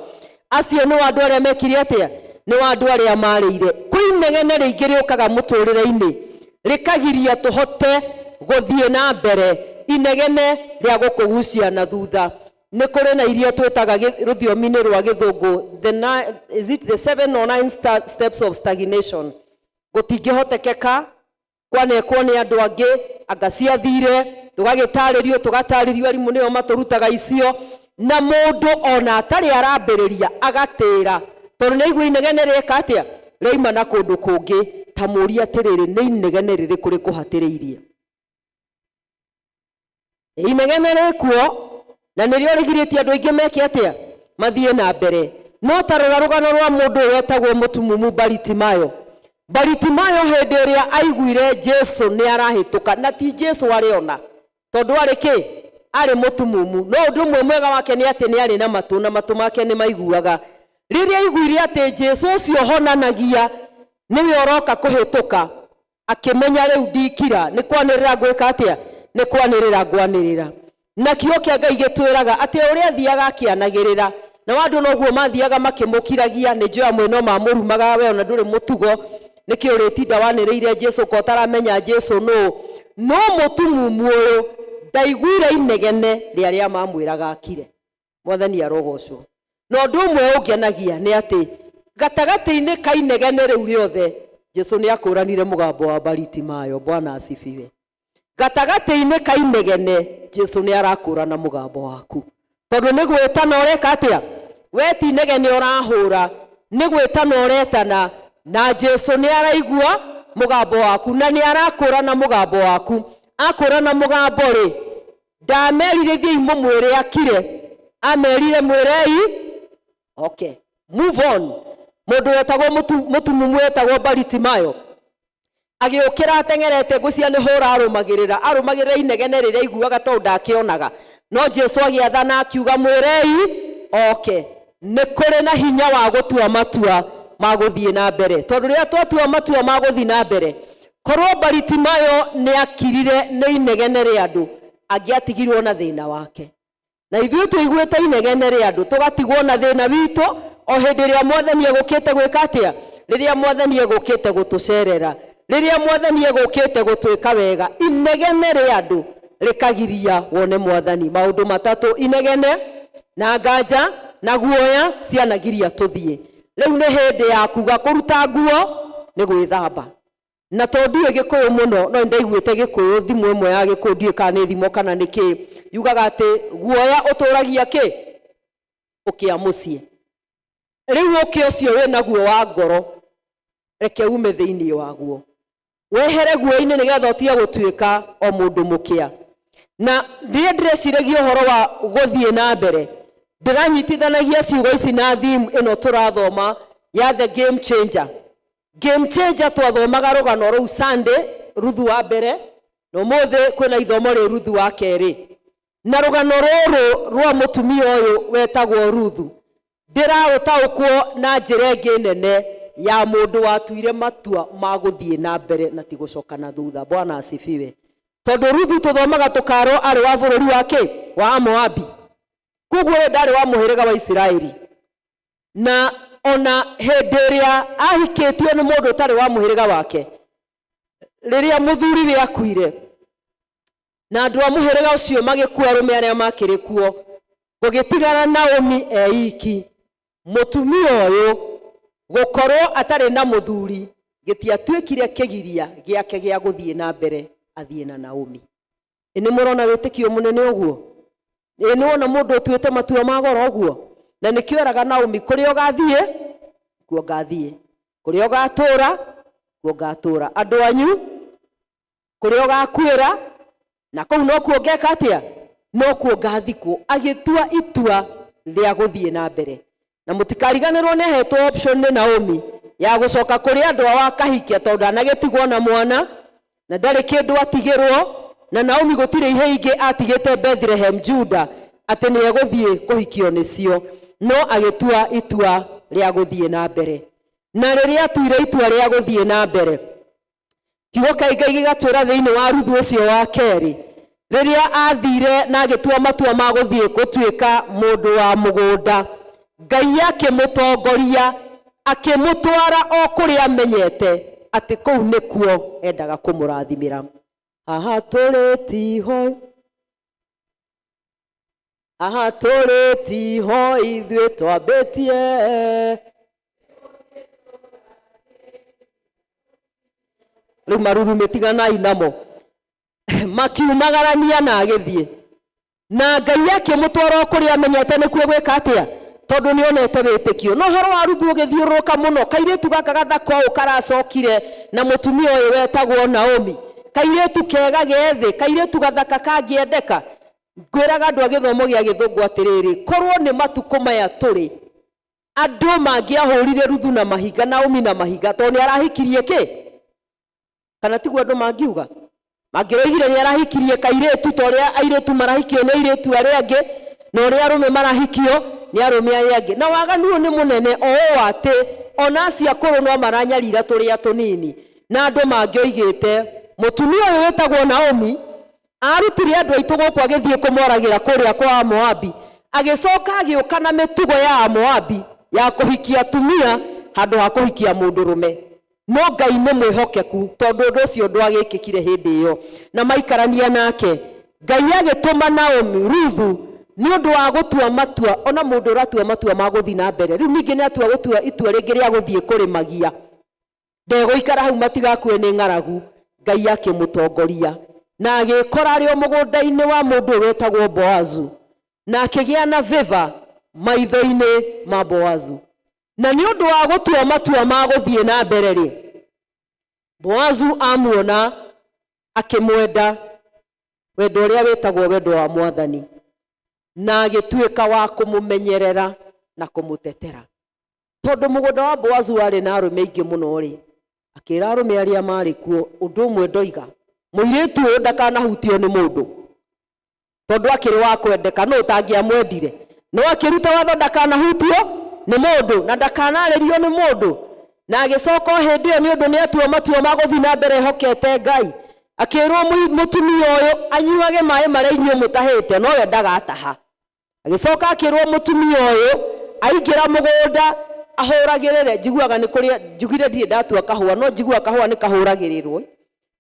Acio nĩ andũ arĩa mekire atĩa? Nĩ andũ arĩa marĩire. Kwĩ inegene rĩingĩ rĩũkaga mũtũrĩre-inĩ rĩkagiria tũhote gũthiĩ na mbere, inegene rĩa gũkũgucia na thutha. Nĩ kũrĩ na iria twĩtaga rũthiomi-inĩ rwa gĩthũngũ the is it the 7 or 9 steps of stagnation. Gũtingĩhotekeka, kwanekwo nĩ andũ angĩ, anga ciathire, tũgagĩtarĩrio, tũgatarĩrio, arimũ nĩo matũrutaga icio, na mũndũ ona atarĩ arambĩrĩria agatĩra tondũ nĩ aigua inegene rĩeka atĩa, rĩaima na kũndũ kũngĩ. Ta mũũrie atĩrĩrĩ, nĩ inegene rĩrĩkũ rĩkũhatĩrĩirie? Inegene rĩkuo na nĩrĩo rĩgirĩtie andũ aingĩ meke atĩa, mathiĩ na mbere. No ta rora rũgano rwa mũndũ ũyũ wetagwo mũtumumu Baritimayo. Baritimayo hĩndĩ ĩrĩa aiguire Jesu nĩ arahĩtũka, na ti Jesu arĩona tondũ arĩ kĩ, arĩ mũtumumu, no ũndũ ũmwe mwega wake nĩ atĩ nĩ arĩ na matũ, na matũ make nĩ maiguaga. Rĩrĩa aiguire atĩ Jesu ũcio honanagia nĩwe ũroka kũhĩtũka, akĩmenya rĩu ndikira, nĩ kwanĩrĩra ngwĩka atĩa, nĩ kwanĩrĩra ngwanĩrĩra. Na kiugo kĩa Ngai gĩtwĩraga atĩ ũrĩa athiaga akĩanagĩrĩra, na andũ noguo mathiaga makĩmũkiragia. Nĩ njũĩ amwe no mamũrumaga, we ona ndũrĩ mũtugo, nĩkĩ ũrĩtinda wanĩrĩire Jesu ko ũtaramenya Jesu nũ? No mũtumumu ũyũ ndaiguire inegene rĩa arĩa mamwĩraga akire. Mwathani arogocwo. Na ũndũ ũmwe ũngenagia nĩ atĩ gatagatĩ-inĩ ka inegene rĩu rĩothe Jesu nĩ akũranire mũgambo wa Baritimayo. Bwana asifiwe. Gatagatĩ-inĩ ka inegene Jesu nĩ arakũrana mũgambo waku, tondũ nĩ gwĩtana ũreka atĩa, we ti inegene ũrahũra, nĩ gwĩtana ũretana, na Jesu nĩ araigua mũgambo waku na nĩ arakũrana mũgambo waku. Akũrana mũgambo rĩ, ndamerire thiĩi mũmwĩre akire, amerire mwĩrei okay, move on. Mũndũ wetagwo mũtumumu wetagwo Baritimayo agĩũkĩra ateng'erete, ngwĩciria nĩ hũra arũmagĩrĩra, arũmagĩrĩra inegene rĩrĩa aiguaga tondũ ndakĩonaga. No Jesu agĩathana akiuga mwĩrei oke. Nĩ kũrĩ na hinya wa gũtua matua ma gũthiĩ na mbere, tondũ rĩrĩa twatua matua ma gũthiĩ na mbere, korwo Baritimayo nĩ akirire nĩ inegene rĩa andũ, angĩatigirwo na thĩna wake. Na ithuĩ tũiguĩte inegene rĩa andũ tũgatigwo na thĩna witũ, o hĩndĩ ĩrĩa mwathani egũkĩte gwĩka atĩa, rĩrĩa mwathani egũkĩte gũtũcerera, rĩrĩa mwathani egũkĩte gũtwĩka wega, inegene rĩa andũ rĩkagiria wone mwathani. Maũndũ matatũ, inegene na nganja na guoya, cianagiria tũthiĩ. Rĩu nĩ hĩndĩ ya kuga kũruta nguo nĩ gwĩthamba. Na tondũ ndiũĩ gĩkũyũ mũno, no nĩndaiguĩte gĩkũyũ thimũ ĩmwe ya gĩkũyũ, ndiũĩ kana nĩ thimo kana nĩ kĩ, yugaga atĩ guoya ũtũragia kĩ, ũkĩa mũciĩ. Rĩu ũkĩa ũcio wĩnaguo wa ngoro, reke ume thĩinĩ waguo, wehere guoya-inĩ nĩgetha ũtige gũtuĩka o mũndũ mũkĩa. Na rĩrĩa ndĩreciragia ũhoro wa gũthiĩ na mbere, ndĩranyitithanagia ciugo ici na theme ĩno tũrathoma ya the game changer. Game changer twathomaga rũgano rũu Sunday, Ruthu wa mbere, na ũmũthĩ kwĩna ithomo rĩ Ruthu wa kerĩ. Na rũgano rũrũ rwa mũtumia ũyũ wetagwo Ruthu ndĩraũtaũkwo na njĩra ĩngĩ nene ya mũndũ watuire matua ma gũthiĩ na mbere na ti gũcoka na thutha. Bwana asifiwe. Tondũ Ruthu tũthomaga tũkarwo arĩ wa bũrũri wa kĩ, wa Amoabi, koguo we ndarĩ wa mũhĩrĩga wa Isiraeli. Na ona hĩndĩ ĩrĩa ahikĩtio nĩ mũndũ ũtarĩ wa mũhĩrĩga wake, rĩrĩa mũthuri we akuire na andũ a mũhĩrĩga ũcio magĩkua arũme arĩa makĩrĩ kuo, gũgĩtigara Naomi eiki. Mũtumia ũyũ gũkorwo atarĩ na mũthuri gĩtiatuĩkire kĩgiria gĩake gĩa gũthiĩ na mbere athiĩ na Naomi. Ĩ nĩ mũrona wĩtĩkio mũnene ũguo? Ĩ nĩ wona mũndũ ũtuĩte matua ma goro ũguo? Na nĩkĩo eraga Naomi, kũrĩa ũgathiĩ kuo ngathiĩ, kũrĩa ũgatũũra kuo ngatũũra, andũ anyu kũrĩa ũgakuĩra na kũu nokuo ngeka atĩa, nokuo ngathikwo. Agĩtua itua rĩa gũthiĩ na mbere. Na mũtikariganĩrwo nĩ ahetwo option nĩ Naomi ya gũcoka kũrĩ andũ ao akahikia, tondũ ndanagĩtigwo na mwana na ndarĩ kĩndũ atigĩrwo, na Naomi gũtirĩ ihe ingĩ atigĩte Bethlehem Juda atĩ nĩ egũthiĩ kũhikio nĩcio, no agĩtua itua rĩa gũthiĩ na mbere. Na rĩrĩa atuire itua rĩa gũthiĩ na mbere, kiugo kĩa Ngai gĩgatwĩra thĩinĩ wa Ruthu ũcio wa kerĩ, rĩrĩa athire na agĩtua matua ma gũthiĩ gũtuĩka mũndũ wa mũgũnda, Ngai akĩmũtongoria akĩmũtwara o kũrĩa amenyete atĩ kũu nĩkuo endaga kũmũrathimĩra. Haha tũrĩ tiho, haha tũrĩ tiho ithuĩ twambĩtie. Rĩu marurumĩ tiganai namo. Makiumagarania na agĩthiĩ, na Ngai akĩmũtwara o kũrĩa amenyete nĩkuo gwĩka atĩa, tondũ nĩ onete wĩtĩkio. No ũhoro wa Ruthu ũgĩthiũrũrũka mũno, kairĩtu gaka gathaka ũũ karacokire na mũtumia ũyũ wetagwo Naomi, kairĩtu kega gethĩ, kairĩtu gathaka kangĩendeka. Ngwĩraga andũ a gĩthomo gĩa gĩthũngũ atĩrĩrĩ, korwo nĩ matukũ maya tũrĩ, andũ mangĩahũrire Ruthu na mahiga, Naomi na mahiga, tondũ nĩ arahikirie kĩ? Kana tiguo andũ mangiuga? Mangĩroigire nĩ arahikirie kairĩtu ta ũrĩa airĩtu marahikio nĩ airĩtu arĩa angĩ, na ũrĩa arũme marahikio nĩ arũme arĩa angĩ. Na waganu ũyũ nĩ mũnene o ũũ atĩ ona acio akũrũ no maranyarira tũrĩa tũnini. Na andũ mangĩoigĩte mũtumia ũyũ wĩtagwo Naomi arutire andũ aitũ gũkũ agĩthiĩ kũmoragĩra kũrĩa kwa Amoabi, agĩcoka agĩũka na mĩtugo ya Amoabi ya kũhikia atumia handũ ha kũhikia mũndũrũme. No Ngai nĩ mwĩhokeku, tondũ ũndũ ũcio ndwagĩkĩkire hĩndĩ ĩyo na maikarania nake. Ngai agĩtũma Naomi Ruthu nĩ ũndũ wa gũtua matua, ona mũndũ ũratua matua ma gũthiĩ na mbere. Rĩu ningĩ nĩ atua gũtua itua rĩngĩ rĩa gũthiĩ kũrĩmagia, ndegũikara hau matigakue nĩ ng'aragu. Ngai akĩmũtongoria na agĩkora arĩ o mũgũnda-inĩ wa mũndũ ũyũ wetagwo Boazu, na akĩgĩa na favor maitho-inĩ ma Boazu. Na nĩ ũndũ wa gũtua matua ma gũthiĩ na mbere rĩ, Boazu amuona akĩmwenda, wendo ũrĩa wĩtagwo wendo wa Mwathani, na agĩtuĩka wa kũmũmenyerera na kũmũtetera. Tondũ mũgũnda wa Boazu warĩ na arũme aingĩ mũno rĩ, akĩra arũme arĩa marĩ kuo ũndũ ũmwe ndoiga, mũirĩtu ũyũ ndakanahutio nĩ mũndũ, tondũ akĩrĩ wa kwendeka, no ũtangĩamwendire. No akĩruta watho ndakanahutio nĩ mũndũ na ndakanarĩrio nĩ mũndũ. Na agĩcoka o hĩndĩ ĩyo, nĩ ũndũ nĩ atua matua ma gũthiĩ na mbere ehokete Ngai, akĩrwo mũtumia ũyũ anyuage maĩ marĩa inyuĩ mũtahĩte, no we ndagataha. Agĩcoka akĩrwo mũtumia ũyũ aingĩra mũgũnda ahũragĩrĩre. Njiguaga nĩ kũrĩa njugire ndirĩ ndatua kahũa, no njiguaga kahũa nĩ kahũragĩrĩrwo,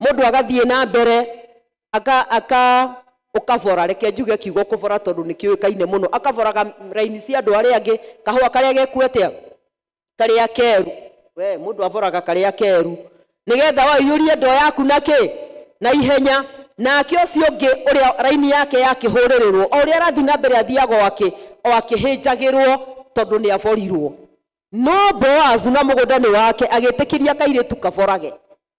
mũndũ agathiĩ na mbere aka aka ũkabora, reke njuge kiugo kũbora tondũ nĩ kĩũĩkaine mũno, akaboraga raini cia andũ arĩa angĩ, kahũa karĩa gekuo atĩa, karĩa keru. We mũndũ aboraga karĩa keru nĩgetha waiyũrie ndoo yaku na kĩ na ihenya, nake ũcio ũngĩ ũrĩa raini yake yakĩhũrĩrĩrwo, o ũrĩa arathiĩ na mbere athiaga o akĩhĩnjagĩrwo tondũ nĩ aborirwo. No Boazu na mũgũnda nĩ wake, agĩtĩkĩria kairĩtu kaborage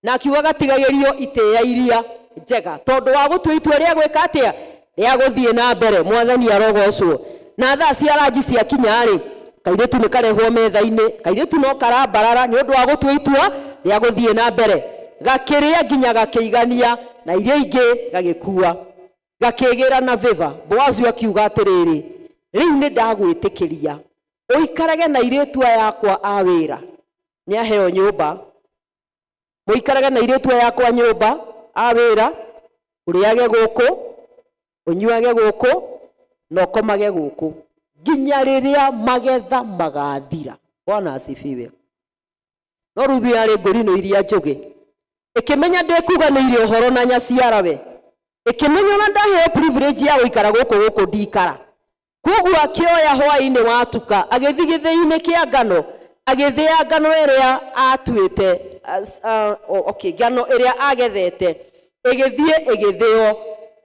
na akiuga gatigagĩrio itĩĩa iria njega, tondũ wa gũtua itua rĩa gwĩka atĩa, rĩa gũthiĩ na mbere. Mwathani arogocwo. Na thaa cia ranji ciakinya rĩ, kairĩtu nĩ karehwo metha-inĩ, kairĩtu no karambarara nĩ ũndũ wa gũtua itua rĩa gũthiĩ na mbere, gakĩrĩa nginya gakĩigania, na iria ingĩ gagĩkua, gakĩgĩra na favor. Boazu akiuga atĩrĩrĩ, rĩu nĩ ndagwĩtĩkĩria ũikarage na airĩtu aya akwa a wĩra. Nĩ aheo nyũmba, mũikarage na airĩtu aya akwa nyũmba a wĩra, ũrĩage gũkũ, ũnyuage gũkũ, na ũkomage gũkũ nginya rĩrĩa magetha magathira. Bwana asifiwe. No Ruthu yarĩ ngũrinũ iria njũgĩ, ĩkĩmenya ndĩkuganĩire ũhoro na nyaciara we, ĩkĩmenya ona ndaheo privilege ya gũikara gũkũ, gũkũ ndikara. Koguo akĩoya hwaĩ-inĩ watuka, agĩthiĩ gĩthĩi-inĩ kĩa ngano, agĩthĩa ngano ĩrĩa atuĩte, okay, ngano ĩrĩa agethete ĩgĩthiĩ ĩgĩthĩo,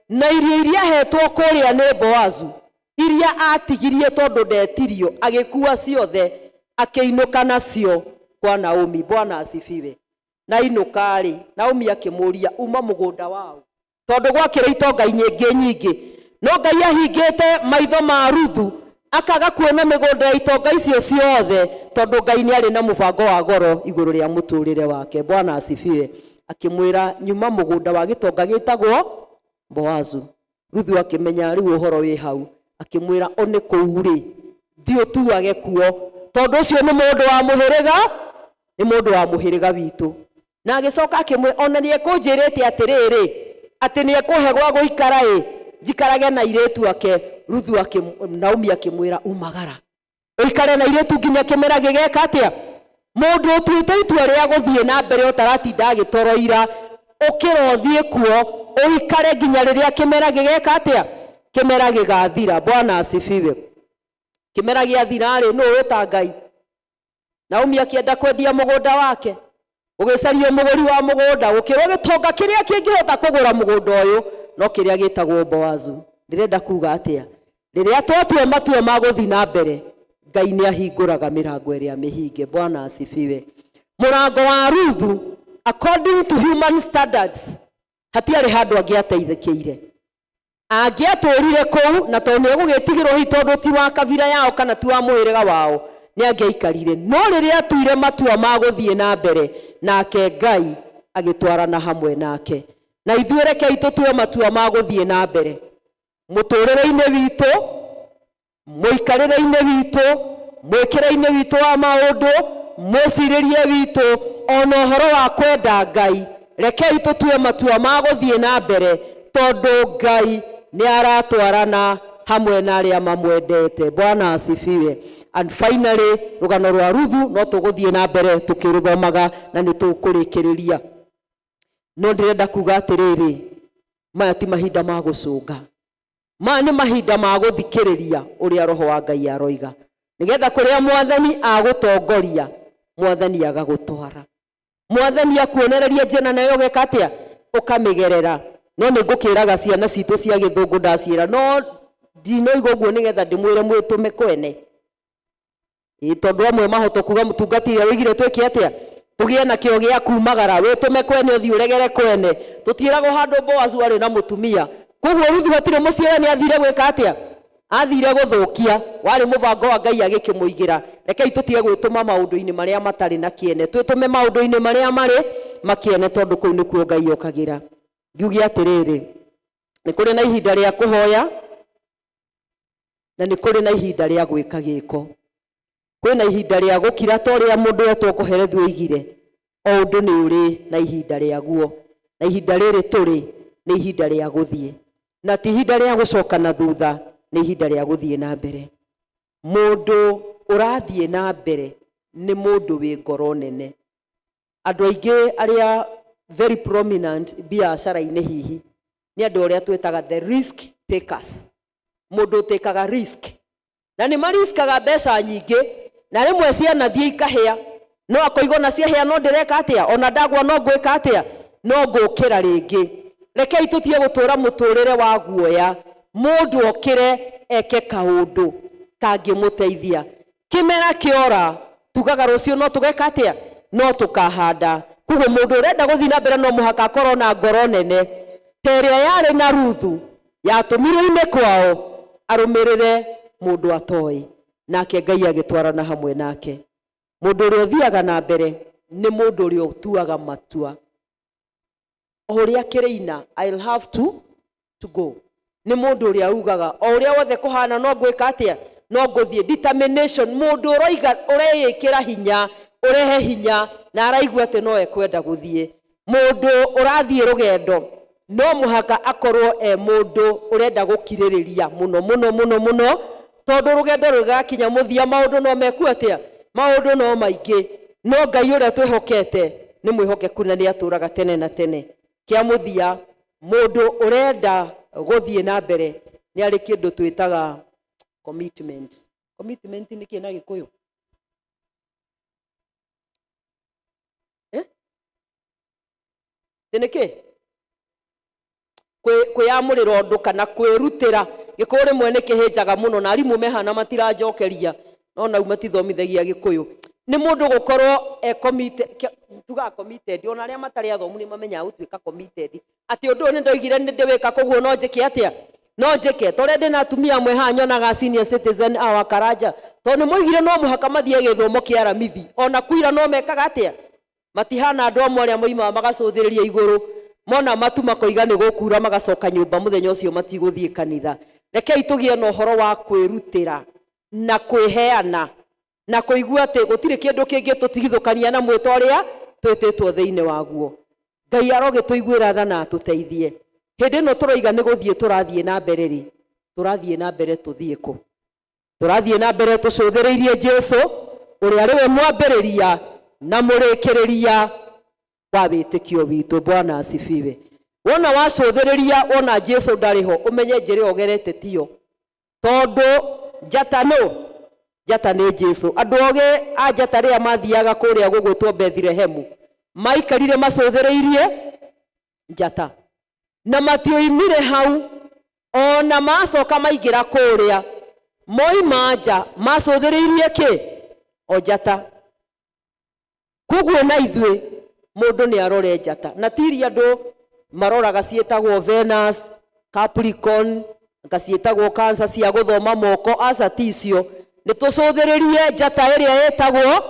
na irio iria ahetwo kũrĩa nĩ Boazu iria atigirie tondũ ndetirio, agĩkua ciothe akĩinũka nacio kwa Naomi. Bwana asifiwe. Na inũka rĩ, Naomi akĩmũria, uma mũgũnda wao, tondũ gwakĩrĩ itonga nyingĩ nyingĩ. No Ngai ahingĩte maitho ma Ruthu. Akaga kuona mĩgũnda ya itonga icio ciothe, tondũ Ngai nĩ arĩ na mũbango wa goro igũrũ rĩa mũtũrĩre wake. Bwana asifiwe. Akĩmwĩra nyuma mũgũnda wa gĩtonga gĩtagwo Boazu. Ruthu akĩmenya rĩu ũhoro wĩ hau, akĩmwĩra o nĩ kũu rĩ, thiĩ ũtuage kuo, tondũ ũcio nĩ mũndũ wa mũhĩrĩga, nĩ mũndũ wa mũhĩrĩga witũ. Na agĩcoka akĩmwĩra ona nĩ ekũnjĩrĩte atĩrĩrĩ, atĩ nĩ ekũhe gwa gũikara ĩ, njikarage na airĩtu ake. Ruthu Naomi akĩmwĩra umagara ũikare na airĩtu nginya kĩmera gĩgeka atĩa. Mũndũ ũtuĩte itua rĩa gũthiĩ na mbere ũtaratinda agĩtoroira, ũkĩra ũthiĩ kuo ũikare nginya rĩrĩa kĩmera gĩgeka atĩa, kĩmera gĩgathira. Bwana asifiwe. Kĩmera gĩathira rĩ, nũ wĩta Ngai? Naomi akĩenda kwendia mũgũnda wake, ũgĩcario mũgũri wa mũgũnda, gũkĩrwo gĩtonga kĩrĩa kĩngĩhota kũgũra mũgũnda ũyũ no kĩrĩa gĩtagwo Boazu. Ndĩrenda kuga atĩa? Rĩrĩa twatua matua ma gũthiĩ na mbere, Ngai nĩ ahingũraga mĩrango ĩrĩa mĩhinge. Bwana asifiwe. Mũrango wa Ruthu, according to human standards, hatiarĩ handũ angĩateithĩkĩire. Angĩatũrire kũu, na tondũ nĩ egũgĩtigĩrwo hihi tondũ ti wa kabira yao kana ti wa mũhĩrĩga wao, nĩ angĩaikarire. No rĩrĩa atuire matua ma gũthiĩ na mbere, nake Ngai agĩtwarana hamwe nake. Na ithuĩ rekei tũtue matua ma gũthiĩ na mbere mũtũrĩre-inĩ witũ, mũikarĩre-inĩ witũ, mwĩkĩre-inĩ witũ wa maũndũ, mwĩcirĩrie witũ, ona ũhoro wa kwenda Ngai. Rekei tũtue matua ma gũthiĩ na mbere, tondũ Ngai nĩ aratwarana hamwe na arĩa mamwendete. Bwana asifiwe. And finally, rũgano rwa Ruthu no tũgũthiĩ na mbere tũkĩrũthomaga na nĩ tũkũrĩkĩrĩria. No ndĩrenda kuga atĩrĩrĩ, maya ti mahinda ma gũcũnga, maya nĩ mahinda ma gũthikĩrĩria ũrĩa Roho wa Ngai aroiga, nĩgetha kũrĩa Mwathani agũtongoria, Mwathani agagũtwara, Mwathani akuonereria njĩra nayo ũgeka atĩa, ũkamĩgerera. No nĩ ngũkĩraga ciana citũ cia gĩthũngũ, ndaciĩra no ndinoiga ũguo nĩgetha ndĩmwĩre mwĩtũme kwene. Ĩ tondũ amwe mahota kuga mũtungatĩri oigire twĩke atĩa, tũgĩe na kĩo gĩa kumagara, wĩtũme kwene, ũthiĩ ũregere kwene. Tũtiĩragwo handũ Boazu arĩ na mũtumia, koguo Ruthu hatirĩ mũciĩ we nĩ athire gwĩka atĩa, athire gũthũkia. Warĩ mũbango wa Ngai agĩkĩmũigĩra. Rekei tũtige gwĩtũma maũndũ-inĩ marĩa matarĩ na kĩene, twĩtũme maũndũ-inĩ marĩa marĩ makĩene, tondũ kũu nĩkuo Ngai okagĩra. Ngiuge atĩrĩrĩ, nĩ kũrĩ na ihinda rĩa kũhoya na nĩ kũrĩ na ihinda rĩa gwĩka gĩko. Kwĩna ihinda rĩa gũkira, ta ũrĩa mũndũ wetwo Kohelethu oigire, o ũndũ nĩ ũrĩ na ihinda rĩaguo, na ihinda rĩrĩ tũrĩ nĩ ihinda rĩa gũthiĩ, na ti ihinda rĩa gũcoka na thutha, nĩ ihinda rĩa gũthiĩ na mbere. Mũndũ ũrathiĩ na mbere nĩ mũndũ wĩ ngoro nene. Andũ aingĩ arĩa very prominent biacara-inĩ hihi nĩ andũ arĩa twĩtaga the risk takers, mũndũ ũtĩkaga risk, na nĩ mariskaga mbeca nyingĩ, na rĩmwe cianathiĩ ikahĩa, no akoiga ona ciahĩa no ndĩreka atĩa, ona ndagwa no ngwĩka atĩa, no ngũkĩra rĩngĩ. Rekei tũtige gũtũra mũtũrĩre wa guoya, mũndũ okĩre eke kaũndũ kangĩmũteithia. Kĩmera kĩora tugaga rũciũ no tũgeka atĩa, no tũkahanda. Koguo mũndũ ũrenda gũthiĩ na mbere no mũhaka akorwo na ngoro nene ta ĩrĩa yarĩ na Ruthu, yatũmirwo ime kwao arũmĩrĩre mũndũ atoĩ, nake Ngai agĩtwarana hamwe nake. Mũndũ ũrĩa ũthiaga na mbere nĩ mũndũ ũrĩa ũtuaga matua o ũrĩa kĩrĩina, I'll have to go. Nĩ mũndũ ũrĩa ugaga o ũrĩa wothe kũhana no ngwĩka atĩa, no ngũthiĩ. Determination, mũndũ ũroiga ũreĩkĩra hinya, ũrehe hinya na araigua atĩ no ekwenda gũthiĩ. Mũndũ ũrathiĩ rũgendo no mũhaka akorwo e mũndũ ũrenda gũkirĩrĩria mũno mũno mũno mũno, tondũ rũgendo rũgakinya mũthia maũndũ no meku atĩa, maũndũ no maingĩ, no Ngai ũrĩa twĩhokete nĩ mwĩhokeku na nĩ atũraga tene na tene. Kĩa mũthia, mũndũ ũrenda gũthiĩ na mbere nĩ arĩ kĩndũ twĩtaga commitment. Commitment nĩ kĩ na Gĩkũyũ? Nĩ kĩ? Kwĩyamũrĩra ũndũ kana kwĩrutĩra. Gĩkũyũ rĩmwe nĩ kĩhĩnjaga mũno na arimũ mehana matiranjokeria, no nau matithomithagia Gĩkũyũ. Nĩ mũndũ gũkorwo e committed, tugaga committed, ona arĩa matarĩ athomu nĩ mamenyaga gũtuĩka committed, atĩ ũndũ ũyũ nĩ ndoigire nĩ ndĩwĩka, koguo no njĩke atĩa, No njĩke ta ũrĩa ndĩna atumia amwe haha nyonaga senior citizen a wa Karanja, tondũ nĩ moigire no mũhaka mathiĩ gĩthomo kĩa Aramithi, ona kuira no mekaga atĩa? Matihana andũ amwe arĩa moimaga magacũthĩrĩria igũrũ, mona matu makoiga nĩ gũkura, magacoka nyũmba mũthenya ũcio matigũthiĩ kanitha. Rekei tũgĩe na ũhoro wa kwĩrutĩra na kwĩheana na kũigua atĩ gũtirĩ kĩndũ kĩngĩtũtigithũkania na mwĩto ũrĩa twĩtĩtwo thĩinĩ waguo. Ngai arogĩtũiguĩra tha na atũteithie. Hĩndĩ ĩno tũroiga nĩ gũthiĩ tũrathiĩ na mbere rĩ, tũrathiĩ na mbere tũthiĩ kũ? Tũrathiĩ na mbere tũcũthĩrĩirie Jesu ũrĩa arĩ we mwambĩrĩria na mũrĩkĩrĩria wa wĩtĩkio witũ. Bwana asifiwe. Wona wacũthĩrĩria wona Jesu ndarĩ ho, ũmenye njĩra ĩyo ũgerete tiyo, tondũ njata nũ? Njata nĩ Jesu. Andũ ogĩ a njata rĩrĩa mathiaga kũrĩa gũgwĩtwo Bethlehemu, maikarire macũthĩrĩirie njata na matioimire hau, ona macoka maingĩra kũrĩa moima nja macũthĩrĩirie kĩ? O njata. Koguo na ithuĩ mũndũ nĩ arore njata, na ti iria andũ maroraga ciĩtagwo Venus, Capricorn, nga ciĩtagwo Cancer cia gũthoma moko, aca ti icio. Nĩ tũcũthĩrĩrie njata ĩrĩa ĩtagwo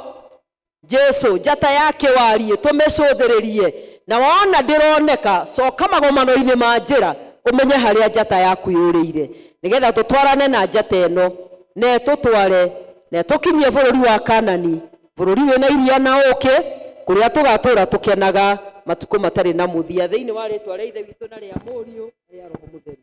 Jesu, njata ya kĩwariĩ, tũmĩcũthĩrĩrie, na wona ndĩroneka, coka magomano-inĩ ma njĩra ũmenye harĩa njata yaku yũrĩire, nĩgetha tũtwarane na njata ĩno na ĩtũtware na ĩtũkinyie bũrũri wa Kanani, bũrũri wĩna iria na ũkĩ, kũrĩa tũgatũra tũkenaga matukũ matarĩ na mũthia, thĩinĩ wa rĩtwa rĩa Ithe witũ na rĩa Mũriũ na rĩa Roho Mũtheru.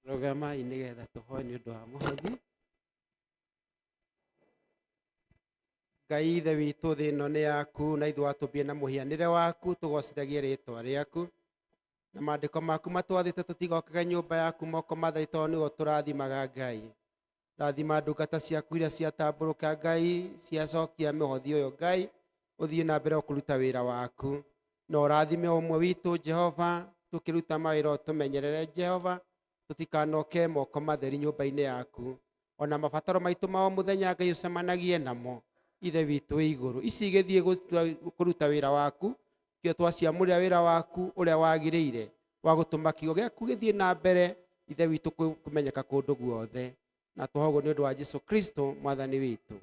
Rũgamai nĩgetha tũhoe nĩ ũndũ wa mũhothi. Ngai Ithe witũ, thĩ ĩno nĩ yaku na ithuĩ watũmbire na mũhianĩre waku, tũgocithagie rĩtwa rĩaku. Na maandĩko maku matwathĩte tũtigokage nyũmba yaku moko matheri, tondũ nĩwe ũtũrathimaga Ngai. Rathima ndungata ciaku iria ciatambũrũka Ngai, ciacokia mĩhothi ũyũ Ngai, ũthiĩ na mbere kũruta wĩra waku. Na ũrathime o ũmwe witũ Jehova, tũkĩruta mawĩra ũtũmenyerere Jehova, tũtikanoke moko matheri nyũmba-inĩ yaku. Ona mabataro maitũ ma o mũthenya Ngai ũcemanagie namo, Ithe witũ wĩ igũrũ. Ici igĩthiĩ kũruta wĩra waku, kĩo twaciamũrĩra wĩra waku ũrĩa wagĩrĩire wa gũtũma kiugo gĩaku gĩthiĩ na mbere, Ithe witũ kũmenyeka kũndũ guothe. Na tũhogo nĩ ũndũ wa Jesu Kristo mwathani witũ.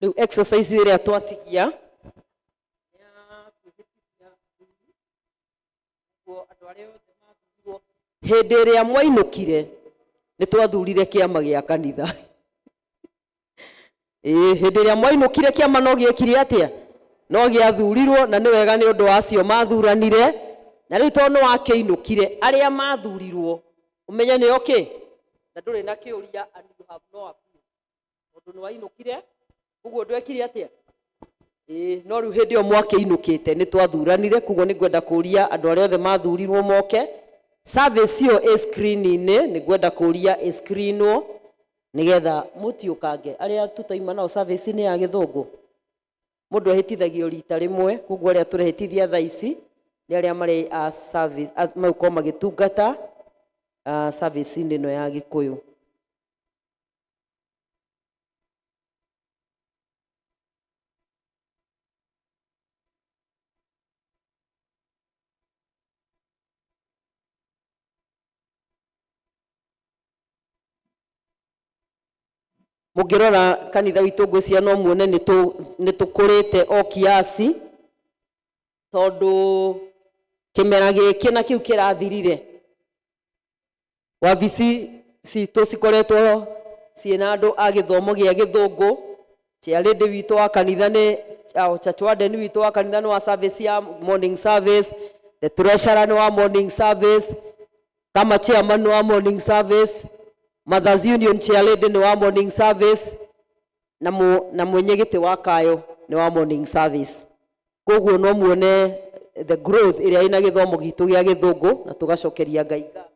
Rĩu exercise ĩrĩa twatigia ya kwĩhĩtithia nĩguo andũ arĩa othe mathurirwo hĩndĩ ĩrĩa mwainũkire, nĩ twathurire kĩama gĩa kanitha. Ĩĩ, hĩndĩ ĩrĩa mwainũkire kĩama no gĩekire atĩa? No gĩathurirwo, na nĩ wega nĩ ũndũ wa acio mathuranire. Na rĩu tondũ nĩ wakĩinũkire, arĩa mathurirwo ũmenye nĩo kĩ, na ndũrĩ na kĩũria, and you have no appeal, tondũ nĩ wainũkire, koguo ndwekire atĩa? Ĩĩ, no rĩu hĩndĩ ĩyo mwakĩinũkĩte nĩ twathuranire, koguo nĩ ngwenda kũria andũ arĩa othe mathurirwo moke. Service ĩyo ĩ screen-inĩ, nĩ ngwenda kũria ĩ screenwo nĩgetha mũtiũkange arĩa tũtaima nao service-inĩ ya gĩthũngũ. Mũndũ ahĩtithagio rita rĩmwe, koguo arĩa tũrehĩtithia thaa ici nĩ arĩa marĩ a service, megũkorwo magĩtungata service-inĩ ĩno ya Gĩkũyũ. Mũngĩrora kanitha witũ ngwĩciria no muone nĩ tũkũrĩte o kiasi, tondũ kĩmera gĩkĩ na kĩu kĩrathirire wabici citũ cikoretwo ciĩna andũ a gĩthomo gĩa gĩthũngũ. Chairlady witũ wa kanitha nĩ church warden witũ wa kanitha nĩ wa service ya morning service, the treasurer nĩ wa morning service, kama chairman nĩ wa morning service, Mothers Union chairlady nĩ wa morning service, na mwenye gĩtĩ wa kayo nĩ wa morning service. Koguo no muone the growth ĩrĩa ĩna gĩthomo gitũ gĩa gĩthũngũ, na tũgacokeria Ngai ngatho.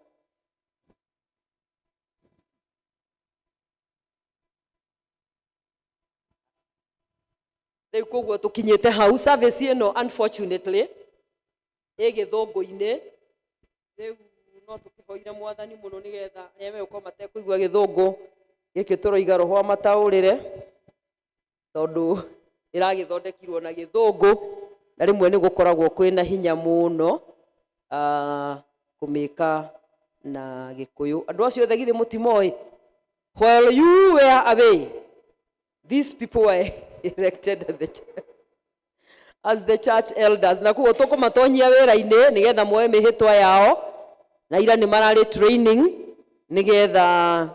Rĩu koguo tũkinyĩte hau service ĩno unfortunately ĩ gĩthũngũ-inĩ. Rĩu no tũkĩhoire Mwathani mũno nĩgetha arĩa megũkorwo matekũigua gĩthũngũ gĩkĩ tũroiga roho amataũrĩre, tondũ ĩragĩthondekirwo na gĩthũngũ na rĩmwe nĩ gũkoragwo kwĩna hinya mũno kũmĩka na Gĩkũyũ. Andũ acio othe githĩ mũtimoĩ? While you were away, these people were elected as the church elders. Na koguo tũkũmatonyia wĩra-inĩ nĩgetha moe mĩhĩtwa yao, na ira nĩ mararĩ training nĩgetha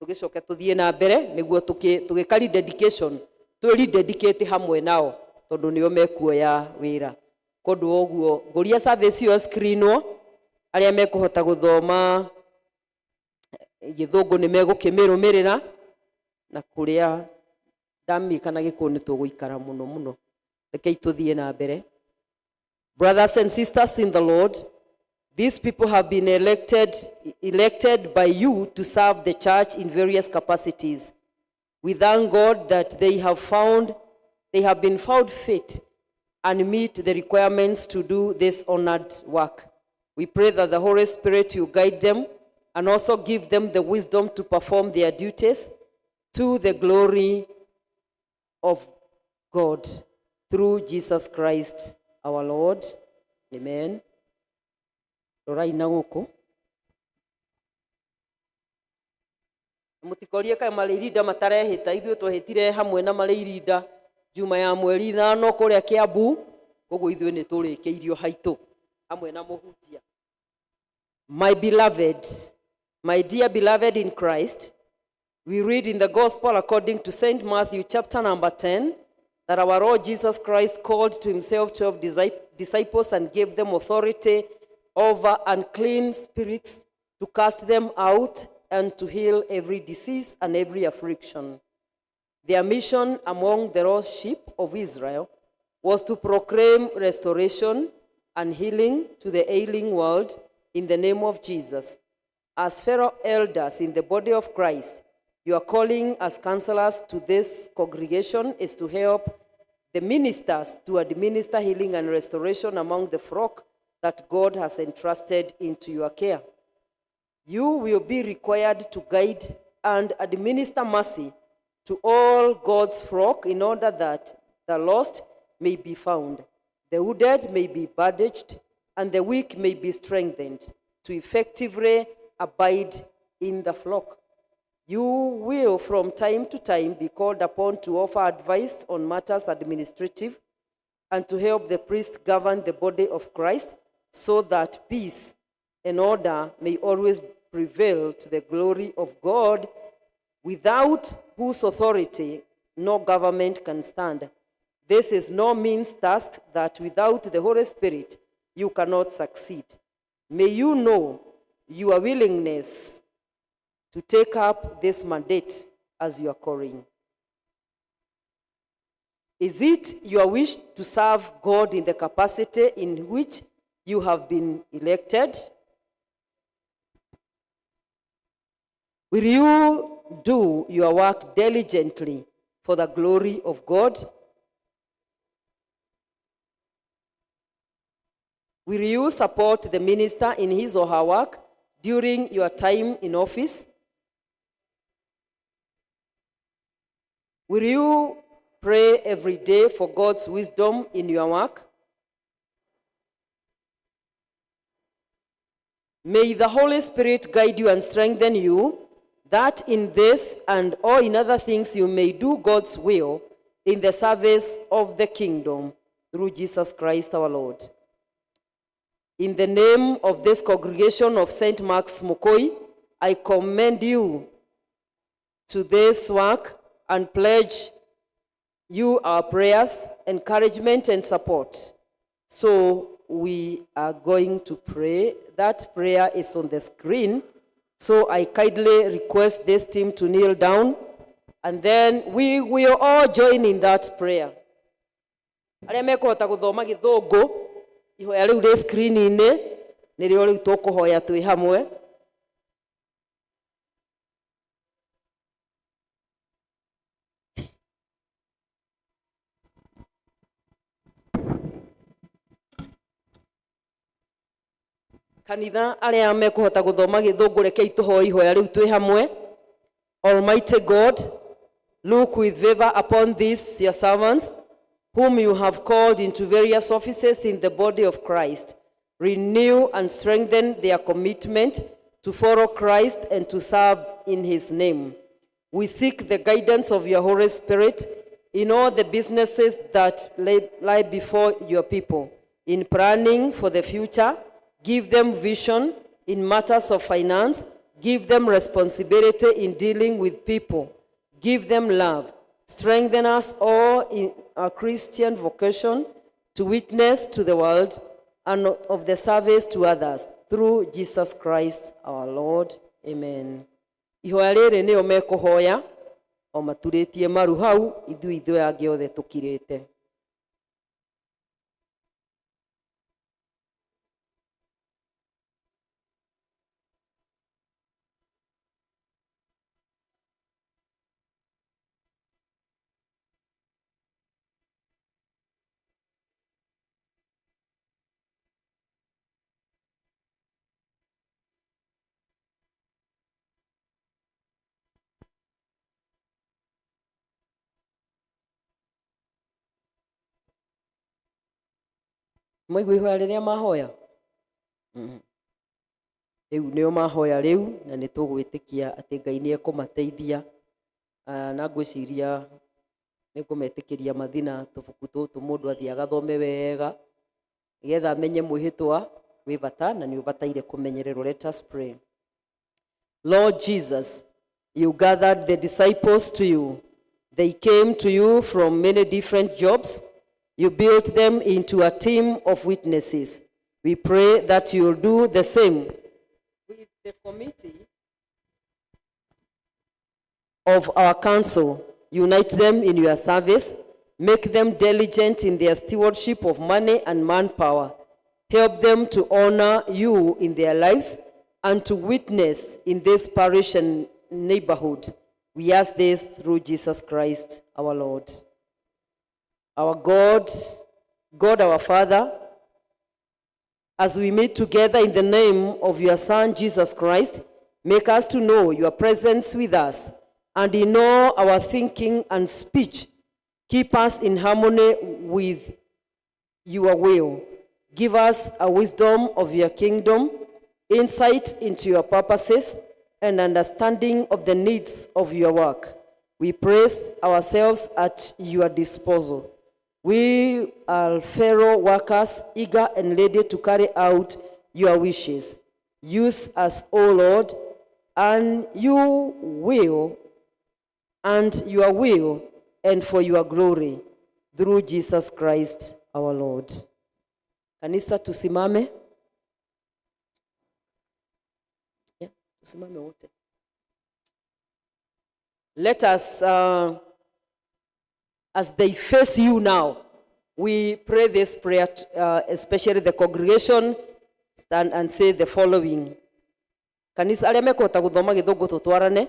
tũgĩcoke tũthiĩ na mbere nĩguo tũgĩka rededication, twĩ rededicate hamwe nao tondũ nĩo mekuoya wĩra. Kũndũ ũguo ngũria service ĩyo screenwo, arĩa mekũhota gũthoma gĩthũngũ nĩ megũkĩmĩrũmĩrĩra, na kũrĩa ndamĩka na Gĩkũyũ nĩ tũgũikara mũno mũno. Rekei tũthiĩ na mbere. Brothers and sisters in the Lord, these people have been elected by you to serve the church in various capacities. We thank God that they have been found fit and meet the requirements to do this honored work. We pray that the Holy Spirit will guide them and also give them the wisdom to perform their duties to the glory of God through Jesus Christ our Lord. Amen. Rorai na gũkũ. Mũtikorie kaĩ marĩ irinda matarehĩta, ithuĩ twehĩtire hamwe na marĩ irinda Juma ya mweri 5 kũrĩa Kiambu, koguo ithuĩ nĩ tũrĩkĩirio haitũ hamwe na mũhunjia. My beloved, my dear beloved in Christ, we read in the gospel according to St. Matthew chapter number 10 that our Lord Jesus Christ called to himself 12 disciples and gave them authority over unclean spirits to cast them out and to heal every disease and every affliction. Their mission among the lost sheep of Israel was to proclaim restoration and healing to the ailing world in the name of Jesus. As fellow elders in the body of Christ, your calling as counselors to this congregation is to help the ministers to administer healing and restoration among the flock that God has entrusted into your care. You will be required to guide and administer mercy to all God's flock in order that the lost may be found, the wounded may be bandaged, and the weak may be strengthened to effectively abide in the flock. You will from time to time be called upon to offer advice on matters administrative and to help the priest govern the body of Christ so that peace and order may always prevail to the glory of God, without whose authority no government can stand. This is no mean task that without the Holy Spirit you cannot succeed. May you know your willingness to take up this mandate as your calling. Is it your wish to serve God in the capacity in which you have been elected? Will you do your work diligently, for the glory of God? Will you support the minister in his or her work during your time in office? Will you pray every day for God's wisdom in your work? May the Holy Spirit guide you and strengthen you, that in this and all in other things you may do God's will in the service of the kingdom through Jesus Christ our Lord. In the name of this congregation of St. Mark's Mukoi, I commend you to this work and pledge you our prayers, encouragement, and support. So we are going to pray. That prayer is on the screen. So I kindly request this team to kneel down, and then we will all join in that prayer. Arĩa mekũhota gũthoma gĩthũngũ, ihoya rĩu rĩ screen-inĩ, nĩrĩo rĩu tũkũhoya twĩ hamwe. Kanitha arĩa mekũhota gũthoma gĩthũngũ rekei tũhoe ihoya rĩu twĩ hamwe. Almighty God, look with favor upon these your servants, whom you have called into various offices in the body of Christ. Renew and strengthen their commitment to follow Christ and to serve in his name. We seek the guidance of your Holy Spirit in all the businesses that lie before your people. In planning for the future, give them vision in matters of finance, give them responsibility in dealing with people, give them love. Strengthen us all in our Christian vocation to witness to the world and of the service to others through Jesus Christ our Lord. Amen. Ihoya rĩrĩ nĩo mekũhoya o maturĩtie maru hau ithuĩ ithuĩ angĩ othe tũkirĩte. Mwaigua ihoya rĩrĩa mahoya? Rĩu nĩo mahoya rĩu na nĩ tũgwĩtĩkia atĩ Ngai nĩ ekũmateithia. Na ngwĩciria nĩ ngũmetĩkĩria mathiĩ na tũbuku tũtũ mũndũ athiĩ agathome wega nĩgetha amenye mwĩhĩtwa wĩ bata na nĩ ũbataire kũmenyererwo. Let us pray. Lord Jesus, you gathered the disciples to you. They came to you from many different jobs. You built them into a team of witnesses. We pray that you'll do the same with the committee of our council. Unite them in your service. Make them diligent in their stewardship of money and manpower. Help them to honor you in their lives and to witness in this parish and neighborhood. We ask this through Jesus Christ our Lord. Our God, God our Father, as we meet together in the name of your Son, Jesus Christ, make us to know your presence with us, and in all our thinking and speech, keep us in harmony with your will. Give us a wisdom of your kingdom, insight into your purposes, and understanding of the needs of your work. We place ourselves at your disposal. We are fellow workers, eager and ready to carry out your wishes. Use us, O Lord, and you will, and your will, and for your glory, through Jesus Christ our Lord. Kanisa, tusimame. Yeah, tusimame wote. Let us, as they face you now, we pray this prayer, especially the congregation, stand and say the following. Kanisa arĩa mekũhota gũthoma gĩthũngũ tũtwarane.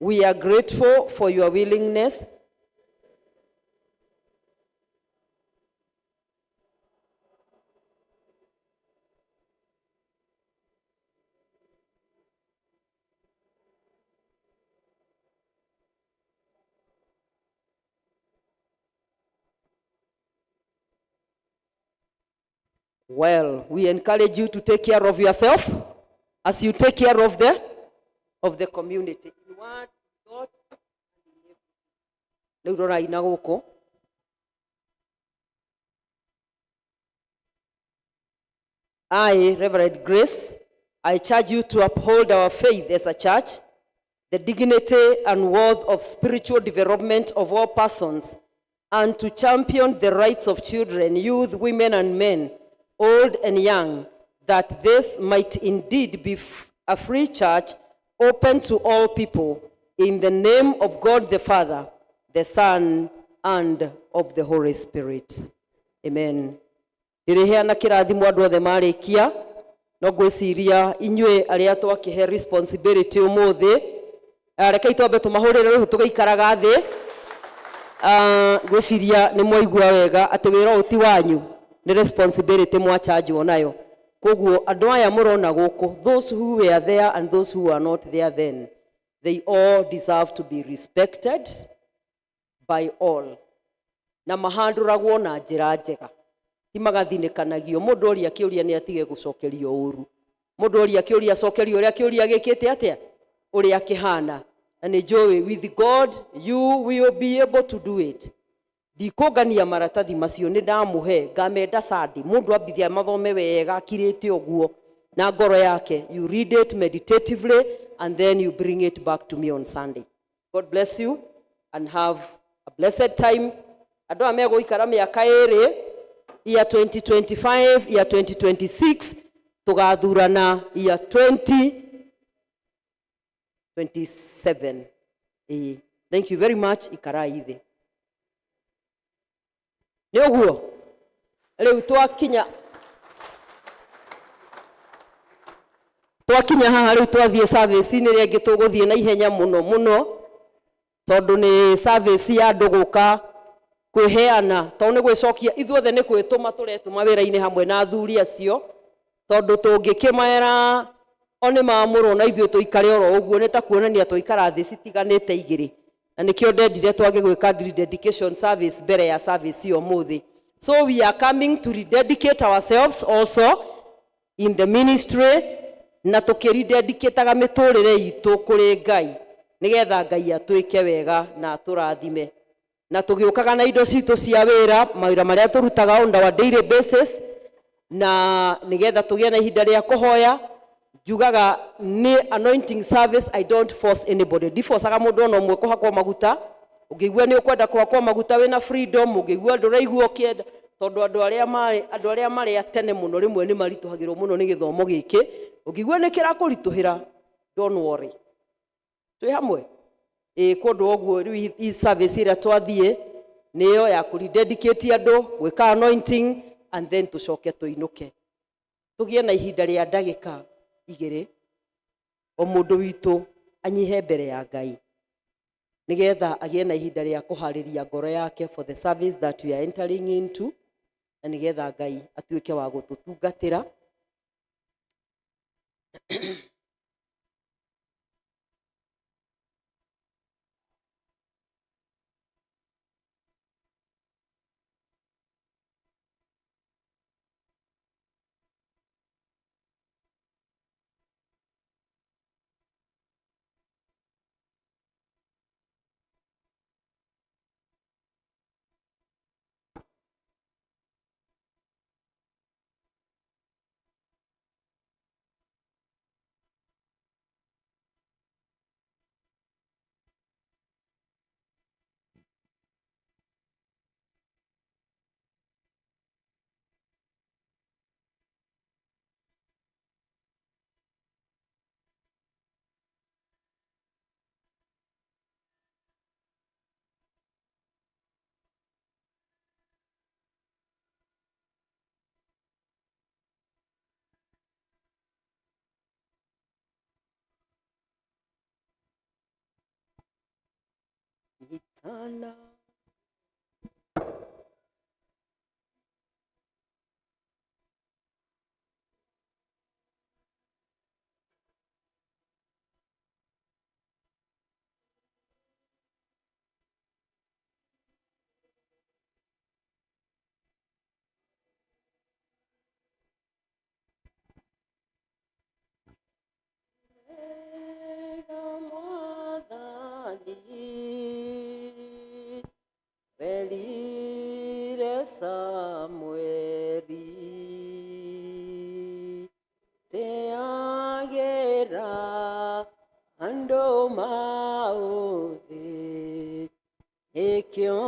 We are grateful for your willingness Well, we encourage you to take care of yourself as you take care of the community. In word, thought, rĩu rorai na gũkũ. I, Reverend Grace, I charge you to uphold our faith as a church, the dignity and worth of spiritual development of all persons, and to champion the rights of children, youth, women, and men, old and young, that this might indeed be a free church open to all people, in the name of God the Father, the Son, and of the Holy Spirit. Amen. Ndĩrĩheana kĩrathimo andũ othe marĩkia, no ngwĩciria inyuĩ arĩa twakĩhe responsibility ũmũthĩ, rekei twambe tũmahũrĩre rũhĩ tũgĩikaraga thĩ. Ngwĩciria nĩ mwaigua wega atĩ wĩra ũyũ ti wanyu, nĩ responsibility mwachanjwo nayo. Koguo andũ aya mũrona gũkũ, those who were there and those who are not there then, they all deserve to be respected by all. Na mahandũragwo na njĩra njega. Ti magathinĩkanagio. Mũndũ oria kĩũria nĩ atige gũcokerio ũru. Mũndũ oria kĩũria acokerio ũrĩa kĩũria gĩkĩte atĩa, ũrĩa kĩhana. Na nĩ njũĩ with God you will be able to do it. Ndikũngania maratathi macio nĩ ndamũhe, ngamenda Sunday. Mũndũ ambithia mathome wega akirĩte ũguo na ngoro yake. You read it meditatively and then you bring it back to me on Sunday. God bless you and have a blessed time. Andũ aya megũikara mĩaka ĩrĩ, year 2025, year 2026, tũgathurana year 2027. Thank you very much. Ikarai thĩ. Nĩ ũguo rĩu twakinya haha rĩu twathiĩ service-inĩ ĩrĩa ĩngĩ tũgũthiĩ na ihenya mũno mũno, tondũ nĩ service ya andũ gũka kwĩheana, tondũ nĩ gwĩcokia ithuothe nĩ kwĩtũma tũretũma wĩra-inĩ hamwe na athuri acio, tondũ tũngĩkĩmera o nĩ mamũrwo na ithuĩ tũikare oro ũguo nĩ ta kuonania twaikara thĩ citiganĩte igĩrĩ. Na nĩkĩo ndendire twage gwĩka rededication service mbere ya service ĩyo ũmũthĩ. So we are coming to rededicate ourselves also in the ministry, na tũkĩrededicataga mĩtũrĩre itũ kũrĩ Ngai nĩgetha Ngai atwĩke wega na atũrathime. Na tũgĩũkaga na indo citũ cia wĩra, mawĩra marĩa tũrutaga on our daily basis, na nĩgetha tũgĩe na ihinda rĩa kũhoya. Njugaga nĩ anointing service, I don't force anybody. Ndiforcaga mũndũ ona ũmwe kũhakwo maguta. Ũngĩigua nĩ ũkwenda kũhakwo maguta wĩna freedom, ũngĩigua ndũraigua ũkĩenda, tondũ andũ arĩa marĩ a tene mũno rĩmwe nĩ maritũhagĩrwo mũno nĩ gĩthomo gĩkĩ. Ũngĩigua nĩ kĩrakũritũhĩra, don't worry. Twĩ hamwe? Kũndũ ũguo rĩu i service ĩrĩa twathiĩ nĩyo ya kũrededicate andũ, gwĩka anointing, and then tũcoke tũinũke. Tũgĩe na ihinda rĩa ndagĩka igĩrĩ, o mũndũ witũ anyihe mbere ya Ngai nĩgetha agĩe na ihinda rĩa kũharĩria ngoro yake for the service that we are entering into, na nĩgetha Ngai atuĩke wa gũtũtungatĩra. Itana. Mwathani werire Samueli teagĩra andũ maũthĩ nĩkĩo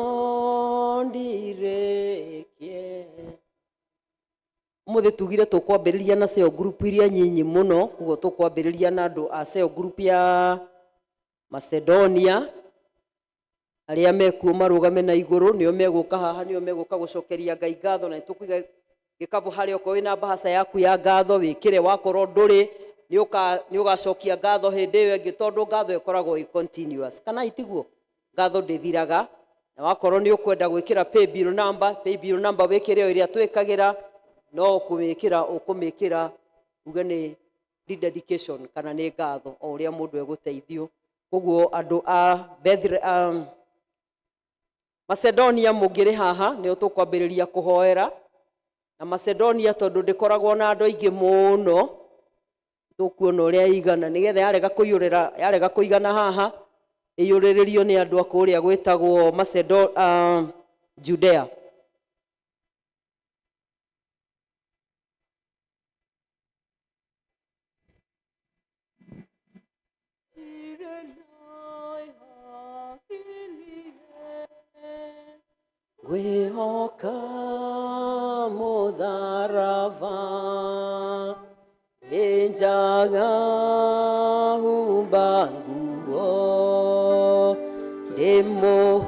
ndirĩkie. Ũmũthĩ tugire tũkwambĩrĩria na cell group iria nyinyi mũno, koguo tũkwambĩrĩria na andũ a cell group ya Macedonia arĩa mekuo marũgame na igũrũ, nĩo megũka haha, nĩo megũka gũcokeria Ngai ngatho, na nĩtũkũiga gĩkabũ harĩa okorwo wĩna mbahaca yaku ya ngatho wĩkĩre, wakorwo ndũrĩ nĩ ũgacokia ngatho hĩndĩ ĩyo ĩngĩ, tondũ ngatho ĩkoragwo ĩ continuous, kana itiguo? Ngatho ndĩthiraga. Na wakorwo nĩ ũkwenda gwĩkĩra paybill number, paybill number wĩkĩre o ĩrĩa twĩkagĩra, no kũmĩkĩra ũkũmĩkĩra uge nĩ rededication kana nĩ ngatho, o ũrĩa mũndũ egũteithio. Koguo andũ a Macedonia mũngĩrĩ haha nĩo tũkwambĩrĩria kũhoera. Na Macedonia tondũ ndĩkoragwo na andũ aingĩ mũno, tũkuona ũrĩa ĩigana, nĩgetha yarega kũiyũrĩra, yarega kũigana haha ĩiyũrĩrĩrio nĩ andũ a kũrĩa gwĩtagwo Judea. Ngwĩhoka mũtharaba nĩnjaga humba nguo ndĩmũ.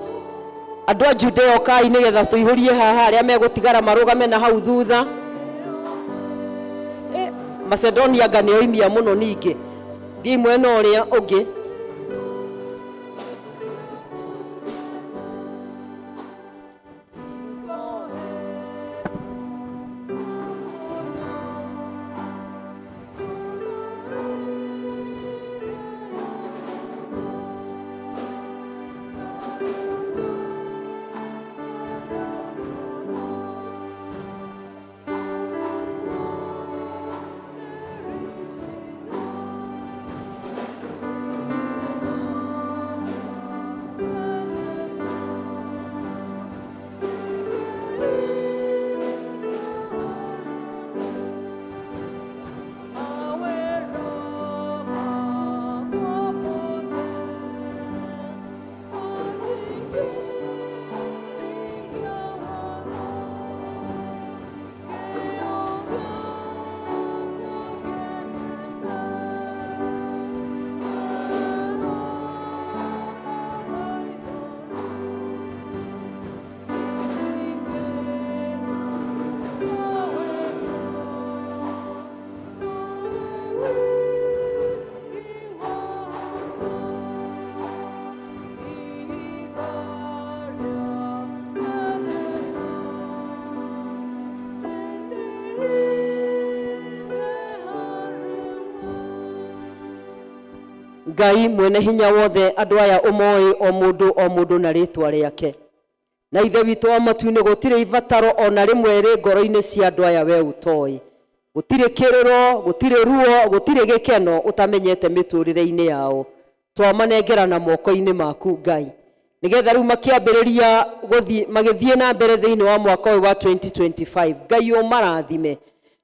Andũ a Judea ũkai nĩgetha tũihũrie haha, arĩa megũtigara marũgame na hau thutha. Macedonia anga nĩo imia mũno, ningĩ thiĩ mwena ũrĩa ũngĩ. Ngai mwene hinya wothe, andũ aya ũmoĩ o mũndũ o mũndũ na rĩtwa rĩake, na Ithe witũ wa matu-inĩ, gũtirĩ ibataro ona rĩmwe rĩ ngoro-inĩ cia andũ aya we ũtoĩ. Gũtirĩ kĩrĩro, gũtirĩ ruo, gũtirĩ gĩkeno ũtamenyete mĩtũrĩre-inĩ yao. Twamanengera na moko-inĩ maku Ngai, nĩgetha rĩu makĩambĩrĩria gũthiĩ magĩthiĩ na mbere thĩinĩ wa mwaka ũyũ wa 2025, Ngai ũmarathime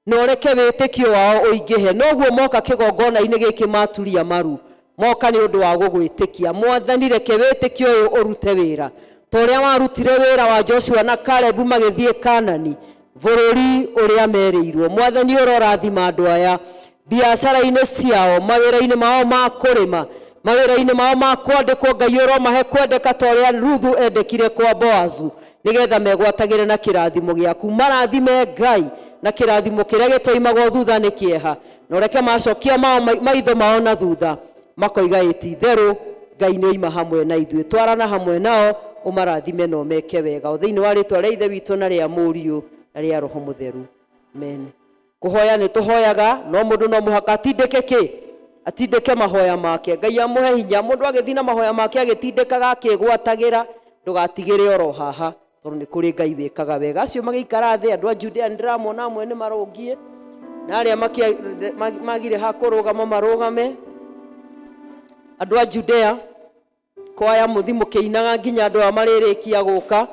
na ũreke wĩtĩkio wao ũingĩhe. Noguo moka kĩgongona-inĩ gĩkĩ maturia maru, moka nĩ ũndũ wa gũgwĩtĩkia. Mwathani, reke wĩtĩkio ũyũ ũrute wĩra ta ũrĩa warutire wĩra wa Joshua na Caleb magĩthiĩ Kanani, bũrũri ũrĩa merĩirwo. Mwathani, ũrorathima andũ aya biacara-inĩ ciao, mawĩra-inĩ mao ma kũrĩma, mawĩra-inĩ mao ma kwandĩkwo. Ngai, ũromahe kwendeka ta ũrĩa Ruthu endekire kwa Boazu, nĩgetha megwatagĩre na kĩrathimo gĩaku. Marathime Ngai na kĩrathimo kĩrĩa gĩtoimagwo thutha nĩ kĩeha, na ũreke macokia mao maitho mao na thutha makoiga ĩti itherũ Ngai nĩ oima hamwe na ithuĩ. Twarana hamwe nao, ũmarathime na ũmeke wega, o thĩinĩ wa rĩtwa rĩa Ithe witũ na rĩa Mũriũ na rĩa Roho Mũtheru, amen. Kũhoya nĩ tũhoyaga, no mũndũ no mũhaka atindĩke kĩ atindĩke mahoya make. Ngai amũhe hinya mũndũ agĩthiĩ na mahoya make agĩtindĩkaga akĩgwatagĩra. Ndũgatigĩre oro haha, tondũ nĩ kũrĩ Ngai wĩkaga wega. Acio magĩikara thĩ, andũ a Judea nĩ ndĩramona amwe nĩ marũngiĩ, na arĩa magire ha kũrũgama marũgame. Andũ a Judea, Kwaya muthi mukiinaga nginya andu aya maririkia guka.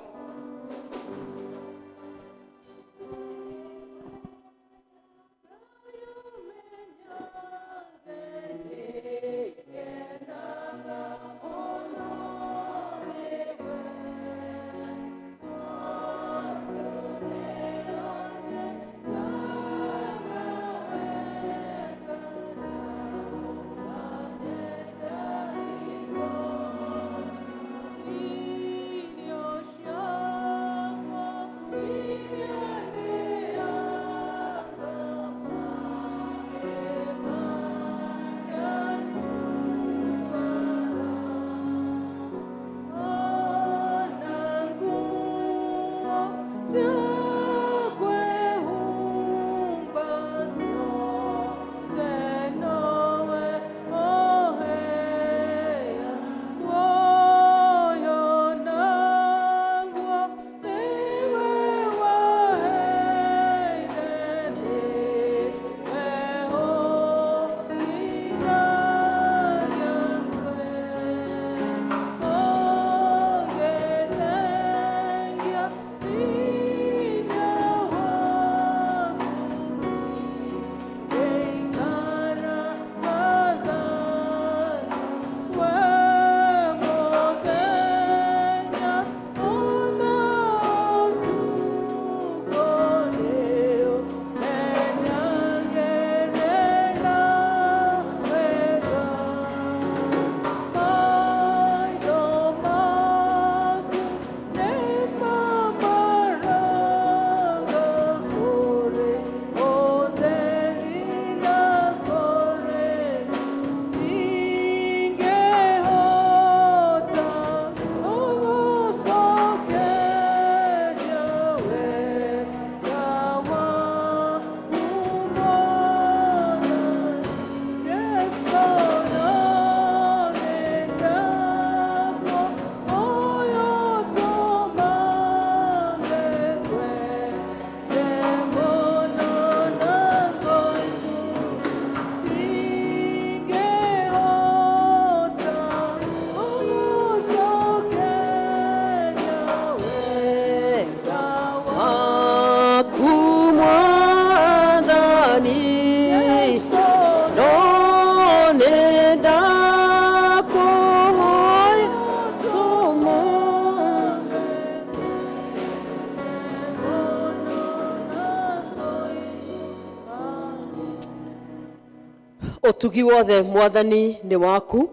Utugi wothe mwathani ni waku,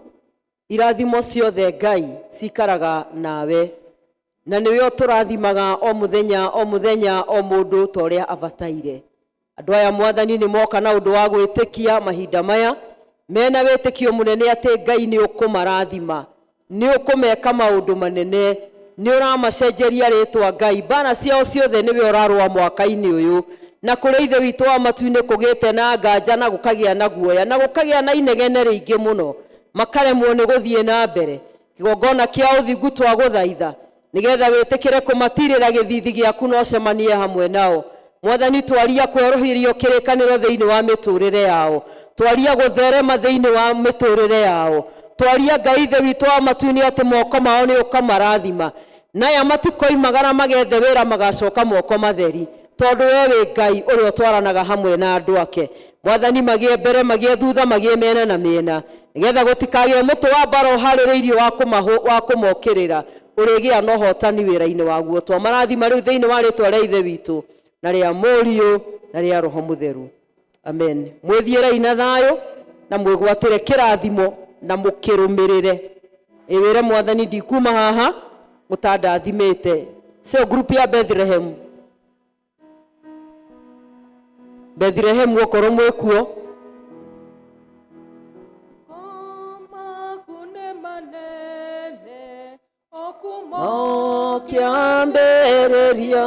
irathimo ciothe Ngai cikaraga nawe, na niwe uturathimaga o muthenya o muthenya o mundu ta uria abataire. Andu aya mwathani ni moka na undu wa gwitikia mahinda maya mena witikio munene ati Ngai ni ukumarathima, ni ukumeka maundu manene, ni uramacenjeria ritwa Ngai. Mbara ciao ciothe niwe urarua mwaka-ini uyu, na kuri ithe witu wa matu-ini kugite na nganja na gukagia na guoya na gukagia na inegene riingi muno, makaremwo ni guthie na mbere. Kigongona kia uthingu twaguthaitha nigetha witikire kumatirira githithi giaku na ucemanie hamwe nao. Mwathani, twaria kweruhirio kirikaniro thiini wa miturire yao, twaria gutherema thiini wa miturire yao, twaria Ngai ithe witu wa matu-ini ati moko mao ni ukamarathima, naya matikoimagara magethe wira magacoka moko matheri, tondu we wi Ngai uria utwaranaga hamwe na andu ake. Mwathani, magie mbere magie thutha magie mena na miena, nigetha gutikagie mutu wa mbara uhaririirio wa kumokirira urigia na uhotani wira-ini waguo. Twamarathima riu thiini wa ritwa ria ithe witu na ria Mũriũ na ria Roho Mutheru, amen. Mwithiĩrei na thayo na mwigwatire kirathimo na mukirumirire. Iwire mwathani, ndikuma haha mutandathimite. Sio group ya Bethlehem, Bethlehem okorwo mwikuo. Mokiambĩrĩria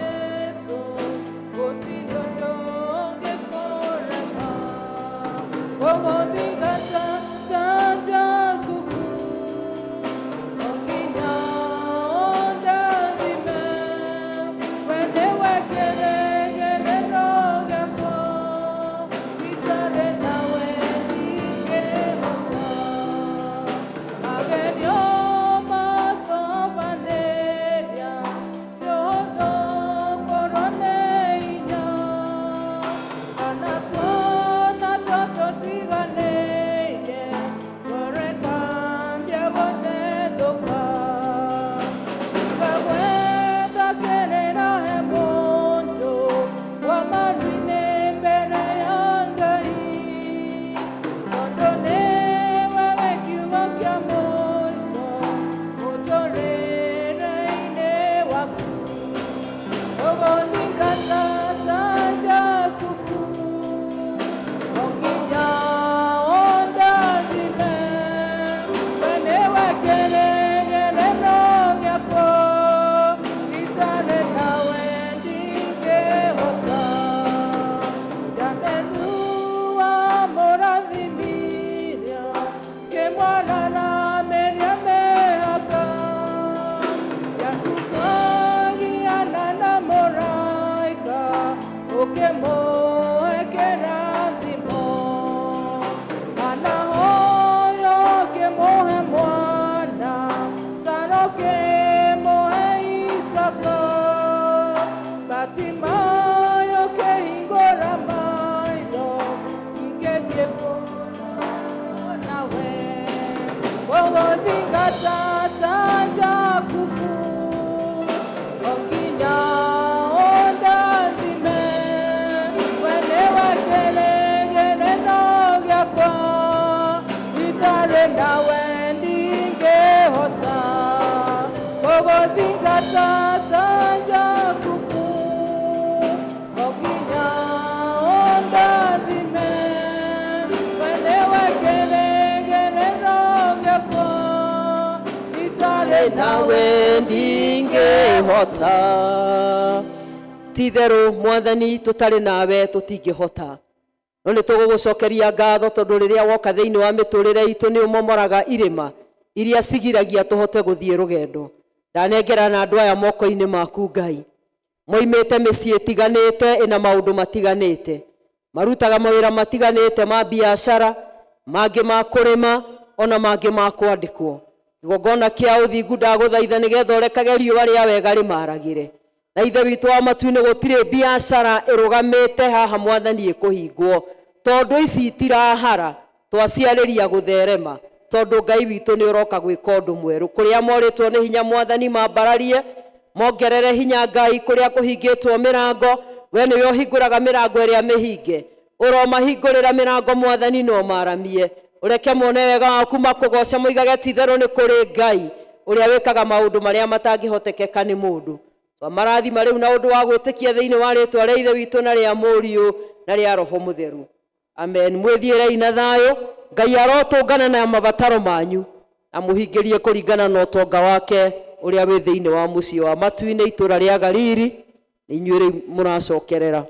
Jesu, Ũkĩmũhe kĩrathimo, Hana hoyo ũkĩmũhe mwana, Sara ũkĩmũhe Isaka, Batimayo ũkĩhingũra maitho, ingĩthiĩ kũ nawe, gũgũthingata ta Jakubu, o nginya ũndathime, we nĩwe kĩrĩgĩrĩro gĩakwa, itarĩ nawe ndingĩhota, gũgũthingata ta Jakubu, o nginya ũndathime, we nĩwe kĩrĩgĩrĩro gĩakwa, itarĩ Nawe ndingĩhota. Ti-itherũ Mwathani, tũtarĩ nawe tũtingĩhota, no nĩ tũgũgũcokeria ngatho tondũ rĩrĩa woka thĩinĩ wa mĩtũrĩre itũ nĩ ũmomoraga irĩma iria cigiragia tũhote gũthiĩ rũgendo. Ndanengera na andũ aya moko-inĩ maku Ngai, moimĩte mĩciĩ ĩtiganĩte ĩna maũndũ matiganĩte, marutaga mawĩra matiganĩte ma biacara, mangĩ ma kũrĩma, ona mangĩ ma kwandĩkwo. Igongona kĩa ũthingu ndagũthaitha nĩgetha ũrekage riũa rĩa wega rĩmaragĩre. Na Ithe witũ wa matu-inĩ, gũtirĩ biacara ĩrũgamĩte haha Mwathani ĩkũhingwo, tondũ ici itirahara twaciarĩria gũtherema, tondũ Ngai witũ nĩ ũroka gwĩka ũndũ mwerũ. Kũrĩa morĩtwo nĩ hinya Mwathani mambararie, mongerere hinya Ngai. Kũrĩa kũhingĩtwo mĩrango, we nĩwe ũhingũraga mĩrango ĩrĩa mĩhinge, ũromahingũrĩra mĩrango Mwathani, no maramie, ũreke mone wega waku, makũgoce, moigage ti-itherũ nĩ kũrĩ Ngai ũrĩa wĩkaga maũndũ marĩa matangĩhotekeka nĩ mũndũ. Twamarathima rĩu na ũndũ wa gwĩtĩkia thĩinĩ wa rĩtwa rĩa Ithe witũ na rĩa Mũriũ na rĩa Roho Mũtheru, amen. Mwĩthiĩrei na thayũ. Ngai arotũngana na mabataro manyu na mũhingĩrie kũringana na ũtonga wake ũrĩa wĩ thĩinĩ wa mũciĩ wa matu-inĩ, itũũra rĩa Galili. Nĩ inyuĩ rĩu mũracokerera.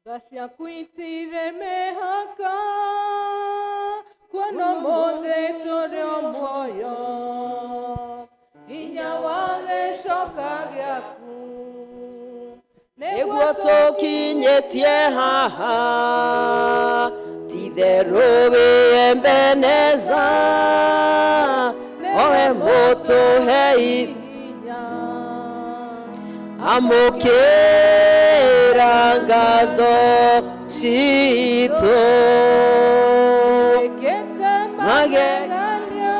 Tha ciaku itirĩ mĩhaka, kuona ũmũthĩ tũrĩ o muoyo, hinya wa gĩcoka gĩaku nĩguo tũkinyĩtie haha. Ti-itherũ wĩ Ebeneza, owe mũtũhei. Amũkĩra ngatho citũ. Wĩkĩte magegania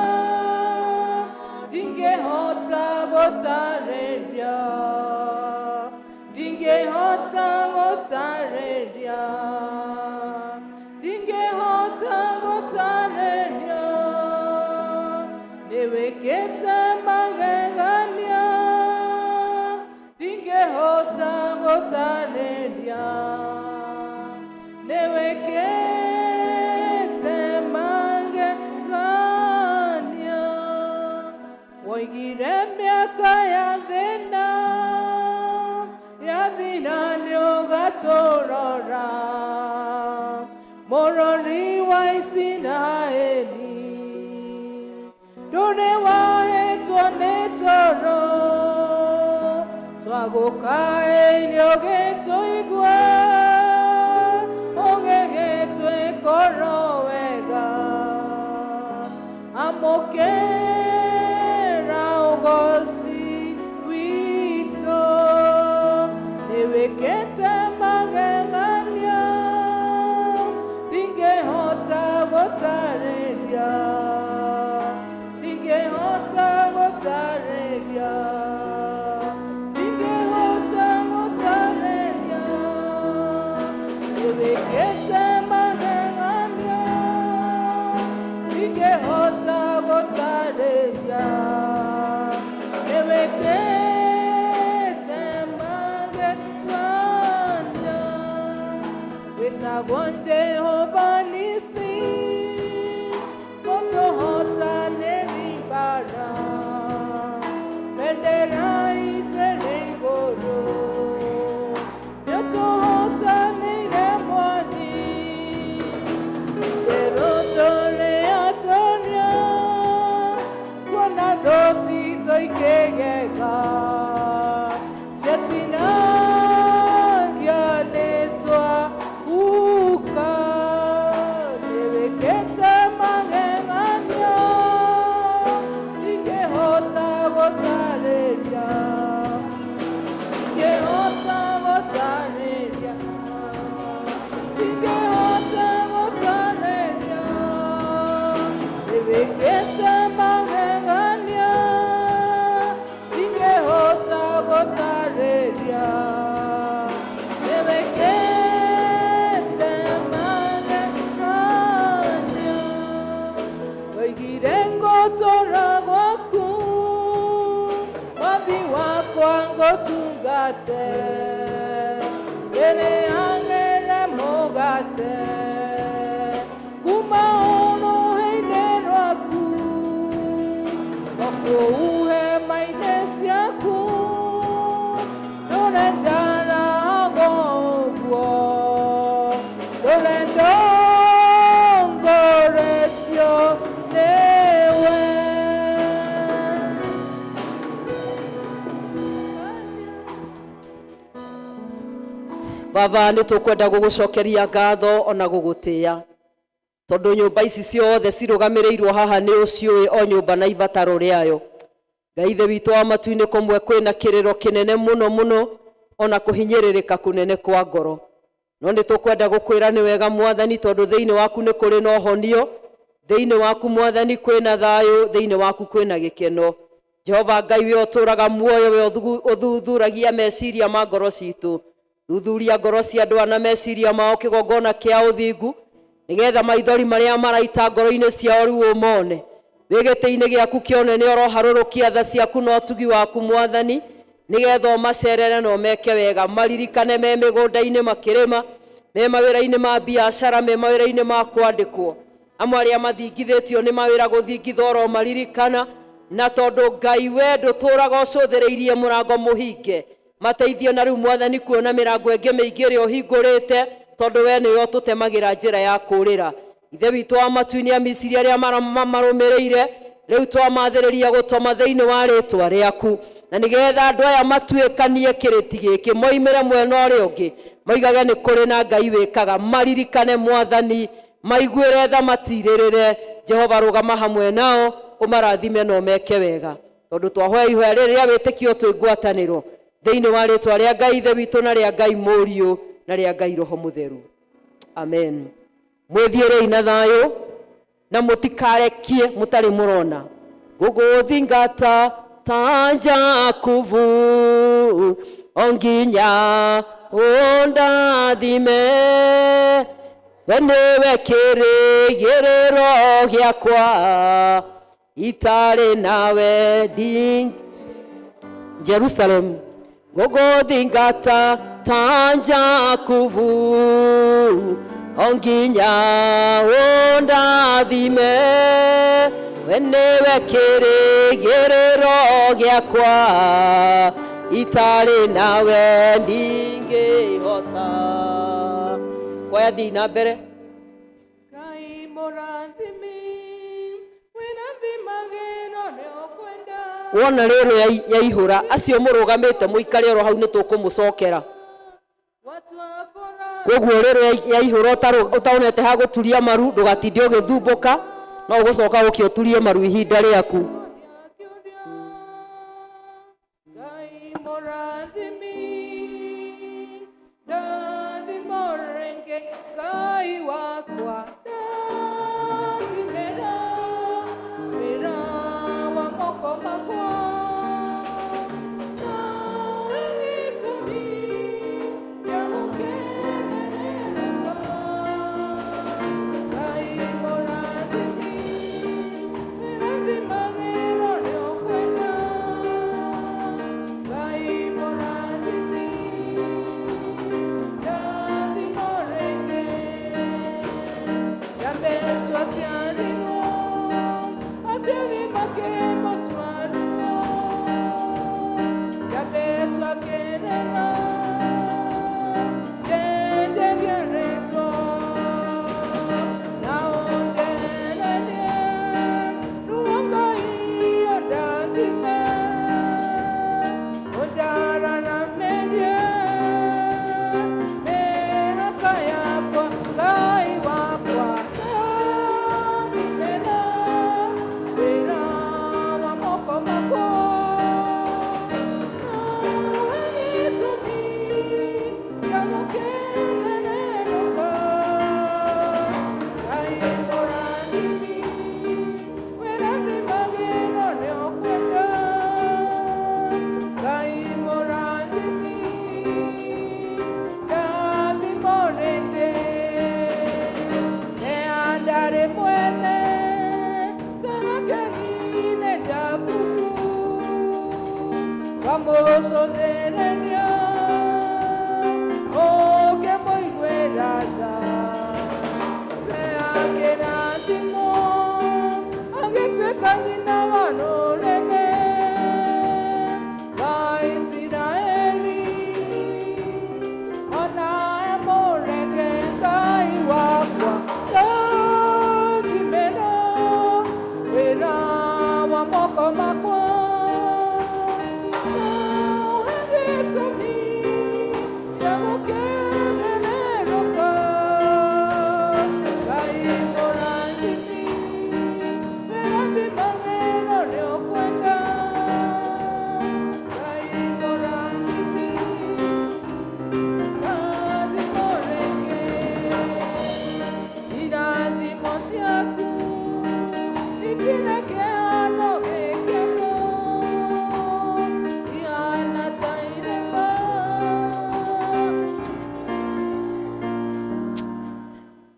ndingĩhota gũtarĩria, ndingĩhota gũtarĩria, ndingĩhota gũtarĩria. Nĩwĩkĩte magegania ndingĩhota gũtarĩria, nĩwĩkĩte magegania. Woigire mĩaka ya thĩna yathira nĩũgatũrora, mũrori wa Isiraeli, ndũrĩ wahĩtwo nĩ toro, twagũkaĩire ũgĩtũigua, ũgĩgĩtwĩkoro wega. Amũkĩra ũgoci witũ. Nĩwĩkĩte magegania ndingĩhota gũtarĩria, ndingĩhota gũtarĩria, ndingĩhota gũtarĩria. Nĩwĩkĩte magegania ndingĩhota gũtarĩria, nĩwĩkĩte magegania. Wĩtagwo Jehova Nisi, mũtũhotanĩri mbara, bendera itũ ĩrĩ igũrũ, nĩũtũhotanĩire Mwathi. Itherũ tũrĩ atoria, kuona thũ citũ ikĩgega, ciacinagia nĩ. Ndĩrĩagĩre mũgate kuma ũrũhĩ-inĩ rwaku o kũu hema-inĩ ciaku ndũre njarago ũguo ndũre ndongoretio nĩwe. Baba nä tå kwenda gå gå cokeria ngatho ona gå gå tä a tondå nyå mba ici ciothe cirå irwo haha nä å ciå o nyå mba na ibataro rĩayo. Ngai ithe witũ wa matu-inĩ, kũmwe kwĩna kĩrĩro kĩnene mũno mũno ona kũhinyĩrĩrĩka kũnene kwa ngoro, no nĩ tũkwenda gũkwĩra nĩ wega Mwathani, tondũ thĩinĩ waku nĩ kũrĩ na ũhonio, thĩinĩ waku Mwathani kwĩna thayũ, thĩinĩ waku kwĩna gĩkeno. Jehova Ngai, we ũtũũraga muoyo, we ũthuthuragia meciria ma ngoro citũ, thuthuria ngoro cia andũ aya na meciria mao kĩgongona kĩa ũthingu, nĩgetha maithori marĩa maraita ngoro-inĩ ciao rĩu ũmone. Wĩ gĩtĩ-inĩ gĩaku kĩa ũnene ũroharũrũkia tha ciaku na ũtugi waku Mwathani, nĩgetha ũmacerere na ũmeke wega, maririkane me mĩgũnda-inĩ makĩrĩma, me mawĩra-inĩ ma biacara, me mawĩra-inĩ ma kwandĩkwo, amwe arĩa mathingithĩtio nĩ mawĩra gũthingitha oro maririkana, na tondũ Ngai we ndũtũũraga ũcũthĩrĩirie mũrango mũhinge, mateithio na rĩu Mwathani kuona mĩrango ĩngĩ mĩingĩ ĩrĩa ũhingũrĩte, tondũ we nĩwe ũtũtemagĩra njĩra ya kũũrĩra. Ithe witũ wa matu-inĩ, Amisiri arĩa marũmĩrĩire rĩu twamathĩrĩria gũtoma thĩinĩ wa rĩtwa rĩaku, na nĩgetha andũ aya matuĩkanie kĩrĩti gĩkĩ moimĩre mwena ũrĩa ũngĩ, moigage nĩ kũrĩ na Ngai wĩkaga, maririkane Mwathani, maiguĩre tha, matirĩrĩre. Jehova rũgama hamwe nao, ũmarathime na ũmeke wega, tondũ twahoya ihoya rĩrĩ rĩa wĩtĩkio twĩ ngwatanĩro thĩinĩ wa rĩtwa rĩa Ngai Ithe witũ na rĩa Ngai Mũriũ na rĩa Ngai Roho Mũtheru, amen. Mwĩthiĩrei na thayũ na mũtikarekie mũtarĩ mũrona ngũgũthingata ta Jakubu o nginya ũndathime, we nĩwe kĩrĩgĩrĩro gĩakwa, itarĩ nawe nding Jerusalem ngũgũthingata ta Jakubu o nginya ũndathime, we nĩwe kĩrĩgĩrĩro gĩakwa, itarĩ nawe ndingĩhota. Kwaya thiĩ na mbere. Ngai mũrathimi wĩrathimagĩrwo nĩ ũkwenda. Wona rĩrĩ yaihũra, acio mũrũgamĩte mũikare oro hau, nĩ tũkũmũcokera. Koguo rĩrĩ yaihũra, ũtaonete ha gũturia maru, ndũgatinde ũgĩthumbũka, no ũgũcoka ũke ũturie maru ihinda rĩaku. Ngai mũrathimi ndathimo rĩngĩ, Ngai wakwa ndathimĩra wĩra wa moko makwa, nawe gĩtũmi gĩa gũkenerera. Ngai mũrathimi wĩrathimagĩrwo.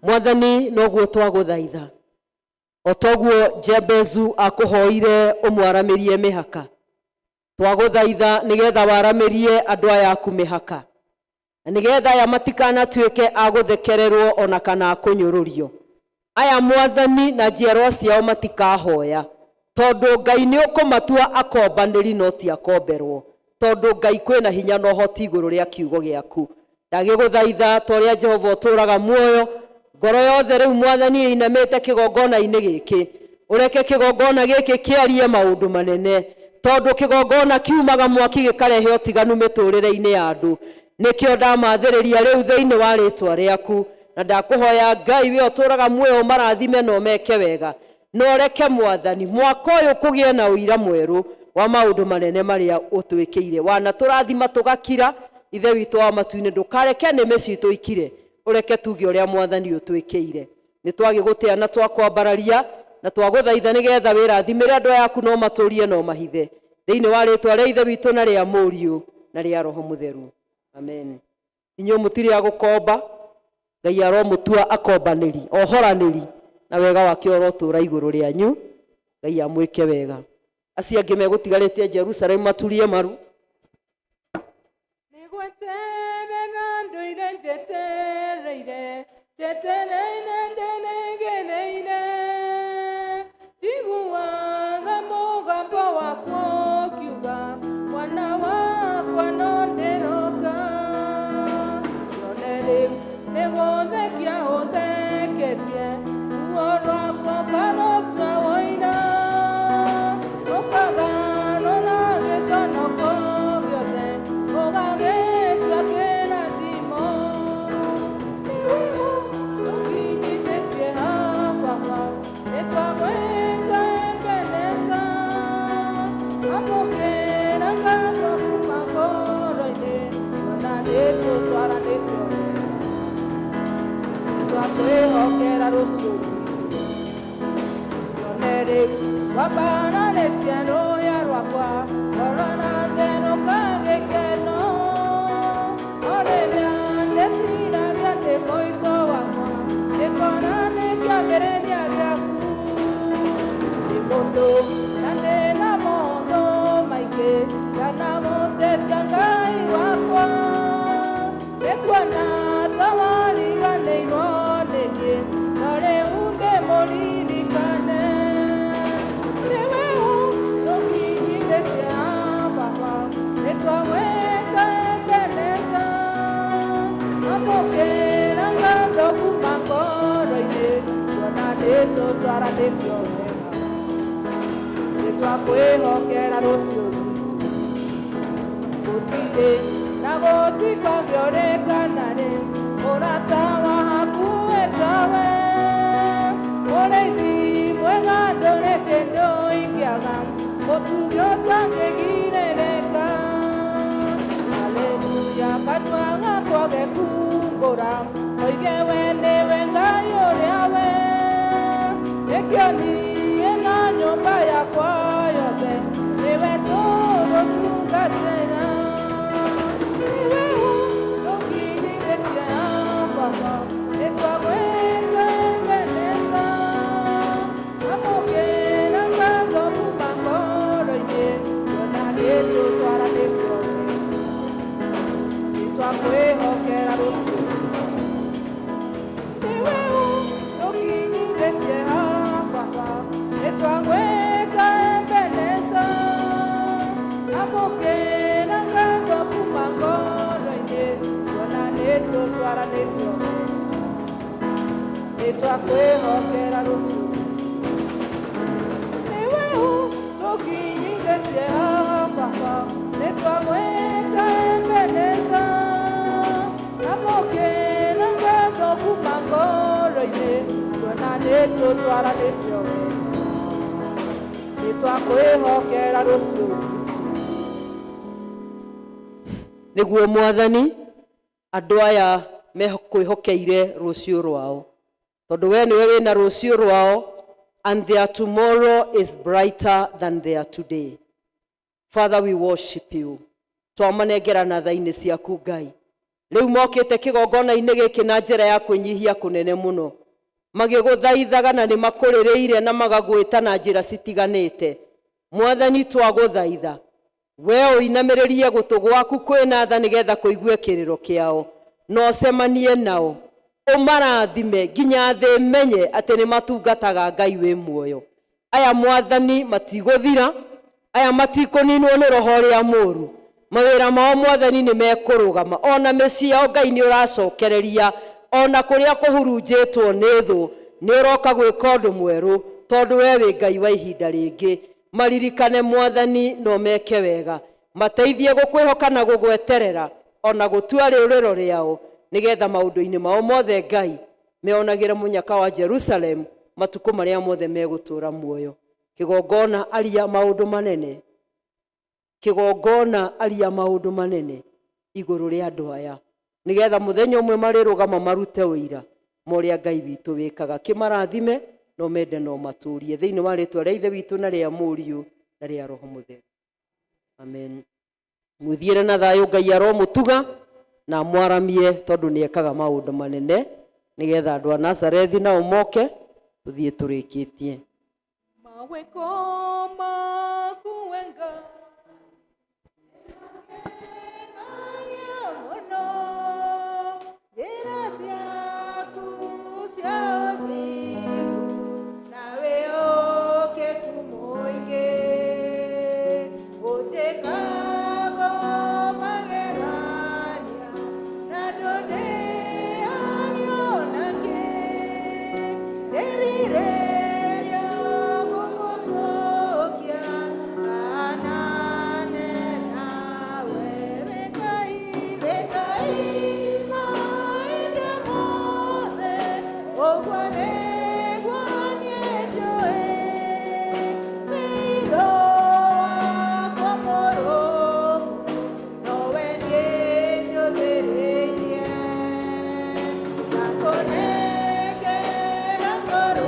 Mwathani noguo twagũthaitha o toguo Jebezu akũhoire ũmwaramĩrie mĩhaka, twagũthaitha nĩgetha waramĩrie andũ aya aku mĩhaka, na nĩgetha aya matikanatuĩke a gũthekererwo ona kana a kũnyũrũrio. Aya Mwathani na njiarwa ciao matikahoya, tondũ Ngai nĩ ũkũmatua akombanĩri no ti akomberwo, tondũ Ngai kwĩna hinya na ũhoti igũrũ rĩa kiugo gĩaku. Ndagĩgũthaitha ta ũrĩa Jehova ũtũũraga muoyo, ngoro yothe rĩu Mwathani ĩinamĩte kĩgongona-inĩ gĩkĩ, ũreke kĩgongona gĩkĩ kĩarie maũndũ manene, tondũ kĩgongona kiumaga mwaki gĩkarehe ũtiganu mĩtũrĩre-inĩ ya andũ. Nĩkĩo ndamathĩrĩria rĩu thĩinĩ wa rĩtwa rĩaku, na ndakũhoya Ngai we ũtũũraga muoyo ũmarathime na ũmeke wega, na ũreke Mwathani mwaka ũyũ kũgĩe na ũira mwerũ wa maũndũ manene marĩa ũtwĩkĩire. Wanatũrathima tũgakira, Ithe witũ wa matu-inĩ, ndũkareke nĩmĩ citũ ikire, ũreke tuge ũrĩa Mwathani ũtwĩkĩire. Nĩ twagĩgũtĩa na twakwambararia na twagũthaitha nĩgetha wĩrathimĩre andũ aya aku na ũmatũrie na ũmahithe thĩinĩ wa rĩtwa rĩa Ithe witũ na rĩa Mũriũ na rĩa Roho Mũtheru, amen. Inyuĩ mũtirĩ a gũkomba, Ngai aromũtua akombanĩri ohoranĩri, na wega wake ũrotũũra igũrũ rĩanyu. Ngai amwĩke wega. Acio angĩ megũtigarĩtie Jerusalemu maturie maru. Nĩgweterera ndũire njetereire, njetereire ndĩrĩgĩrĩire, njiguaga mũgambo waku ũkiuga, mwana wakwa no ndĩroka. None rĩu nĩgũthekia ũtheketie, ruo rwakwa ũkarũtua ũira, ũkagarũra gĩconoko gĩothe, ũgagĩtua kĩrathimo. Ũkinyithĩtie haha Baba, nĩtwagwĩta Ebeneza, amũkĩra ngatho kuma ngoro-inĩ, ona nĩtũtwaranĩte wega, twakwĩhokera rũciũ rwitũ. None rĩu wambararĩtie rũhĩa rwakwa, ngoro na therũka gĩkeno, o rĩrĩa ndĩciragia ndĩ mũico wakwa, ngĩkora nĩ kĩambĩrĩria gĩaku. Ndĩ mũndũ na ndĩna maũndũ maingĩ, ndanagũtetia Ngai wakwa, nĩkuona ta wariganĩirwo nĩ niĩ, no rĩu ndĩmũririkane. Nĩwe ũtũkinyithĩtie haha Baba, nĩtwagwĩta Ebeneza, amũkĩra ngatho kuma ngoro-inĩ, kuona nĩtũtwaranĩtio wega, nĩtwakwĩhokera rũciũ rwitũ. Gũtirĩ na gũtikongĩũrĩkana rĩ, ũrata wa hakuhĩ tawe, mũrĩithi mwega ndũrĩ kĩndũ ingĩaga, ũtugi ũtangĩgirĩrĩka. Haleluya, kanua gakwa gekumbũra, oige we nĩwe Ngai ũrĩa we, nĩkĩo niĩ na nyũmba yakwa yothe, nĩwe tũgũtungatĩra. Nĩwe ũtũkinyithĩtie haha Baba, nĩtwagwĩta Ebeneza, amũkĩra ngatho kuma ngoro-inĩ, kuona nĩtũtwaranĩtio wega, nĩtwakwĩhokera rũciũ. Nĩwe ũtũkinyithĩtie haha Baba, nĩtwagwĩta Ebeneza, amũkĩra ngatho kuma ngoro-inĩ, kuona nĩtũtwaranĩtio wega, nĩtwakwĩhokera rũciũ. Nĩwe ũtũkinyithĩtie haha Baba, nĩtwagwĩta Ebeneza, amũkĩra ngatho kuma ngoro-inĩ, kuona nĩtũtwaranĩtio wega, nĩtwakwĩhokera rũciũ rwitũ. Nĩguo Mwathani andũ aya mekwĩhokeire rũciũ rwao, tondũ we nĩwe wĩna rũciũ rwao, and their tomorrow is brighter than their today. Father, we worship you. Twamanengera na tha-inĩ ciaku Ngai. Rĩu mokĩte kĩgongona-inĩ gĩkĩ na njĩra ya kwĩnyihia kũnene mũno, magĩgũthaithaga na nĩ makũrĩrĩire na magagwĩta na njĩra citiganĩte. Mwathani, twagũthaitha we ũinamĩrĩrie gũtũ gwaku kwĩna tha nĩgetha kũigue kĩrĩro kĩao, na ũcemanie nao ũmarathime nginya thĩ menye atĩ nĩ matungataga Ngai wĩ muoyo. Aya Mwathani matigũthira, aya matikũninwo nĩ roho ũrĩa mũũru. Mawĩra mao Mwathani nĩ mekũrũgama, ona mĩciĩ yao Ngai nĩ ũracokereria, ona kũrĩa kũhurunjĩtwo nĩ thũ nĩ ũroka gwĩka ũndũ mwerũ, tondũ we wĩ Ngai wa ihinda rĩngĩ. Maririkane Mwathani no meke wega, mateithie gũkwĩhoka na gũgweterera ona gũtua rĩũrĩro rĩao, nĩgetha maũndũ-inĩ mao mothe Ngai meonagĩre mũnyaka wa Jerusalem matukũ marĩa mothe megũtũũra muoyo. Kĩgongona aria maũndũ manene, kĩgongona aria maũndũ manene igũrũ rĩa andũ aya, nĩgetha mũthenya ũmwe marĩrũgama marute ũira ma ũrĩa Ngai witũ wĩkaga. Kĩmarathime no mende no matũrie, thĩinĩ wa rĩtwa rĩa Ithe witũ na rĩa Mũriũ na rĩa Roho Mũtheru, amen. Mwĩthiĩre na thayũ, Ngai aromũtuga na mwaramie, tondũ nĩ ekaga maũndũ manene, nĩgetha andũ a Nazarethi nao moke tũthiĩ tũrĩkĩtie. Mawĩko maku we Ngai mũno, njĩra ciaku cia ũthingu na wĩhokeku mũingĩ, ũnjĩkaga magegania na ndũndĩagio nakĩ, ndĩrirĩria gũgũtũkia anane nawe. Wĩ Ngai, wĩ Ngai mahinda mothe, ũguo nĩguo niĩ njũĩ, wĩiro wakwa mũrũmu nowe niĩ njũthĩrĩirie, ndakũnengera ngoro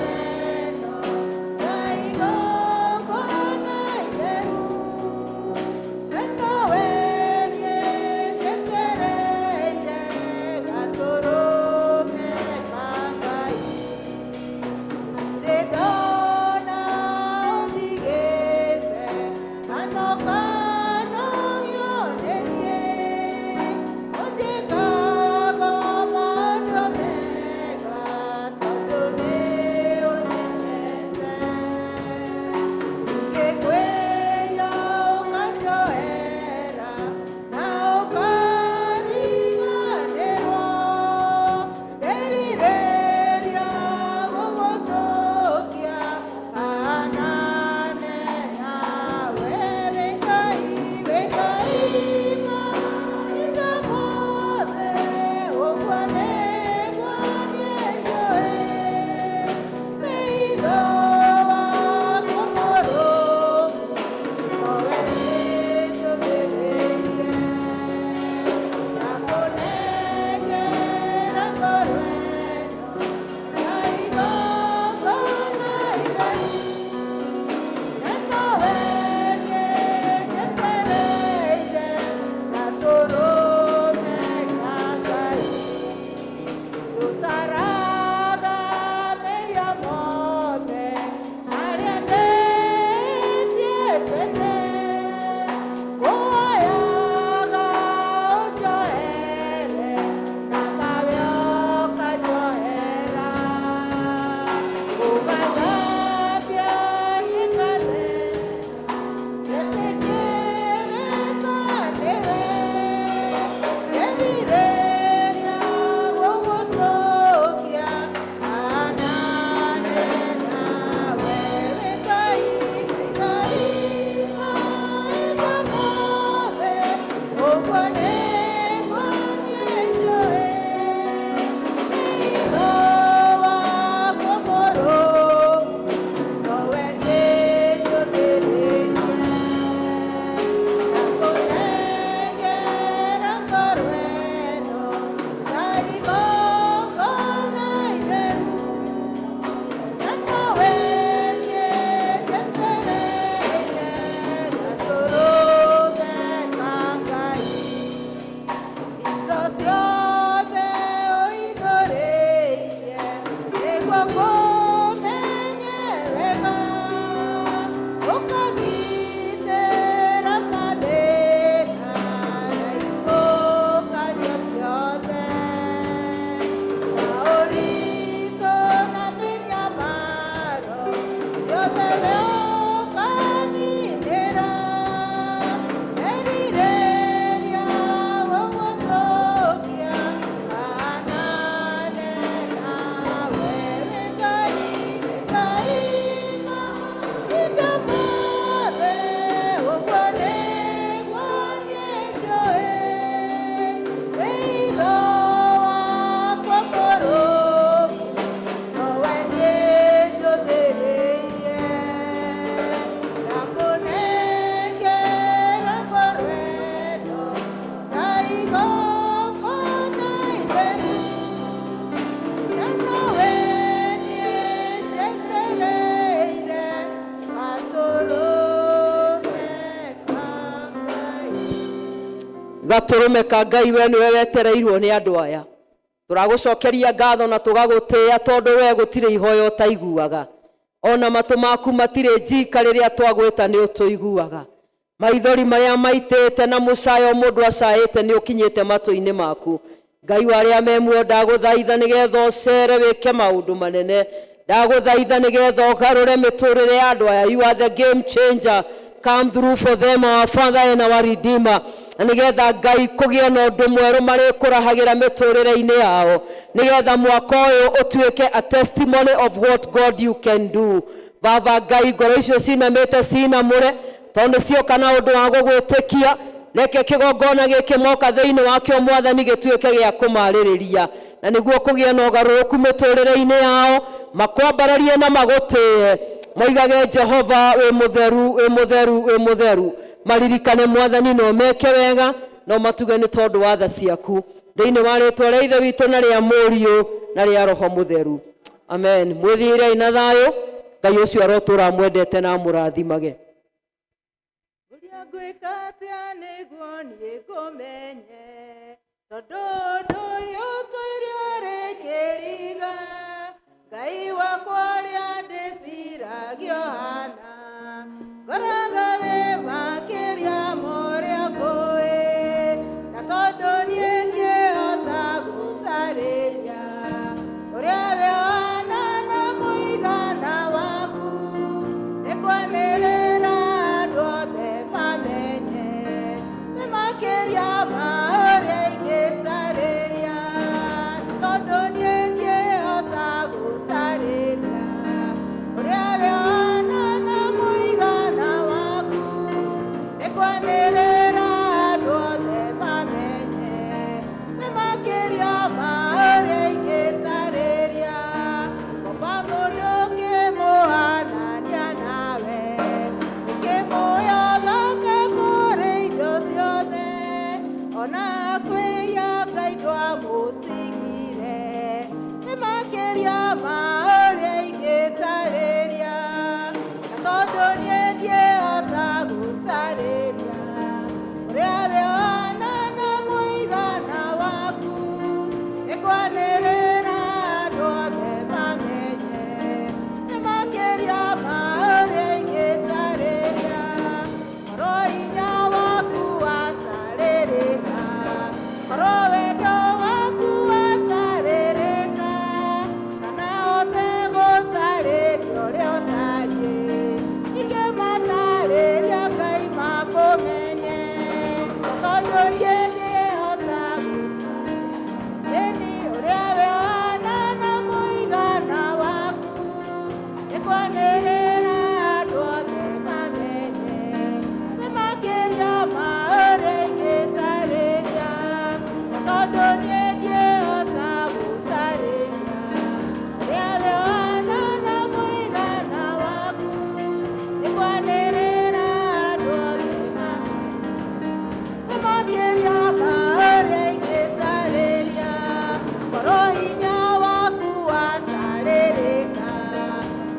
ĩno na igongona itheru, na nowe niĩ njetereire gatũrũme ka Ngai. Ndirĩ ndona ũndigĩte kana ũkanogio nĩ niĩ, ũnjĩkaga maũndũ mega tondũ nĩ ũnyendete. Ingĩkwĩria ũkanjoera na ũkariganĩrwo, ndĩrirĩria gũgũtũkia anane nawe. Wĩ Ngai, wĩ Ngai mahinda mothe, ũguo nĩguo niĩ njũĩ, wĩitho wakwa mũrũmu nowe niĩ njũthĩrĩirie, ndakũnengera ngoro ĩno na igongona itheru, na nowe niĩ njetereire gatũrũme ka Ngai. Rũtaraga mehia mothe marĩa ndĩtie tene, ngũhoyaga ũnjohere na nawe ũkanjohera, ũgathambia gĩkathera njetĩkĩrĩka nĩwe, ndĩrirĩria gũgũtũkia anane nawe. Wĩ Ngai, wĩ Ngai mahinda mothe, ũguo nĩguo niĩ njũĩ, wĩitho wakwa mũrũmu nowe niĩ njũthĩrĩirie, ndakũnengera ngoro ĩno na igongona itheru, na nowe niĩ njetereire gatũrũme ka Ngai. Indo ciothe Ngũmenye wega, ũkangitĩra mathĩna na ihuhũkanio ciothe, na ũritũ na mĩnyamaro ciothe we ũkaninĩra. Erirĩria gũgũtũkia hanane nawe, wĩ Ngai, wĩ Ngai mahinda mothe, ũguo nĩguo niĩ njũĩ. Wĩitho wakwa mũrũmu, nowe niĩ njũthĩrĩirie. Ndakũnengera ngoro ĩno ta igongona itheru, na nowe niĩ njetereire gatũrũme ka Ngai. Gatũrũme ka Ngai, we nĩwe wetereirwo nĩ andũ aya. Tũragũcokeria ngatho na tũgagũtĩĩa, tondũ we gũtirĩ ihoya ũtaiguaga, ona matũ maku matirĩ njika. Rĩrĩa twagwĩta nĩ ũtũiguaga. Maithori marĩa maitĩte na mũcayo mũndũ acaĩte nĩ ũkinyĩte matũ-inĩ maku. Ngai wa arĩa me muoyo, ndagũthaitha nĩgetha ũcere wĩke maũndũ manene. Ndagũthaitha nĩgetha ũgarũre mĩtũrĩre ya andũ aya. You are the game changer. Come through for them, our Father and our Redeemer, na nĩgetha Ngai kũgĩe na ũndũ mwerũ marĩkũrahagĩra mĩtũrĩre-inĩ yao, nĩgetha mwaka ũyũ ũtuĩke a testimony of what God you can do. Baba Ngai, ngoro icio cinamĩte cinamũre, tondũ nĩ cioka na ũndũ wa gũgwĩtĩkia. Reke kĩgongona gĩkĩ moka thĩinĩ wakĩo, Mwathani, gĩtuĩke gĩa kũmarĩrĩria, na nĩguo kũgĩe na ũgarũrũku mĩtũrĩre-inĩ yao, makwambararie na magũtĩe, moigage, "Jehova wĩ mũtheru, wĩ mũtheru, wĩ mũtheru." Maririkane, Mwathani, no meke wega, no matuge nĩ tondũ wa tha ciaku. Thĩinĩ wa rĩtwa rĩa Ithe witũ na rĩa Mũriũ na rĩa Roho Mũtheru, amen. Mwĩthiĩrei na thayũ. Ngai ũcio arotũra amwendete na amũrathimage. Ũrĩa ngwĩka atĩa nĩguo niĩ ngũmenye, tondũ ũndũ ũyũ tũire ũrĩ kĩriga, Ngai wakwa, ũrĩa ndĩciragio hana, ngoraga wĩ makĩria ma ũrĩa ngũĩ, na tondũ niĩ ndiĩhota gũtarĩria ũrĩa we ũhana na mũigana waku, nĩkwanĩrĩra andũ othe mamenye nĩ makĩria ma ũrĩa ingĩtarĩria, tondũ niĩ ndiĩhota gũtarĩria ũrĩa we ũhana na mũigana waku, nĩkwanĩrĩra andũ othe mamenye nĩ makĩria ma ũrĩa ingĩtarĩria. Ngomba mũndũ ngĩmũhanania nawe, ũkĩmũhe thaka kũrĩ indo ciothe, ona kwĩya Ngai ndwamũtigire, nĩ makĩria ma ũrĩa ingĩtarĩria, na tondũ niĩ ndiĩhota gũtarĩria ũrĩa we ũhana na mũigana waku, nĩkwanĩrĩra andũ othe mamenye nĩ makĩria ma ũrĩa ingĩtarĩria. Korwo hinya waku watarĩrĩka, korwo wendo waku watarĩrĩka, kana hote gũtarĩria ũrĩa ũtariĩ, ingĩmatarĩria Ngai makũmenye, tondũ niĩ ndiĩhota Ĩni ũrĩa we ũhana na mũigana waku, nĩkwanĩrĩra andũ othe mamenye nĩ makĩria ma ũrĩa ingĩtarĩria, na tondũ niĩ ndiĩhota gũtarĩria ũrĩa we ũhana na mũigana waku, nĩkwanĩrĩra andũ othe mamenye nĩ makĩria ma ũrĩa ingĩtarĩria. Korwo hinya waku watarĩrĩka,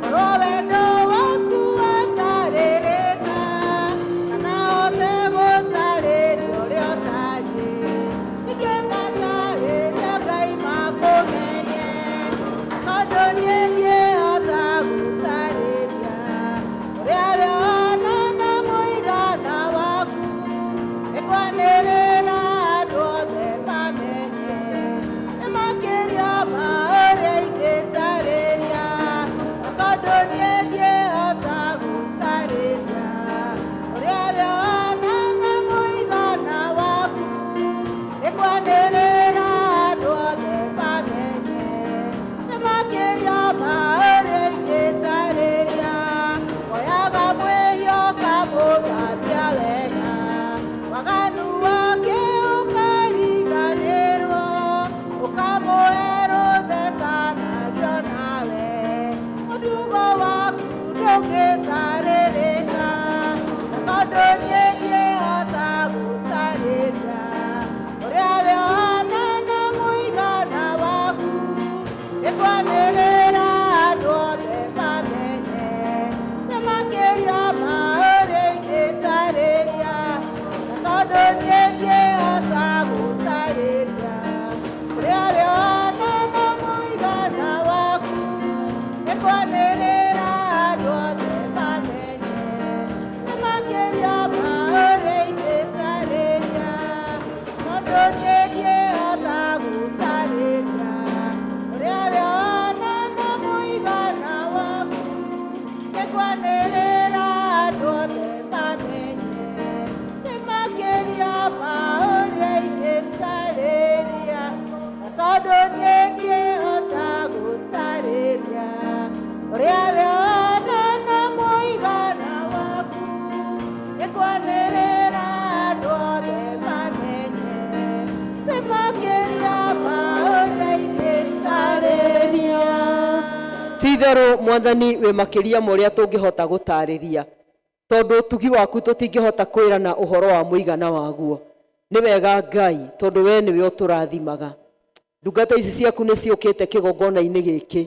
korwo wendo waku watarĩrĩka, kana hote gũtarĩria ũrĩa ũtariĩ, ingĩmatarĩria Ngai makũmenye, tondũ niĩ Itherũ Mwathani wĩ makĩria ma ũrĩa tũngĩhota gũtarĩria, tondũ ũtugi waku tũtingĩhota kwĩrana ũhoro wa mũigana waguo. Nĩ wega Ngai, tondũ we nĩwe ũtũrathimaga. Ndungata ici ciaku nĩ ciũkĩte kĩgongona-inĩ gĩkĩ,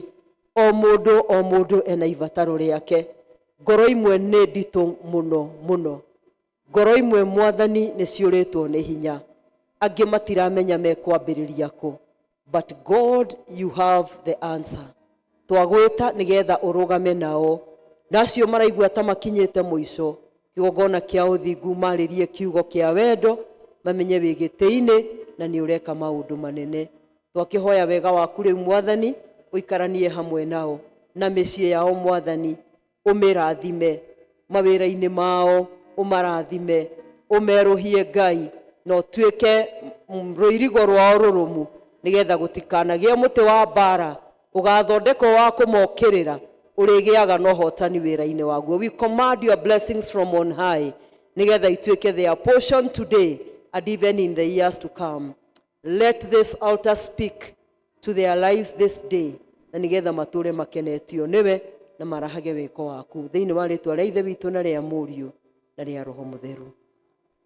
o mũndũ o mũndũ ena ibataro rĩake. Ngoro imwe nĩ nditũ mũno mũno, ngoro imwe Mwathani nĩ ciũrĩtwo nĩ hinya, angĩ matiramenya mekwambĩrĩria kũ, but God, you have the answer. Twagwĩta nĩgetha ũrũgame nao, na acio maraigua ta makinyĩte mũico kĩgongona kĩa ũthingu, marĩrie kiugo kĩa wendo, mamenye wĩ gĩtĩ-inĩ na nĩ ũreka maũndũ manene. Twakĩhoya wega waku rĩu Mwathani ũikaranie hamwe nao na mĩciĩ yao. Mwathani, ũmĩrathime mawĩra-inĩ mao, ũmarathime, ũmerũhie Ngai, na ũtuĩke rũirigo rwao rũrũmu, nĩgetha gũtikanagĩe mũtĩ wa mbara ũgathondekwo wa kũmokĩrĩra ũrĩgĩaga na ũhotani wĩra-inĩ waguo. We command your blessings from on high, nĩgetha ituĩke their portion today and even in the years to come. Let this altar speak to their lives this day, na nĩgetha matũre makenetio nĩwe na marahage wĩko waku, thĩinĩ wa rĩtwa rĩa Ithe witũ na rĩa Mũriũ na rĩa Roho Mũtheru,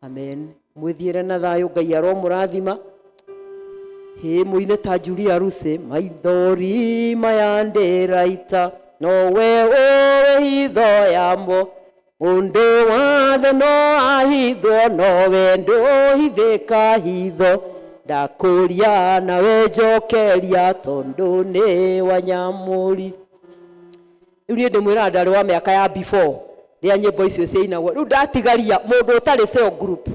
amen. Mwĩthiĩre na thayũ. Ngai aromũrathima. Hĩ, mũine ta Julia Ruse: maithori maya ndĩraita, nowe ũĩ hitho yamo, mũndũ wathe no ahithwo, nowe ndũhithĩka hitho, ndakũria nawe njokeria, tondũ nĩ wanyamũri. Rĩu niĩ ndĩmwĩraga, ndarĩ wa mĩaka ya before rĩa nyĩmbo icio ciainagwo. Rĩu ndatigaria mũndũ ũtarĩ cell group.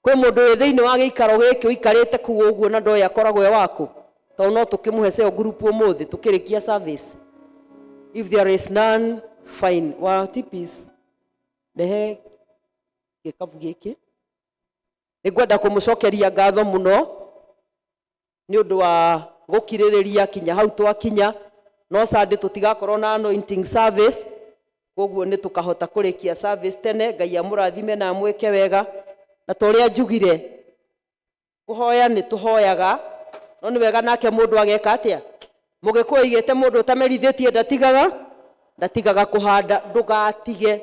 Kwĩ mũndũ wĩ thĩinĩ wa gĩikaro gĩkĩ ũikarĩte kũu ũguo na ndoĩ akoragwo e waku? Tondũ no tũkĩmũhe cell group ũmũthĩ tũkĩrĩkia service. If there is none, fine. Wa tipis rehe gĩkabu gĩkĩ. Nĩ ngwenda kũmũcokeria ngatho mũno nĩ ũndũ wa gũkirĩrĩria kinya hau twakinya. No Sunday tũtigakorwo na anointing service, koguo nĩ tũkahota kũrĩkia service tene. Ngai amũrathime na amwĩke wega. Na ta ũrĩa njugire, kũhoya nĩ tũhoyaga, no nĩ wega nake mũndũ ageka atĩa? Mũgĩkũyũ aigĩte mũndũ ũtamerithĩtie ndatigaga kũhanda. Ndũgatige,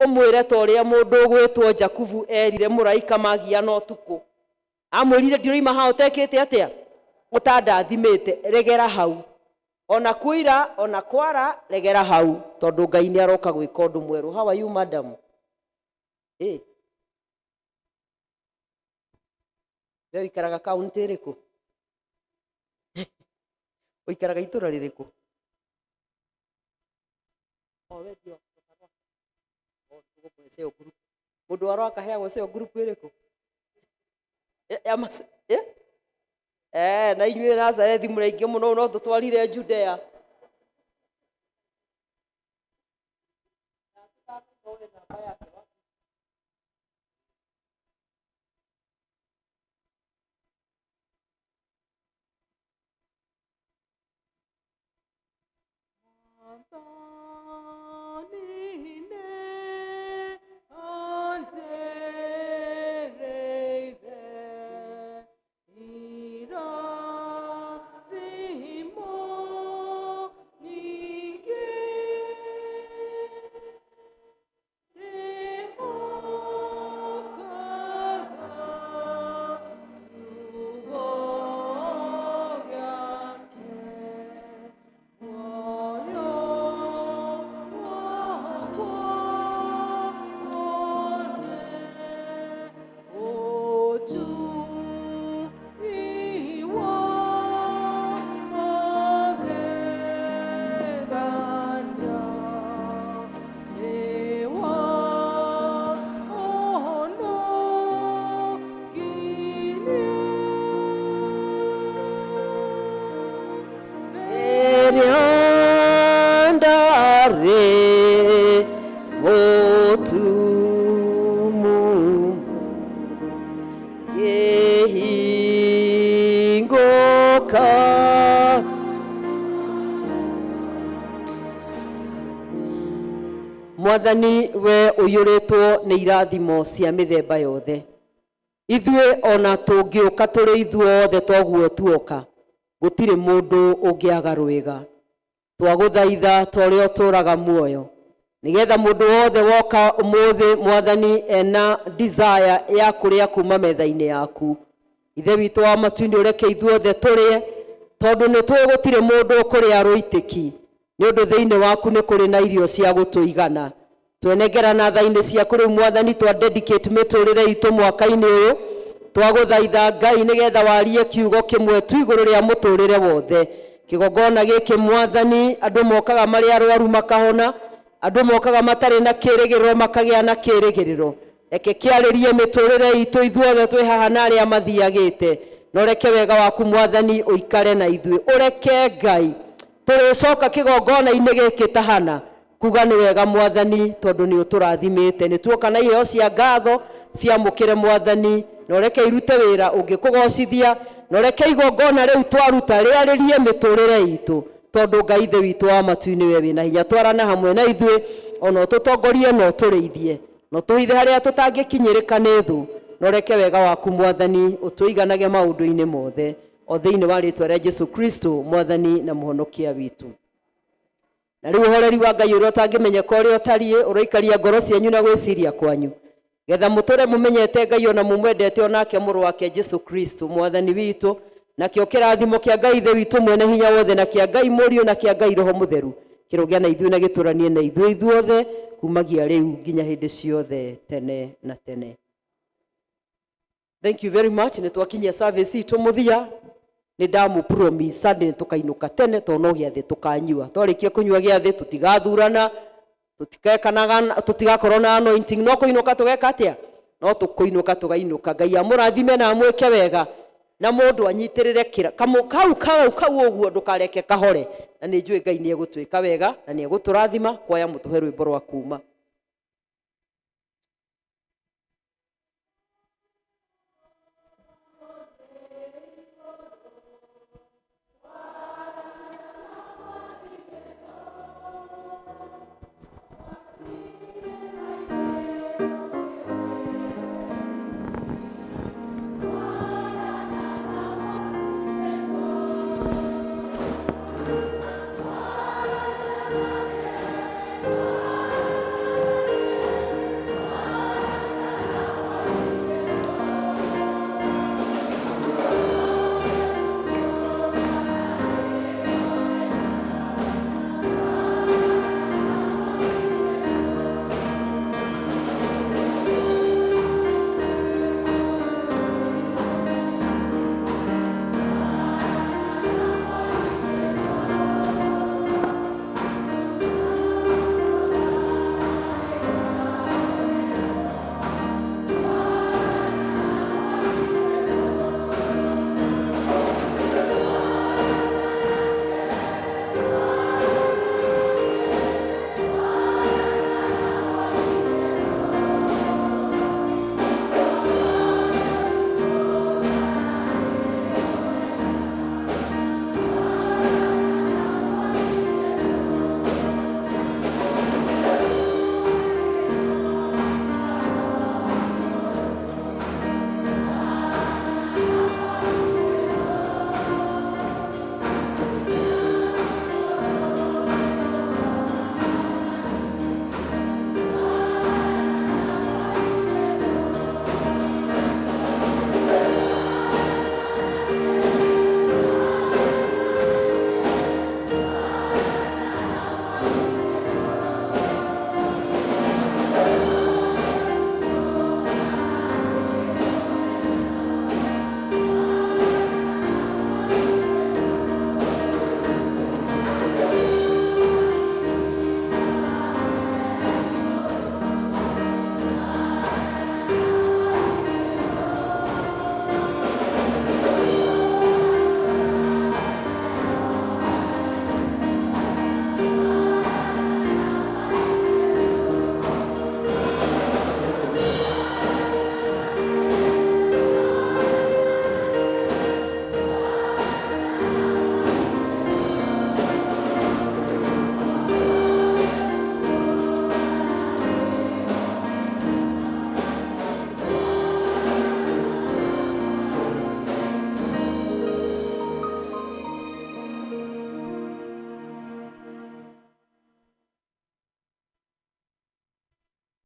ũmwĩre ta ũrĩa mũndũ ũgwĩtwo Jakubu erire mũraika magiana ũtukũ, amwĩrire, "Ndiroima haha ũtekĩte atĩa, ũtandathimĩte." Regera hau, ona kuira ona kwara, regera hau, tondũ Ngai nĩ aroka gwĩka ũndũ mwerũ. How are you, madam? Eh, we ũikaraga kaunti ĩrĩkũ? Ũikaraga itũra rĩrĩkũ? O we ndio o tũgũkũhe cell group. Mũndũ wa Rwaka aheagwo cell group ĩrĩkũ? Eh? Eh, na inyuĩ Nazarethi mũrĩ aingĩ mũno, no tũtwarire Judea. Ndare mũtumumu ngĩhingũka. Mwathani, we ũiyũrĩtwo nĩ irathimo cia mĩthemba yothe. Ithuĩ ona tũngĩũka tũrĩ ithuothe toguo tuoka, gũtirĩ mũndũ ũngĩaga rwĩga. Twagũthaitha ta ũrĩa ũtũũraga muoyo, nĩgetha mũndũ wothe woka ũmũthĩ, Mwathani, ena desire ya kũrĩa kuma metha-inĩ yaku. Ithe witũ wa matu-inĩ, ũreke ithuothe tũrĩe, tondũ nĩ tũĩ gũtirĩ mũndũ ũkũrĩa rũitĩki, nĩ ũndũ thĩinĩ waku nĩ kũrĩ na irio cia gũtũigana. Twenengerana tha-inĩ ciaku rĩu, Mwathani, twa dedicate mĩtũrĩre itũ mwaka-inĩ ũyũ. Twagũthaitha, Ngai, nĩgetha warie kiugo kĩmwe tu igũrũ rĩa mũtũrĩre wothe. Kĩgongona gĩkĩ, Mwathani, andũ mokaga marĩ arwaru makahona, andũ mokaga matarĩ na kĩrĩgĩrĩro makagĩa na kĩrĩgĩrĩro. Reke kĩarĩrie mĩtũrĩre itũ ithuothe twĩ haha na arĩa mathiagĩte, na ũreke wega waku, Mwathani, ũikare na ithuĩ. Ũreke, Ngai, tũrĩcoka kĩgongona-inĩ gĩkĩ tahana kuga nĩ wega, Mwathani, tondũ nĩ ũtũrathimĩte. Nĩ tuoka na iheo cia ngatho, ciamũkĩre, Mwathani, na ũreke irute wĩra ũngĩkũgocithia, na ũreke igongona rĩu twaruta rĩarĩrie mĩtũrĩre itũ, tondũ Ngai Ithe witũ wa matu-inĩ, we wĩna hinya. Twarana hamwe na ithuĩ, ona ũtũtongorie na ũtũrĩithie, na ũtũhithe harĩa tũtangĩkinyĩrĩka nĩ thũ, na ũreke wega waku, Mwathani, ũtũiganage maũndũ-inĩ mothe, o thĩinĩ wa rĩtwa rĩa Jesu Kristo, Mwathani na Mũhonokia witũ. Na rĩu ũhoreri wa Ngai ũrĩa ũtangĩmenyeka ũrĩa ũtariĩ ũroikaria ngoro cianyu na gwĩciria kwanyu, getha mũtũre mũmenyete Ngai ona mũmwendete, onake mũrũ wake Jesu Kristo Mwathani witũ. Nakĩo kĩrathimo kĩa Ngai Ithe witũ mwene hinya wothe, na kĩa Ngai Mũriũ, na kĩa Ngai Roho Mũtheru kĩrogĩa na ithuĩ na gĩtũranie na ithuĩ ithuothe kumagia rĩu nginya hĩndĩ ciothe tene na tene. Thank you very much. Nĩ twakinyia service itũ mũthia. Nĩ ndamũ promise Sunday nĩ tũkainũka tene, tondũ no gĩathĩ tũkanyua. Twarĩkia kũnyua gĩathĩ, tũtigathurana, tũtikekanaga, tũtigakorwo na anointing, no kũinũka tũgeka atĩa? No tũkũinũka, tũgainũka. Ngai amũrathime na amwĩke wega, na mũndũ anyitĩrĩre kĩra kamũ kau kau kau ũguo, ndũkareke kahore, na nĩ njũĩ Ngai nĩ egũtwĩka wega na nĩ egũtũrathima. Kwaya, mũtũhe rwĩmbo rwa kuma.